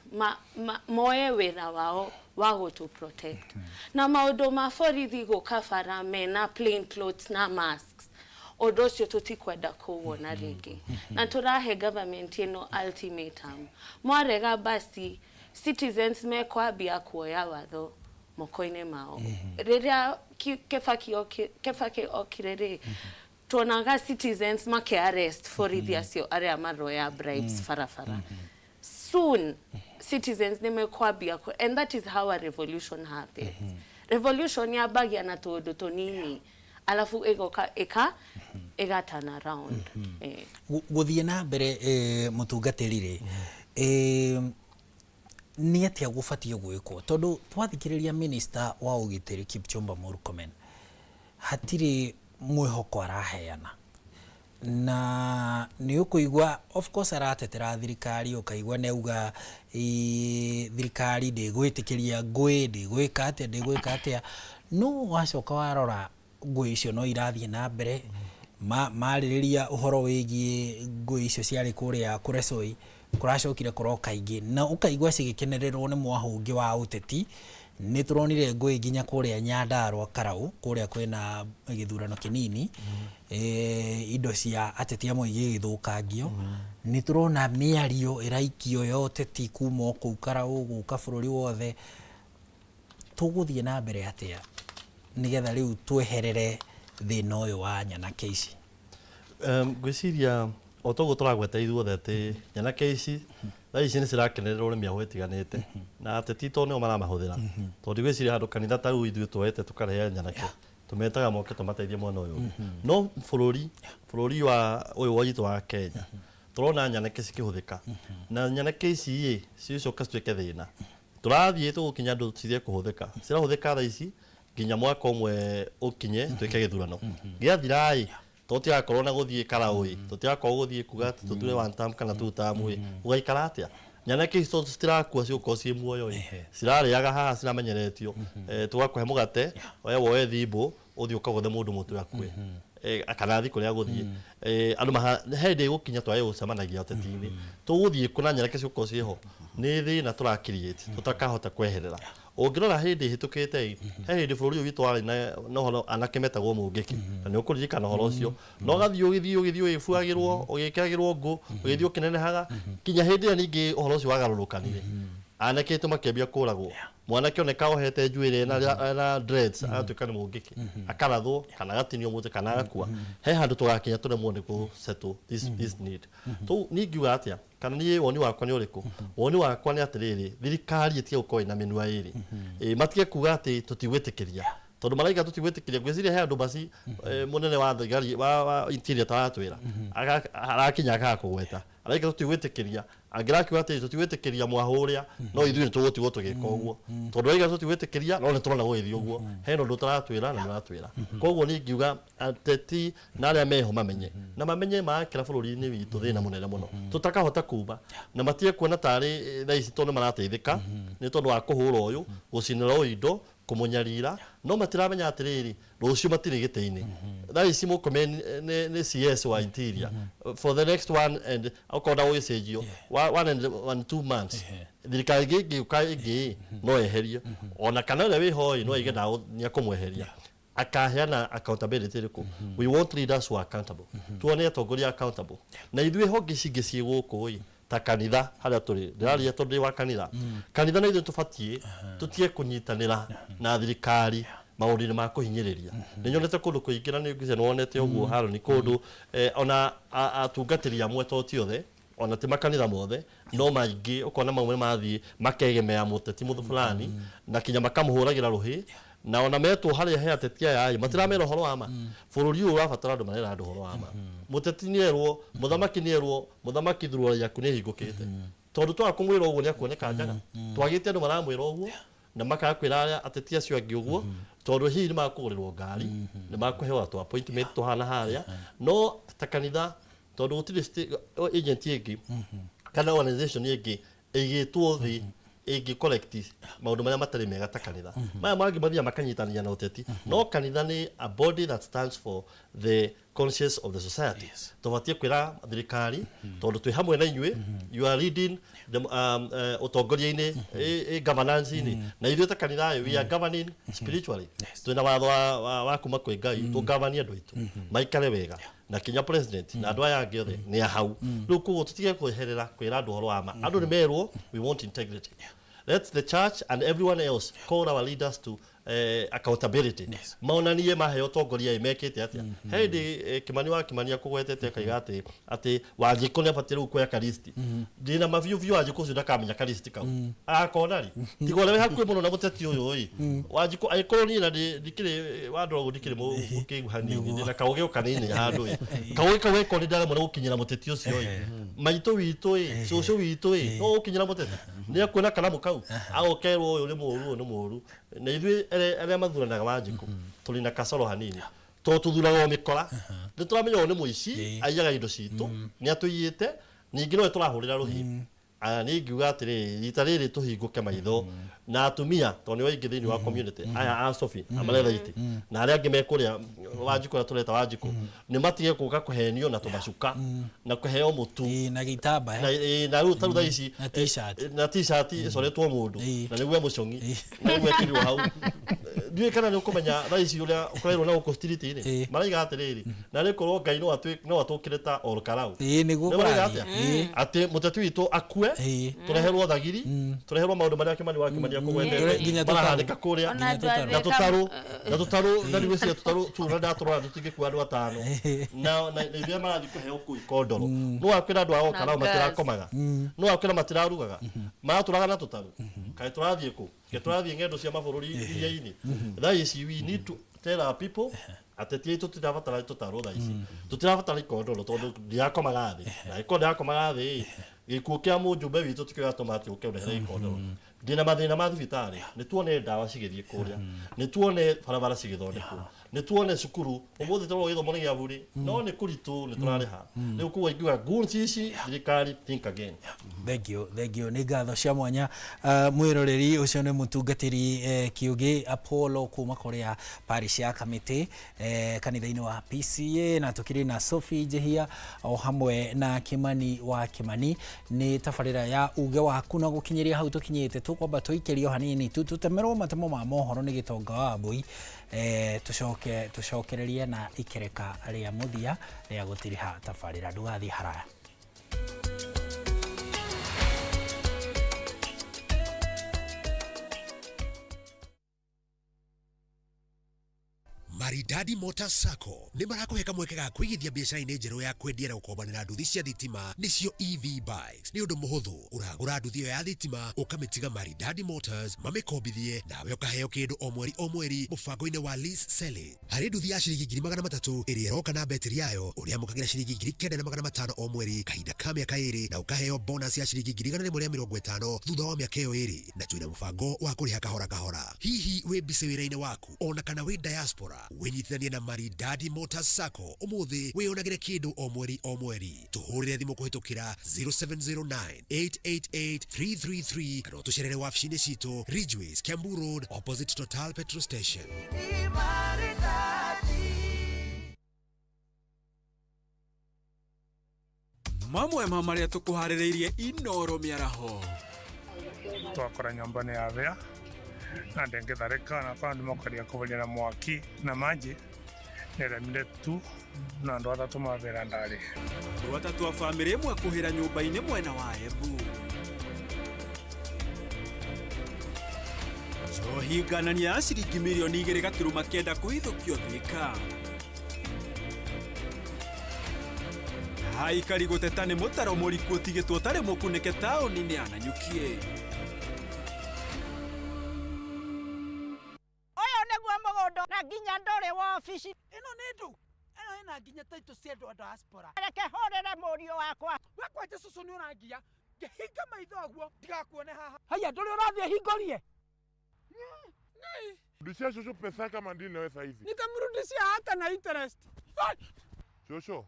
moe wĩra wao wa gũtũ protect, na maũndũ ma borithi gũka bara mena plain clothes na masks, ũndũ ũcio tũtikwenda kũwona rĩngĩ. Na tũrahe government ĩno ultimatum: mwarega basi, citizens mekwambia kuoya watho moko-inĩ mao. Rĩrĩa Kibaki okire rĩ, tuonaga citizens make arrest borithi acio arĩa maroya bribes barabara. Soon citizens nĩ mekwambia and that is how a revolution happens. Revolution yambagia na tũũndũ tũnini, alafu ĩgoka ĩga turn around. Gũthiĩ na mbere, mũtungatĩri rĩ, nĩ atĩa gũbatiĩ gwĩkwo? Tondũ twathikĩrĩria minister wa ũgitĩri Kipchumba Murkomen, hatirĩ mwĩhoko araheana, na nĩ ũkũigua of course aratetera thirikari, ũkaigua nĩ auga thirikari ndĩgwĩtĩkĩria ngũĩ, ndĩgwĩka atĩa, ndĩgwĩka atĩa, no wacoka warora ngũĩ icio no irathiĩ na mbere. Marĩrĩria ũhoro wĩgiĩ ngũĩ icio ciarĩ kũrĩa Kuresoi, kũracokire kũroka ingĩ na ũkaigua cigĩkenererwo nĩ mwahũngĩ wa ũteti. Nĩ tũronire ngũĩ nginya kũrĩa Nyandarua Karau, kũrĩa kwĩna gĩthurano kĩnini, indo cia ateti amwe igĩgĩthũkangio. Nĩ tũrona mĩario ĩraikio ya ũteti kuma o kũu Karau gũka bũrũri wothe. Tũgũthiĩ na mbere atĩa nĩgetha rĩu tweherere thĩna ũyũ wa nyanake ici? Ngwĩciria o toguo tũragweta ithuothe atĩ nyanake ici thaa ici nĩ cirakenererwo nĩ mĩahũ ĩtiganĩte, na ateti to nĩo maramahũthĩra, tondũ ndigwĩciria handũ kanitha ta rĩu ithuĩ tuoete tũkarehe nyanake, tũmetaga moke tũmateithie mwena ũyũ ũngĩ. No bũrũri wa ũyũ witũ wa Kenya tũrona nyanake cikĩhũthĩka, na nyanake ici ĩ cicoka cituĩke thĩna. Tũrathiĩ tũgũkinya andũ cithie kũhũthĩka, cirahũthĩka thaa ici nginya mwaka ũmwe ũkinye tuĩke gĩthurano gĩathira ĩ, tũtigakorwo na gũthiĩ karaũ ĩ, tũtigakorwo gũthiĩ kuga atĩ tũthure one term kana two term ĩ, gũgaikara atĩa? Nyanake ici tondũ citirakua, cigũkorwo ciĩ muoyo ĩ, cirarĩaga haha, ciramenyeretio. Tũgakũhe mũgate, we woe thimbũ ũthiĩ ũkagũthe mũndũ mũtwe akue, kana athiĩ kũrĩa gũthiĩ. Andũ he hĩndĩ ĩgũkinya twage gũcemanagia ũteti-inĩ. Tũgũthiĩ kũ na nyanake cigũkorwo ciĩho? Nĩ thĩna tũra create tũtakahota kweherera. Ũngĩrora hĩndĩ ĩhĩtũkĩte ĩ, he hĩndĩ bũrũri ũyũ witũ warĩ na ũhoro anake metagwo mũngĩki, na nĩ ũkũririkana ũhoro ũcio, na ũgathiĩ ũgĩthiĩ ũgĩbuagĩrwo, ũgĩkĩragĩrwo ngũ, ũgĩthiĩ ũkĩnenehaga nginya hĩndĩ ĩrĩa ningĩ ũhoro ũcio wagarũrũkanire, anake aitũ makĩambia kũragwo. Mwanake oneka ohete njuĩrĩ ena dreads agatuĩka nĩ mũngĩki, akarathwo kana agatinio mũtĩ kana agakua. He handũ tũgakinya tũremwo nĩ kũ settle this need. Tu niĩ ngiuga atĩa, kana niĩ woni wakwa nĩ ũrĩkũ? Woni wakwa nĩ atĩrĩrĩ, thirikari ĩtige gũkorwo ĩna mĩnua ĩrĩ. Matige kuga atĩ tũtigwĩtĩkĩria, tondũ maraiga tũtigwĩtĩkĩria. Ngwĩciria he andũ baci mũnene wa thigari wa interior taratwĩra arakinya akaga kũgweta, araiga tũtigwĩtĩkĩria. Angĩrakiuga atĩ tũtigwĩtĩkĩria mwahũ ũrĩa, no ithuĩ nĩ tũgũtigwo tũgĩka ũguo, tondũ araiga tũtigwĩtĩkĩria, no nĩ tũrona gũgĩthiĩ ũguo. Hena ũndũ ũtaratwĩra na nĩ ũratwĩra. Koguo niĩ ngiuga ateti na arĩa meho mamenye na mamenye marakĩra bũrũri-inĩ witũ thĩna mũnene mũno tũtakahota kuma, na matige kuona tarĩ thaa ici tondũ nĩ marateithĩka nĩ tondũ wa kũhũra ũyũ, gũcinĩra ũyũ indo, kũmũnyarira, no matiramenya atĩrĩrĩ, rũciũ matirĩ gĩtĩ-inĩ. Thaa ici Murkomen nĩ CS wa interior for the next one and okorwo ndagũgĩcenjio 1 and 1 2 months, thirikari ĩngĩ ĩngĩũka ĩngĩ no eherio, ona kana ũrĩa wĩho ĩ no aige nĩ akũmweheria, akaheana accountability ĩrĩkũ? We want leaders who are accountable. Tuone atongoria accountable, na ithuĩ honge ici ingĩ ciĩ gũkũ ĩ. Ta kanitha harĩa tũrĩ, ndĩraria tondũ ndĩ wa kanitha. Kanitha na ithuĩ tũbatiĩ tũtige kũnyitanĩra na thirikari maũndũ-inĩ ma kũhinyĩrĩria. Nĩ nyonete kũndũ kũingĩ, na nĩ ngwĩciria nĩ wonete ũguo Haroni, kũndũ ona atungatĩri amwe, to ti othe, ona ti makanitha mothe, no maingĩ, ũkona mamwe mathiĩ makegemea mũteti mũthũ fulani na kinya makamũhũragĩra rũhĩ, na ona metwo harĩa he ateti aya ĩ matiramera ũhoro wa ma. Bũrũri ũyũ ũrabatara andũ marera andũ ũhoro wa ma. Mũteti nĩ erwo, mũthamaki nĩ erwo, mũthamaki, thuruarĩ yaku nĩ ĩhingũkĩte, tondũ twaga kũmwĩra ũguo nĩ akuoneka njaga. Twagĩte andũ maramwĩra ũguo na makaga kwĩra arĩa ateti acio angĩ ũguo, tondũ hihi nĩ makũgũrĩrwo ngari, nĩ makũhewa tũ appointment tũhana harĩa. No ta kanitha, tondũ gũtirĩ agent ĩngĩ kana organization ĩngĩ ĩigĩtwo thĩ ĩngĩ collect maũndũ marĩa matarĩ mega ta kanitha. Maya mangĩ mathiaga makanyitania na ũteti, no kanitha nĩ a body that stands for the conscience of the society. Tũbatiĩ kwĩra thirikari, tondũ twĩ hamwe na inyuĩ, you are leading the ũtongoria-inĩ, ĩ governance-inĩ, na ithuĩ ta kanitha we are governing spiritually. Twĩna watho wa kuma kwĩ Ngai tũgavanie andũ aitũ maikare wega, na kinya president na andũ aya angĩ othe nĩ a hau. Rĩu koguo tũtige kweherera kwĩra andũ ũhoro wa ma. Andũ nĩ merwo, we want integrity. Let the church and everyone else call our leaders to accountability. Maonanie maheo ũtongoria ĩ mekĩte atĩa. He hĩndĩ Kimani wa Kimani akũgwetete akaiga atĩ Wanjikũ nĩ abatiĩ rĩu kuoya karisti. Ndĩna mabiũ biũ Wanjikũ ũcio ndakamenya karisti kau agakona rĩ, tiga ũrĩa wĩ hakuhĩ mũno na mũteti ũyũ ĩ. Wanjikũ angĩkorwo niĩ na ndikĩrĩ wandora ũguo, ndikĩrĩ mũkĩgu hanini, ndĩna kaũgĩ o kanini handũ ĩ, kaũgĩ kau geko nĩ ndaremwo nĩ gũkinyĩra mũteti ũcio ĩ, maitũ witũ ĩ, cũcũ witũ ĩ, no gũkinyĩra mũteti nĩ ekuona karamu kau agokerwo ũyũ nĩ mũũru, ũyũ nĩ mũũru. Na ithuĩ arĩa mathuranaga Wanjikũ tũrĩ na kacoro hanini, tondũ tũthuraga o mĩkora. Nĩ tũramenya ũyũ nĩ mũici, aiyaga indo citũ, nĩ atũiyĩte, ningĩ nowe tũrahũrĩra rũhĩ. Aya nĩ ingiuga atĩrĩrĩ, rita rĩrĩ tũhingũke maitho na atumia, tondũ nĩo aingĩ thĩinĩ wa community aya a Sophie amaretha itĩ na arĩa angĩ me kũrĩa Wanjikũ, ũrĩa tũreta Wanjikũ, nĩ matige gũka kũhenio na tũmacuka na kũheo mũtu na gĩtambaya. Na na rĩu tarĩu thaa ici na t-shirt. Na t-shirt ĩcoretwo mũndũ na nĩguo mũcong'i na nĩguo ekĩrirwo hau. Ndiũĩ kana nĩ ũkũmenya thaa ici ũrĩa ũkorirwo na gũkũ street-inĩ maraiga atĩrĩrĩ, na rĩ korwo Ngai no atũkĩre ta Olkarau. Ĩĩ, nĩguo Nĩ maraiga kũrathiĩ. atĩa? Ĩĩ. Atĩ mũteti witũ akue, tũreherwo thagiri, tũreherwo maũndũ marĩa Kimani wa Kimani akũgwetete Nginya tũtarũ. marahanĩka kũrĩa. Ona andũ na a tũtarũ, na tũtarũ, na rĩu cia tũtarũ tu na ndatũrora tũtingĩkua andũ atano, na ithuĩ marathiĩ kũheo kũu ikondoro. No wakwĩra andũ a Olkarau Na gas. matirakomaga, no wakwĩra matirarugaga, maratũraga na tũtarũ. Kaĩ tũrathiĩ kũ? Kaĩ tũrathiĩ ng'endo cia mabũrũri iria-inĩ? Thaa ici we need to tell our people, ateti aitũ, tũtirabatara tũtarũ thaa ici, tũtirabatara ikondoro, tondũ ndirakomaga thĩ, na ĩkorwo ndirakomaga thĩ ĩ, gĩkuũ kĩa mũjumbe witũ tikĩo gĩatũma atĩ ũke ũrehere ikondoro. Ndĩna mathĩna ma thibitarĩ, nĩ tuone ndawa cigĩthiĩ kũrĩa, nĩ tuone barabara cigĩthondekwo, nĩ tuone cukuru. Ũmũthĩ tũrwo gĩthomo nĩ gĩa burĩ, no nĩ kũritũ, nĩ tũrarĩha. Rĩu koguo ingiuga goons ici, thirikari, think again. Thank you, thank you. Nĩ ngatho cia mwanya. Mwĩroreri, ũcio nĩ mũtungatĩri Kiũgĩ Apollo kuma kũrĩa parish ya Kamĩtĩ, kanitha-inĩ wa PCA, na tũkĩrĩ na Sophie Njihia o hamwe na Kimani wa Kimani. Nĩ tabarĩra ya uge waku, na gũkinyĩria hau tũkinyĩte, tũkwamba tũikĩrio hanini tu tũtemerwo matemo ma mohoro nĩ Gĩtonga wa Mbui, tũcoke tũcokererie na ikereka rĩa mũthia rĩa gũtiriha tabarĩra. Ndũgathiĩ haraya. Maridadi Motors Sacco nĩ marakũhe kamweke ga kũigithia biacara-inĩ njerũ ya kwendia na gũkombanĩra nduthi cia thitima, nĩcio EV bikes. Nĩ ũndũ mũhũthũ, ũragũra nduthi ĩyo ya thitima, ũkamĩtiga Maridadi Motors mamĩkombithie, nawe ũkaheo kĩndũ o mweri o mweri mũbango-inĩ wa lease selling. Harĩ nduthi ya ciringi 300,000 ĩrĩa ĩroka na betiri yayo, ũrĩamũkagĩra ciringi 9,500 o mweri kahinda ka mĩaka 2, na ũkaheo bonus ya ciringi 150,000 thutha wa mĩaka ĩyo 2, na twĩna mũbango wa kũrĩha kahora kahora. Hihi wĩ busy wĩra-inĩ waku ona kana wĩ diaspora, wĩnyitithanie na Maridadi Motors Sacco ũmũthĩ, wĩyonagĩre kĩndũ o mweri o mweri. Tũhũrĩre thimũ kũhĩtũkĩra 0709 888 333 kana ũtũcerere wabici-inĩ citũ, Ridgeways, Kiambu Road, opposite Total petrol station. Mamwe ma marĩa tũkũharĩrĩirie Inoro mĩaraho. Twakora nyomba nĩ yavĩa na ndĩngĩtharĩka na kwa andũ makaria kũvoria na mwaki na maji. Nĩremire tu na andũ atatũ mawĩra ndarĩ. Andũ atatũ a bamĩrĩ ĩmwe kũhĩra nyũmba-inĩ mwena wa Embu. Njohi nganania ya ciringi mirioni 2.9 kũhithũkio Thika. Aikari gũteta nĩ mũtaro mũriku ũtigĩtwo ũtarĩ mũkunĩke taũni-inĩ ya Nanyuki. Ũyũ nĩguo mũgũnda na nginya ndũrĩ wa obici. Ĩno nĩ ndũ ĩno ĩna nginya taitũ cia andũ a diaspora. Reke hũrĩre mũriũ wakwa. We kwanja cũcũ nĩ ũrangia ngĩhinga maitho ũguo ndigakuone haha. Haiya ndũrĩ ũrathiĩ hingũrie. Rudishia shosho pesa kama ndini nawe saizi. Nitamrudishia hata na interest. Shosho,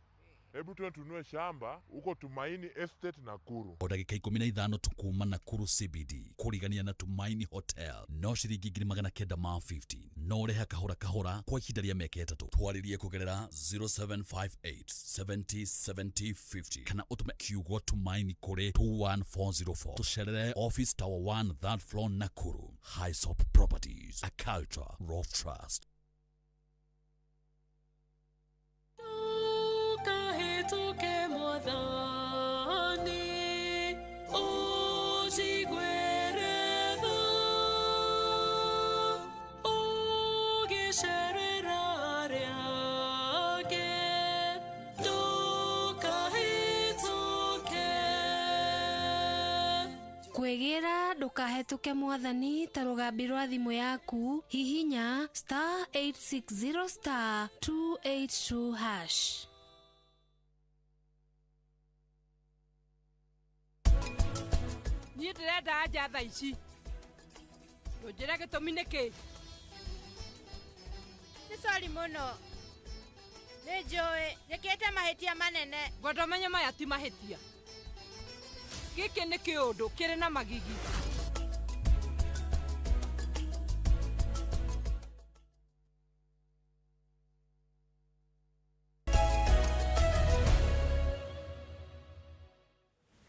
hebu tuende tununue shamba huko Tumaini Estate Nakuru. O ndagĩka 15 tu kuma Nakuru CBD kũrigania na Tumaini Hotel no ciringi 950 no ũrĩhe kahora kahora kwa ihinda rĩa mĩaka 3. Twarĩrie kũgerera 0758 70 70 50 kana ũtũme kiugo Tumaini kũrĩ 21404. Tũcerere Office Tower 1 third floor Nakuru. Hisop Properties, a culture of trust. Ndũkahĩtũke Mwathani, ũnjiguĩre tha, ũgĩcerera arĩa angĩ, ndũkahĩtũke. Kwĩgĩra ndũkahĩtũke Mwathani ta rũgambi rwa thimũ yaku hihinya star 860 star 282 hash. Niĩ ndĩrenda anja thaa ici. Ndũnjĩre gĩtũmi nĩ kĩ? Nĩ sori mũno. Nĩ njũĩ njĩkĩte mahĩtia manene. Ngwenda ũmenye maya ti mahĩtia. Gĩkĩ nĩ kĩũndũ kĩrĩ na magigi.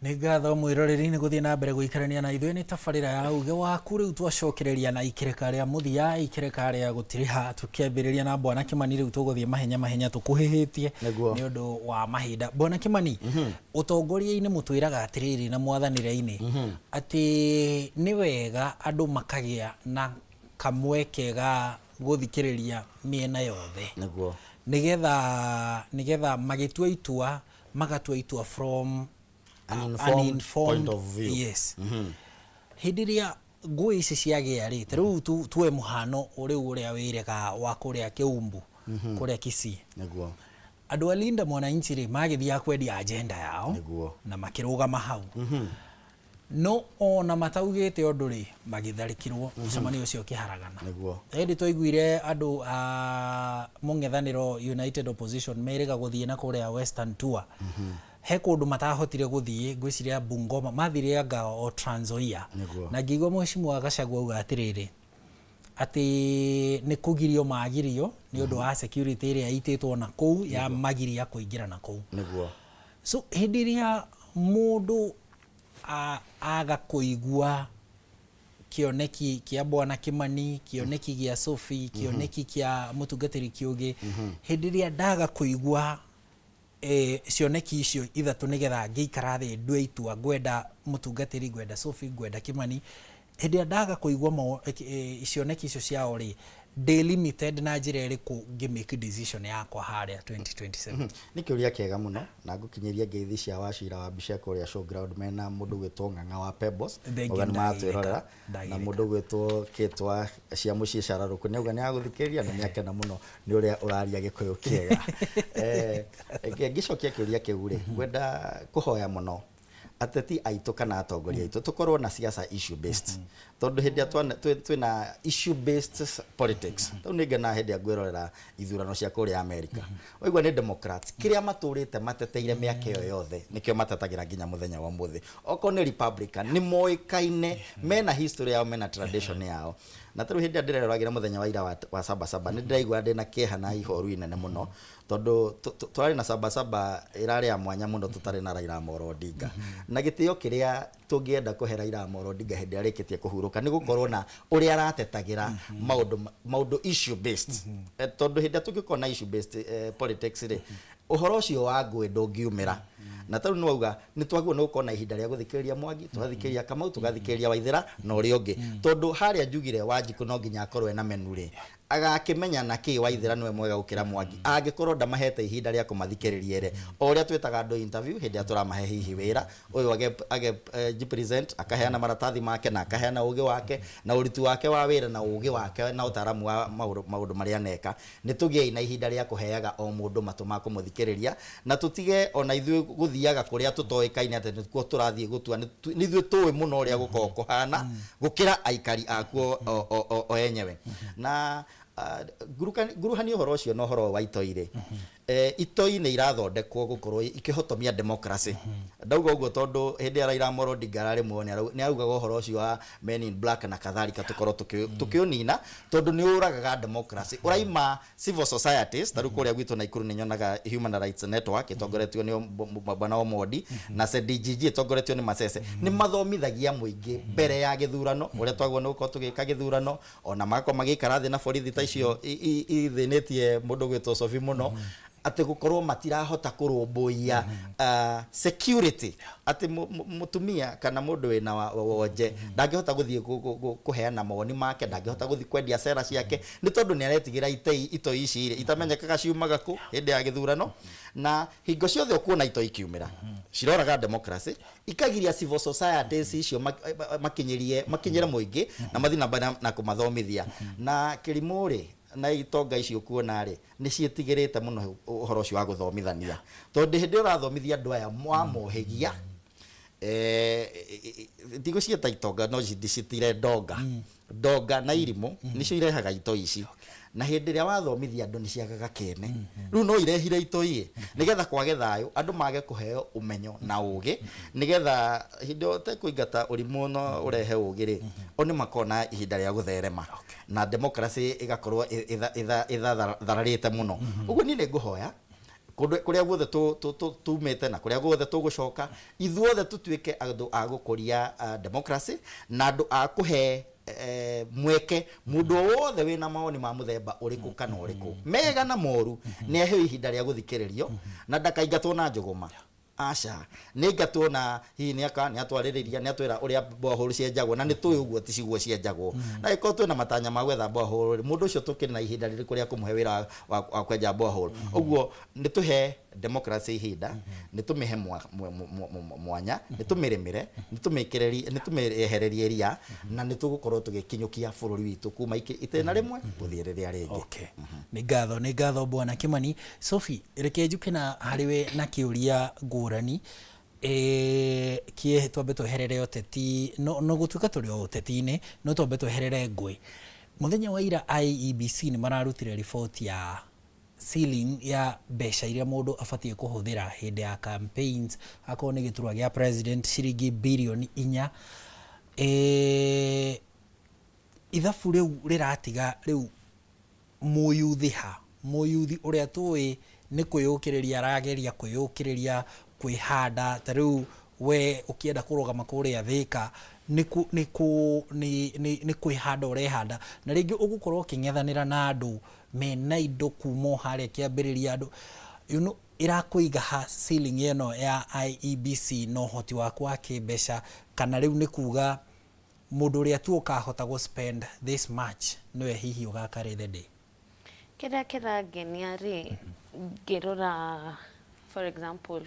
Nĩ ngatho mwĩroreri nĩ gũthiĩ na mbere gũikarania na ithuĩ nĩ tabarĩra ya uge waku. Rĩu twacokereria na ikereka rĩa mũthia, ikereka rĩa gũtirĩha, tũkĩambĩrĩria na Bwana Kimani. Rĩu tũgũthiĩ mahenya mahenya tũkuhĩhĩtie nĩ ũndũ wa mahinda. Bwana Kimani, ũtongoria-inĩ mũtwĩraga atĩrĩrĩ na mwathanĩre-inĩ atĩ nĩ wega andũ makagĩa na kamweke ga gũthikĩrĩria mĩena yothe nĩguo nĩgetha magĩtua itua magatua itua from an informed point of view. Yes. Hĩndĩ ĩrĩa ngũĩ ici ciagĩa rĩ, ta rĩu tuoe mũhano rĩu ũrĩa wĩrega wa kũrĩa Kĩumbu, kũrĩa Kisii. Nĩguo. Andũ a Linda Mwananchi rĩ magĩthiaga kwendia agenda yao nĩguo na makĩrũgama hau. No ona mataugĩte ũndũ rĩ magĩtharĩkĩrwo mũcemanio ũcio ũkĩharagana. Nĩguo. Hĩndĩ twaiguire andũ a mũng'ethanĩro United Opposition merĩga gũthiĩ na kũrĩa Western Tour. He kũndũ matahotire gũthiĩ, ngwĩciria Bungoma, mathire anga o Trans Nzoia. Nĩguo. Na ngĩigua mheshimiwa Gachagua auga atĩrĩrĩ atĩ nĩ kũgirio magirio nĩ ũndũ wa security ĩrĩa ĩitĩtwo na kũu ya magiria kũingĩra na kũu. Nĩguo. So hĩndĩ ĩrĩa mũndũ aga kũigua kĩoneki kĩa Bwana Kimani, kĩoneki gĩa Sophie, kĩoneki kĩa mũtungatĩri Kĩũgĩ, hĩndĩ ĩrĩa ndaga kũigua cioneki icio ithatũ nĩgetha ngĩikara thĩ ndue itua ngwenda mũtungatĩri, ngwenda Sophie, ngwenda Kimani, hĩndĩ ĩrĩa ndaga kũigua cioneki icio ciao rĩ, ndĩ limited na njĩra ĩrĩkũ ngĩ make decision yakwa harĩa 2027? Nĩ kĩũria kĩega mũno na ngũkinyĩria ngeithi cia Wachira wa mbica kũrĩa showground mena mũndũ gwĩtwo Ng'ang'a wa Pebbles. Thengiũ, Auga nĩ maratwĩrorera ndagĩrĩka. na mũndũ gwĩtwo Kĩtwa cia mũciĩ Cararũkũ nĩ auga nĩ agũthikĩrĩria na nĩ akena mũno nĩ ũrĩa ũraria Gĩkũyũ kĩega. Ngĩcokia kĩũria kĩu rĩ, ngwenda kũhoya mũno ateti aitũ kana atongoria aitũ tũkorwo na siasa issue based, tondũ hĩndĩ ĩrĩa twĩna issue based politics, tau nĩ ngenaga hĩndĩ ĩrĩa ngwĩrorera ithurano cia kũrĩa America, waigua nĩ Democrats kĩrĩa matũrĩte mateteire mĩaka ĩyo yothe nĩkĩo matetagĩra nginya mũthenya wa ũmũthĩ. Okorwo nĩ Republican nĩ moĩkaine mena history yao, mena tradition yao. Na tarĩu hĩndĩ ĩrĩa ndĩreroragĩra mũthenya wa ira wa Sabasaba, nĩ ndĩraigua ndĩna kĩeha na ihoru inene mũno, tondũ tũrarĩ na Sabasaba ĩrarĩ ya mwanya mũno tũtarĩ na Raila Amolo Odinga. Na gĩtĩo kĩrĩa tũngĩenda kũhe Raila Amolo Odinga hĩndĩ ĩrĩa arĩkĩtie kũhurũka nĩ gũkorwo na ũrĩa aratetagĩra maũndũ issue based. Tondũ hĩndĩ ĩrĩa tũngĩkorwo na issue based politics rĩ, ũhoro ũcio wa ngũĩ ndũngiumĩra. Na tarĩu nĩ wauga nĩ twagĩrĩirwo nĩ gũkorwo na ihinda rĩa gũthikĩrĩria Mwangi, tũgathikĩrĩria Kamau, tũgathikĩrĩria Waithera na ũrĩa ũngĩ, tondũ harĩa njugire Wanjikũ no nginya akorwo ena menu rĩ, agakĩmenya na kĩ Waithera nĩwe mwega gũkĩra Mwangi angĩkorwo ndamahete ihinda rĩa kũmathikĩrĩria ere o ũrĩa twĩtaga andũ interview hĩndĩ ĩrĩa tũramahe hihi wĩra ũyũ age present, akaheana maratathi make na akaheana ũgĩ wake na ũruti wake wa wĩra na ũgĩ wake na ũtaaramu wa maũndũ marĩa aneka. Nĩ tũgĩei na ihinda rĩa kũheaga o mũndũ matũ ma kũmũthikĩrĩria, na tũtige ona ithuĩ gũthiaga kũrĩa tũtoĩkaine atĩ nĩkuo tũrathiĩ gũtua nĩ ithuĩ tũĩ mũno ũrĩa gũkoragwo kũhana gũkĩra aikari akuo o enyewe. Na nguruhania ũhoro ũcio na ũhoro wa itoi rĩ, itoi nĩ irathondekwo gũkorwo ikĩhotomia democracy. Ndauga ũguo tondũ hĩndĩ ĩrĩa Raila Amolo Odinga ararĩ muoyo, nĩ augaga ũhoro ũcio wa men in black na kadhalika, tũkorwo tũkĩũnina tondũ nĩ ũragaga democracy, ũraima civil societies. Ta rĩu kũrĩa gwitũ Naikuru nĩ nyonaga Human Rights Network ĩtongoretio nĩ Bwana Omondi na CDGG ĩtongoretio nĩ Masese, nĩ mathomithagia mũingĩ mbere ya gĩthurano ũrĩa twagĩrĩirwo nĩ gũkorwo tũgĩka gĩthurano, ona magakorwo magĩikara thĩ na borithi ta icio ithĩnĩtie mũndũ gwĩtwo Sophie mũno, atĩ gũkorwo matirahota kũrũmbũiya security, atĩ mũtumia kana mũndũ wĩna wonje ndangĩhota gũthiĩ kũheana mawoni make, ndangĩhota gũthiĩ kwendia cera ciake nĩ tondũ nĩ aretigĩra itei itoi ici rĩ itamenyekaga ciumaga kũ hĩndĩ ya gĩthurano. Na hingo ciothe ũkuona itoi ikiumĩra ciroraga democracy, ikagiria civil societies icio makinyĩrie makinyĩre mũingĩ na mathiĩ na mbere na kũmathomithia. Na kĩrimũ rĩ na itonga icio kuona rĩ, nĩ ciĩtigĩrĩte mũno ũhoro ũcio wa gũthomithania, tondũ hĩndĩ ĩrĩa ũrathomithia andũ aya wamohĩgia, ndigũciĩta itonga no ndicitire ndonga ndonga na irimũ nĩcio irehaga itoi ici. Na hĩndĩ ĩrĩa wathomithia andũ nĩ ciagaga kĩene, rĩu no irehire itoi nĩgetha kwage thayũ, andũ mage kũheo ũmenyo na ũgĩ, nĩgetha hĩndĩ ĩyo ũtekũingata ũrimũ no ũrehe ũgĩ rĩ, o nĩ makorwo na ihinda rĩa gũtherema na democracy ĩgakorwo ĩthararĩte mũno. Ũguo niĩ nĩ ngũhoya kũndũ kũrĩa guothe tumĩte na kũrĩa guothe tũgũcoka, ithuothe tũtuĩke andũ a gũkũria democracy na andũ a kũhe mweke mũndũ o wothe wĩna mawoni ma mũthemba ũrĩkũ kana ũrĩkũ, mega na moru, nĩ aheo ihinda rĩa gũthikĩrĩrio na ndakaingatwo na njũgũma. Aca, nĩ ingatwo na hihi nĩ aka nĩ atwarĩrĩria, nĩ atwĩra ũrĩa borehole cienjagwo, na nĩ tũĩ ũguo ti ciguo cienjagwo. Na ĩkorwo twĩna matanya ma gwetha borehole rĩ, mũndũ ũcio tũkĩrĩ na ihinda rĩrĩkũ rĩa kũmũhe wĩra wa kwenja borehole? Ũguo nĩ tũhe democracy ihinda, nĩ tũmĩhe mwanya, nĩ tũmĩrĩmĩre, nĩ tũmĩkĩrĩrie, nĩ tũmĩehererie ria, na nĩ tũgũkorwo tũgĩkinyũkia bũrũri witũ kuma itĩna rĩmwe gũthiĩ rĩrĩa rĩngĩ. Okay. Nĩ ngatho, nĩ ngatho Bwana Kimani. Sophie, reke njuke na harĩ na kĩũria ngũrani. Kĩehe twambe tweherere ũteti, no gũtuĩka tũrĩ o ũteti-inĩ, no twambe tweherere ngũĩ. Mũthenya wa ira IEBC nĩ mararutire riboti ya ceiling ya mbeca iria mũndũ abatiĩ kũhũthĩra hĩndĩ ya campaigns, akorwo nĩ gĩturwa gĩa president ciringi birioni 4. Ithabu rĩu rĩratiga rĩu mũyuthi ha mũyuthi ũrĩa tũĩ nĩ kwĩyũkĩrĩria, arageria kwĩyũkĩrĩria kwĩhanda. Ta rĩu we ũkĩenda kũrũgama kũrĩa Thĩka nĩ kũ- nĩ kũ- nĩ- nĩ- nĩ kwĩhanda ũrehanda, na rĩngĩ ũgũkorwo ũkĩng'ethanĩra na andũ mena indo kuma o harĩa kĩambĩrĩria andũ ĩrakũiga ha ceiling ĩno ya IEBC na ũhoti waku wa kĩmbeca, kana rĩu nĩ kuga mũndũ ũrĩa tu ũkahota gũ spend this much nĩwe hihi ũgakarĩ the day? Kĩrĩa kĩrangenia rĩ, ngĩrora for example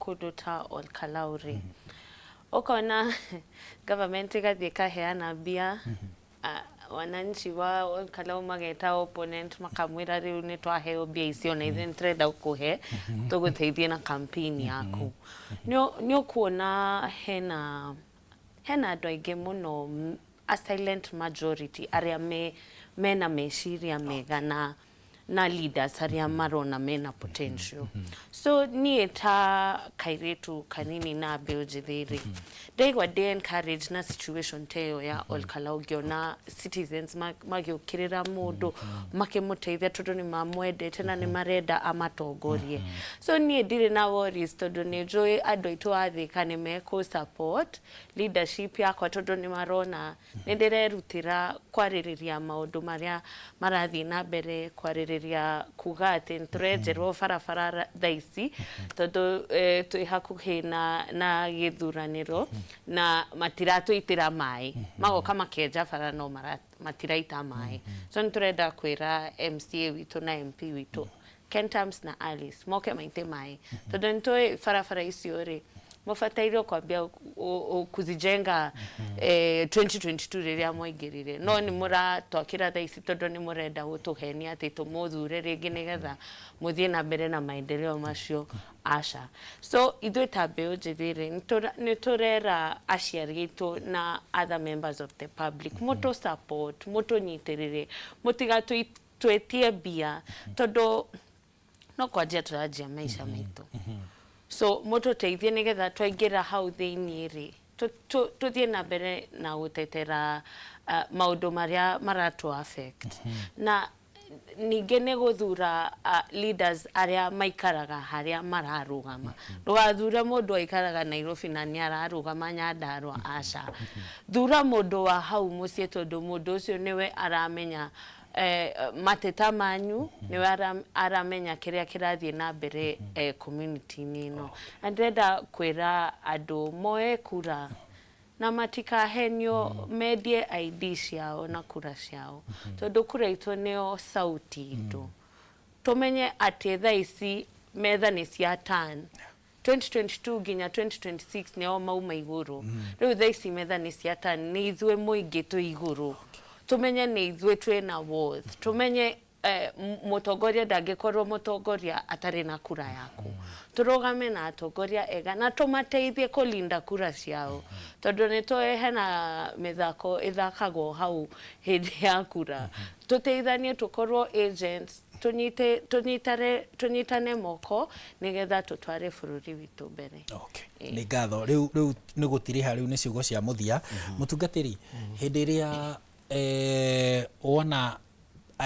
kũndũ ta Olkalau rĩ, ũkona government ĩgathiĩ ĩkaheana mbia, wananchi wa Olkalau mageta opponent makamwĩra, "Rĩu nĩ twaheo mbia icio na ithuĩ nĩ tũrenda gũkũhe tũgũteithie na campaign yaku." Nĩ ũkuona hena andũ aingĩ mũno, a silent majority, arĩa mena meciria mega na Na leaders arĩa marona mena potential. So niĩ ta kairĩtu kanini na mbeũ njĩthĩ rĩ, ndaigua ndĩ encourage na situation ta ĩyo ya Olkalau, ngĩona citizens magĩũkĩrĩra mũndũ, makĩmũteithia tondũ nĩ mamwendete na nĩ marenda amatongorie. So niĩ ndirĩ na worries tondũ nĩ njũĩ andũ aitũ a Thĩka nĩ mekũ support leadership yakwa tondũ nĩ marona nĩ ndĩrerutĩra kwarĩrĩria maũndũ marĩa marathiĩ na mbere, kwarĩrĩria kuga atĩ nĩ tũrenjerwo barabara thaa ici tondũ twĩ hakuhĩ na gĩthuranĩro na matiratũitĩra maĩ, magoka makenja bara no matiraita maĩ. So nĩ tũrenda kwĩra MCA witũ na MP witũ Ken Tams na Alice moke maite maĩ tondũ nĩ tũĩ barabara icio rĩ, mũbataire kwambia kuzijenga 2022 rĩrĩa mwaingĩrire, no nĩ mũratwakĩra thaa ici tondũ nĩ mũrenda gũtũhenia atĩ tũmũthure rĩngĩ nĩgetha mũthiĩ na mbere na maendeleo macio. Aca. So ithuĩ ta mbeũ njĩthĩ rĩ, nĩ tũrera aciari aitũ na other members of the public mũtũ support, mũtũnyitĩrĩre, mũtigatwĩtie mbia tondũ no kwanjia tũranjia maica maitũ. So mũtũteithie nĩgetha twaingĩra hau thĩiniĩ rĩ, tũthiĩ na mbere na gũtetera maũndũ marĩa maratũ affect, na ningĩ nĩ gũthura leaders arĩa maikaraga harĩa mararũgama. Ndũgathure mũndũ aikaraga Nairobi na nĩ ararũgama Nyandarua, aca. Thura mũndũ wa hau mũciĩ tondũ mũndũ ũcio nĩwe aramenya mateta manyu, nĩwe aramenya kĩrĩa kĩrathiĩ na mbere community-inĩ ĩno. Na ndĩrenda kwĩra andũ moe kura na matikahenio mendie ID ciao na kura ciao tondũ kura itũ nĩyo sauti itũ. Tũmenye atĩ thaa ici metha nĩ cia turn 2022 nginya 2026 nĩo mauma igũrũ. Rĩu thaa ici metha nĩ cia turn, nĩ ithuĩ mũingĩ twĩ igũrũ. Tũmenye nĩ ithuĩ twĩna worth, tũmenye mũtongoria ndangĩkorwo mũtongoria atarĩ na kura yaku. Tũrũgame na atongoria ega na tũmateithie kũlinda kura ciao tondũ nĩ tũĩ hena mĩthako ĩthakagwo hau hĩndĩ ya kura. Tũteithanie, tũkorwo agents, tũnyite tũnyitare tũnyitane moko nĩgetha tũtware bũrũri witũ mbere. Nĩ ngatho. Rĩu nĩ gũtiriha, rĩu nĩ ciugo cia mũthia. Mũtungatĩri, hĩndĩ ĩrĩa wona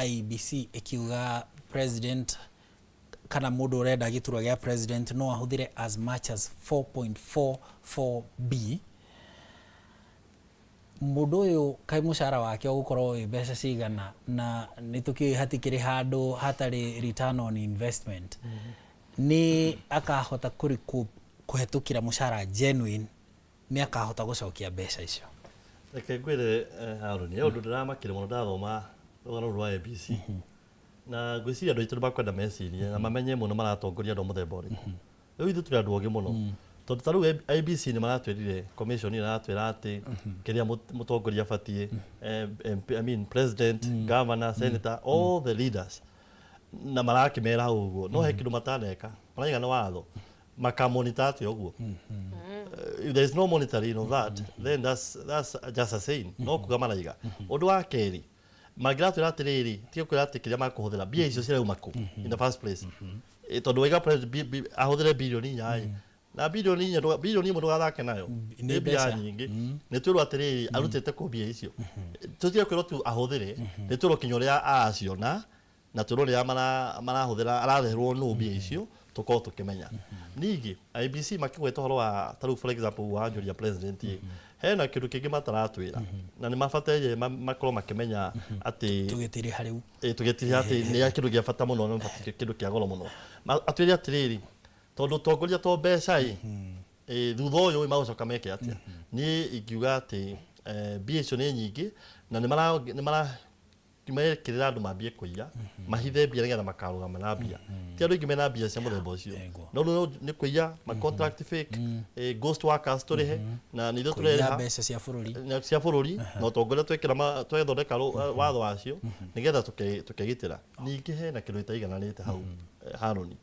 IEBC ĩkiuga president kana mũndũ ũrenda gĩturwa gĩa president no ahũthĩre as much as 4.44 b, mũndũ ũyũ kaĩ mũcara wake ũgũkorwo wĩ mbeca cigana? Na nĩ tũkĩũĩ hatikĩrĩ handũ hatarĩ return on investment. Nĩ akahota kũ kũhetũkĩra mũcara genuine? Nĩ akahota gũcokia mbeca icio? Reke ngwĩre, Harũni, he ũndũ ndĩramakire mũno ndathoma rũgano rũrũ rwa IEBC, na ngwĩciria andũ aitũ nĩ makwenda mecirie na mamenye mũno maratongoria andũ a mũthemba ũrĩkũ. Rĩu ithuĩ tũrĩ andũ ogĩ mũno tondũ ta rĩu IEBC nĩ maratwĩrire, commission ĩratwĩra atĩ kĩrĩa mũtongoria abatiĩ, MP, I mean president, governor, senator, all the leaders, na marakĩmera hau ũguo, no he kĩndũ mataneka maraiga nĩ watho makamonitor atĩa ũguo. If there is no monitoring of that, then that's just a saying, no kuga maraiga. Ũndũ wa kerĩ, mangĩratwĩra atĩrĩrĩ, tiga kwĩra atĩ kĩrĩa makũhũthĩra mbia icio cirauma kũ in the first place. Tondũ waiga president ahũthĩre birioni 4 ĩ, na birioni 4 birioni 1 ndũgathake nayo. Nĩ Nĩ mbia mbeca. nyingĩ. Nĩ twĩrwo atĩrĩrĩ, arutĩte kũ mbia icio? Tũtige kwĩrwo tu ahũthĩre, nĩ twĩrwo kinya ũrĩa araciona na twĩrwo ũrĩa marahũthĩra, arareherwo nũ mbia icio, tũkorwo tũkĩmenya. Ningĩ IEBC makĩgweta ũhoro wa ta rĩu for example wanjũria president ĩ, hena kĩndũ kĩngĩ mataratwĩra na nĩ mabataire makorwo makĩmenya atĩ Tũgĩtiriha rĩu. Tũgĩtiriha atĩ nĩ kĩndũ gĩa bata mũno na kĩndũ kĩa goro mũno. Atwĩre atĩrĩrĩ, tondũ ũtongoria to mbeca ĩ, thutha ũyũ ĩ, magũcoka meke atĩa? Niĩ ingiuga atĩ mbia icio nĩ nyingĩ na nĩ mara mekĩrĩra andũ mambie kũiya, mahithe mbia nĩgetha makarũgama na mbia. Ti andũ aingĩ mena mbia cia mũthemba ũcio, no rĩu nĩ kũiya ma contract fake, ghost workers tũrĩhe na nĩ ithuĩ Kũiya tũrerĩha mbeca cia bũrũri. Na cia bũrũri na ũtongoria twekĩra twethondeka watho wacio nĩgetha tũkegitĩra. Ningĩ hena kĩndũ gĩtaigananĩte hau, Harũni.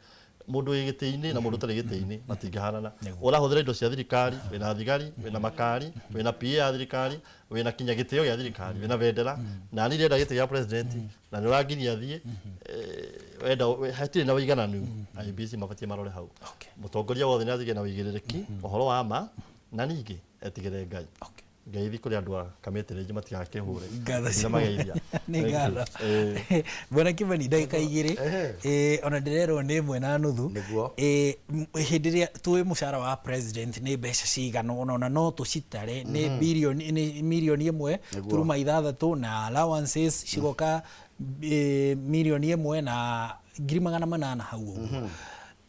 Mũndũ wĩ gĩtĩ-inĩ na mũndũ ũtarĩ gĩtĩ-inĩ matingĩhanana. Ũrahũthĩra indo cia thirikari, wĩna thigari, wĩna makari, wĩna PA ya thirikari, wĩna kinya gĩtĩo gĩa thirikari, wĩna bendera, na niĩ ndĩrenda gĩtĩ gĩa president na nĩ ũrangiria thiĩ, wenda hatirĩ na ũigananu. IEBC mabatiĩ marore hau. Mũtongoria wothe nĩ athige na ũigĩrĩrĩki ũhoro wa ma, na ningĩ etigĩre Ngai. Ngeithi kũrĩ andũ a Kamĩtĩ rĩngĩ matigakĩhũre. Ngatho cia Ndĩramageithia. Nĩ Thank you. ngatho. Bwana Kimani, ndagĩka 2, ona ndĩrerwo nĩ 1.5. Eh, hĩndĩ ĩrĩa tũĩ mũcara wa president nĩ mbeca cigana ũna, ona no tũcitare nĩ birioni, nĩ mirioni ĩmwe turuma ithathatũ, na allowances cigoka mirioni 1,800,000 hau ũguo.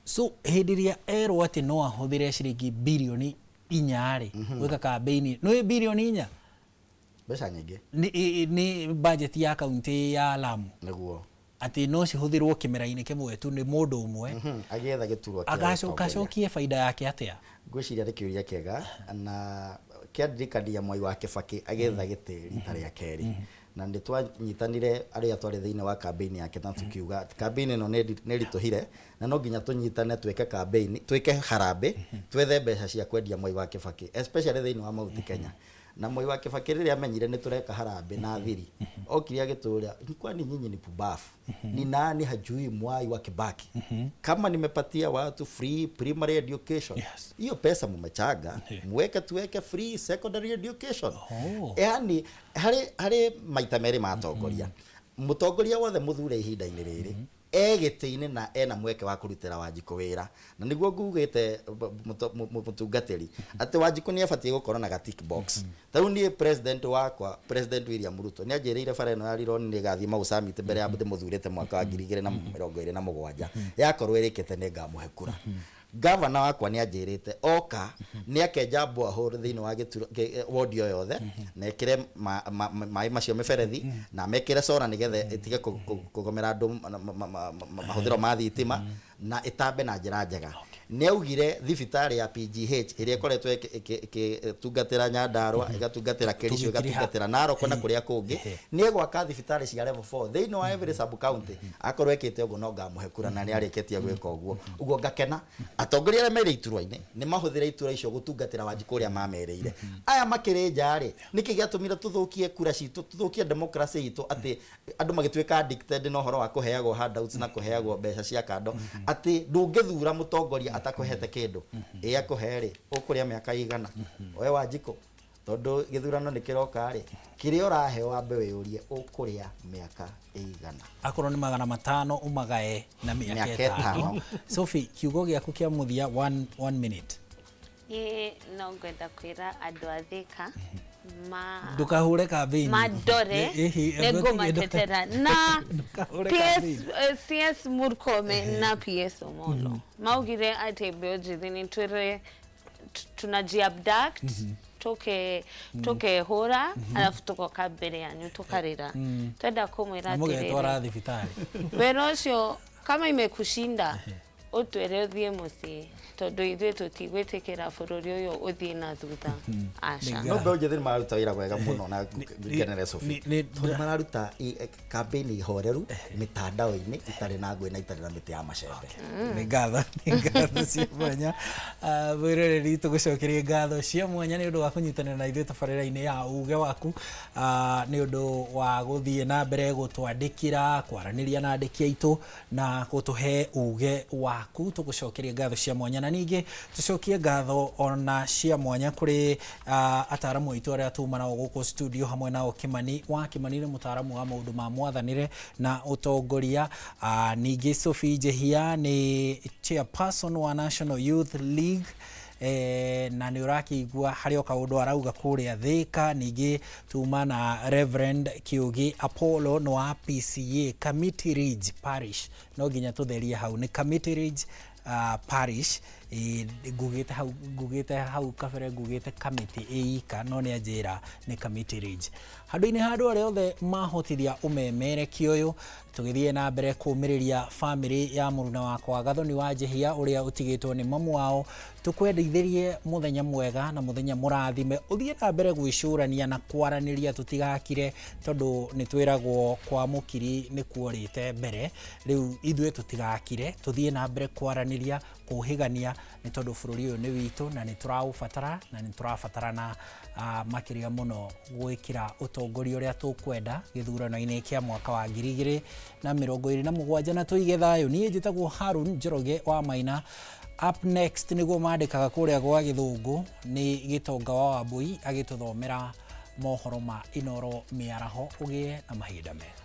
So hĩndĩ ĩrĩa erwo atĩ no ahũthĩre ciringi birioni 4 rĩ, gwĩka campaign, nĩ birioni 4 Mbeca nyingĩ. Nĩ budget ya kaunti ya Lamu. Atĩ no cihũthĩrwo kĩmera-inĩ kĩmwe tu nĩ mũndũ ũmwe. Agĩetha gĩturwa kĩa Agacoka ũtongoria. acokie baida yake atĩa? Ngwĩciria nĩ kĩũria kĩega na kĩandirikania Mwai wa Kĩbakĩ agĩetha gĩtĩ rita rĩa kerĩ, na nĩ twanyitanire arĩa twarĩ thĩinĩ wa campaign yake, na tukiuga campaign ĩno nĩ ĩritũhire na no nginya tũnyitane twĩke campaign, twĩke harambĩ, twethe mbeca cia kwendia Mwai wa Kĩbakĩ, especially thĩinĩ wa Mount Kenya. Na Mwai wa Kĩbakĩ rĩrĩa amenyire nĩ tũreka harambĩ na thiri, okire agĩtũria, "Kwani nyinyi ni pumbafu? Ni nani hajui Mwai wa Kibaki? Kama nimepatia watu free primary education, hiyo pesa mumechanga muweke tuweke free secondary education." Yani harĩ maita merĩ matongoria, mũtongoria wothe mũthure ihinda-inĩ rĩrĩ e gĩtĩ-inĩ na ena mweke wa kũrutĩra Wanjikũ wĩra, na nĩguo ngugĩte mũtungatĩri atĩ Wanjikũ nĩ abatiĩ gũkorwo na ga tick box. Ta rĩu niĩ president wakwa, President William Ruto, nĩ anjĩrĩire bara ĩno ya Rironi nĩ ĩgathiĩ Mau Summit mbere ya ndĩmũthurĩte mwaka wa 2027, yakorwo ĩrĩkĩte nĩ ngamũhe kura. Gavana wakwa nĩ anjĩrĩte oka nĩ akenja borehole thĩinĩ wa gĩturo ward o yothe, na ĩkĩre maĩ macio mĩberethi, na mekĩre solar nĩgetha ĩtige kũgomera andũ mahũthĩro ma thitima na ĩtambe na njĩra njega. Nĩ augire thibitarĩ ya PGH ĩrĩa ĩkoretwo ĩgĩtungatĩra Nyandarua, ĩgatungatĩra Kericho, ĩgatungatĩra Narok na kũrĩa kũngĩ, nĩ egwaka thibitarĩ cia level 4 thĩinĩ wa every sub county. Akorwo ekĩte ũguo no ngamũhe kura, na nĩ arĩkĩtie gwĩka ũguo. Ũguo ngakena atongoria arĩa merĩ iturwa-inĩ nĩ mahũthĩre iturwa icio gũtungatĩra Wanjikũ ũrĩa mamerĩire. Aya makĩrĩ nja rĩ, nĩkĩ gĩatũmire tũthũkie kura citũ, tũthũkie democracy itũ, atĩ andũ magĩtuĩka addicted na ũhoro wa kũheagwo handouts na kũheagwo mbeca cia kando, atĩ ndũngĩthura mũtongoria atakũhete kĩndũ? Ĩ akũhe rĩ, ũkũrĩa mĩaka igana we Wanjikũ? Tondũ gĩthurano nĩ kĩroka rĩ, kĩrĩa ũraheo wambe wĩyũrie ũkũrĩa mĩaka ĩigana. Akorwo nĩ 500 ũmagae na mĩaka Mĩaka 5. 5. Sophie, kiugo gĩaku kĩa mũthia, one minute. Niĩ no ngwenda kwĩra andũ a Thika ma Ndũkahũre campaign. Mandore Ĩhĩ, nĩ ngũmatetera na Ndũkahũre PS, campaign. CS Murkomen na PS Omolo maugire atĩ mbeũ njĩthĩ nĩ twĩre tunajiabduct, tuke tukehũra, alafu tugoka mbere yanyu tukarĩra. Twenda kũmwĩra Na mũgetwara atĩrĩrĩ, thibitarĩ. Wĩra ũcio kama imekushinda, ũtwĩre ũthiĩ mũciĩ, tondũ ithuĩ tũtigwĩtĩkĩra bũrũri ũyũ ũthiĩ na thutha, aca. No mbeũ njĩthĩ nĩ mararuta wĩra wega mũno na ngenere Sophie, tondũ mararuta campaign ihoreru mĩtandao-inĩ, itarĩ na ngũĩ na itarĩ na mĩtĩ ya macembe. Nĩ ngatho, nĩ ngatho cia mwanya. Mwĩroreri, tũgũcokerie ngatho cia mwanya nĩ ũndũ wa kũnyitanĩra na ithuĩ tabarĩra-inĩ ya uge waku, nĩ ũndũ wa gũthiĩ na mbere gũtwandĩkĩra, kwaranĩria na andĩki aitũ na gũtũhe uge waku. Tũgũcokerie ngatho cia mwanya, na ningĩ tũcokie ngatho ona cia mwanya kũrĩ ataramu aitũ arĩa tuma nao gũkũ studio, hamwe nao Kimani wa Kimani nĩ mũtaramu wa maũndũ ma mwathanĩre na ũtongoria, ningĩ Sophie Njehia nĩ chairperson wa National Youth League, na nĩ ũrakĩigua harĩ o kaũndũ arauga kũrĩa Thika. Ningĩ tuma na Reverend Kiugi Apollo nĩ wa PCA Kamiti Ridge Parish, no nginya tũtherie hau nĩ Kamiti Ridge Parish. Ĩĩ, ngugĩte hau ngugĩte hau kabere ngugĩte kamĩtĩ ĩika no nĩ anjĩra nĩ Kamiti Ridge. Handũ-inĩ ha andũ arĩa othe mahotithia ũmemerekia ũyũ, tũgĩthiĩ na mbere kũmĩrĩria bamĩrĩ ya mũruna wakwa Gathoni wa Njehia ũrĩa ũtigĩtwo nĩ mamu wao, tũkwendithĩrie mũthenya mwega na mũthenya mũrathime, ũthiĩ na mbere gwĩcũrania na kwaranĩria tũtigakire tondũ nĩ twĩragwo kwa mũkiri nĩ kuorĩte mbere, rĩu ithuĩ tũtigakire, tũthiĩ na mbere kwaranĩria, kũhĩgania nĩ tondũ bũrũri ũyũ nĩ witũ na nĩ tũraũbatara na nĩ tũrabatarana makĩria mũno gwĩkĩra ũtongoria ũrĩa tũkwenda gĩthurano-inĩ kĩa mwaka wa 2027 na tũige thayũ. Niĩ njĩtagwo Harun Njoroge wa Maina. Up next nĩguo mandĩkaga kũrĩa gwa gĩthũngũ nĩ Gĩtonga wa Wambui agĩtũthomera mohoro ma Inoro mĩaraho. Ũgĩe na mahinda mega.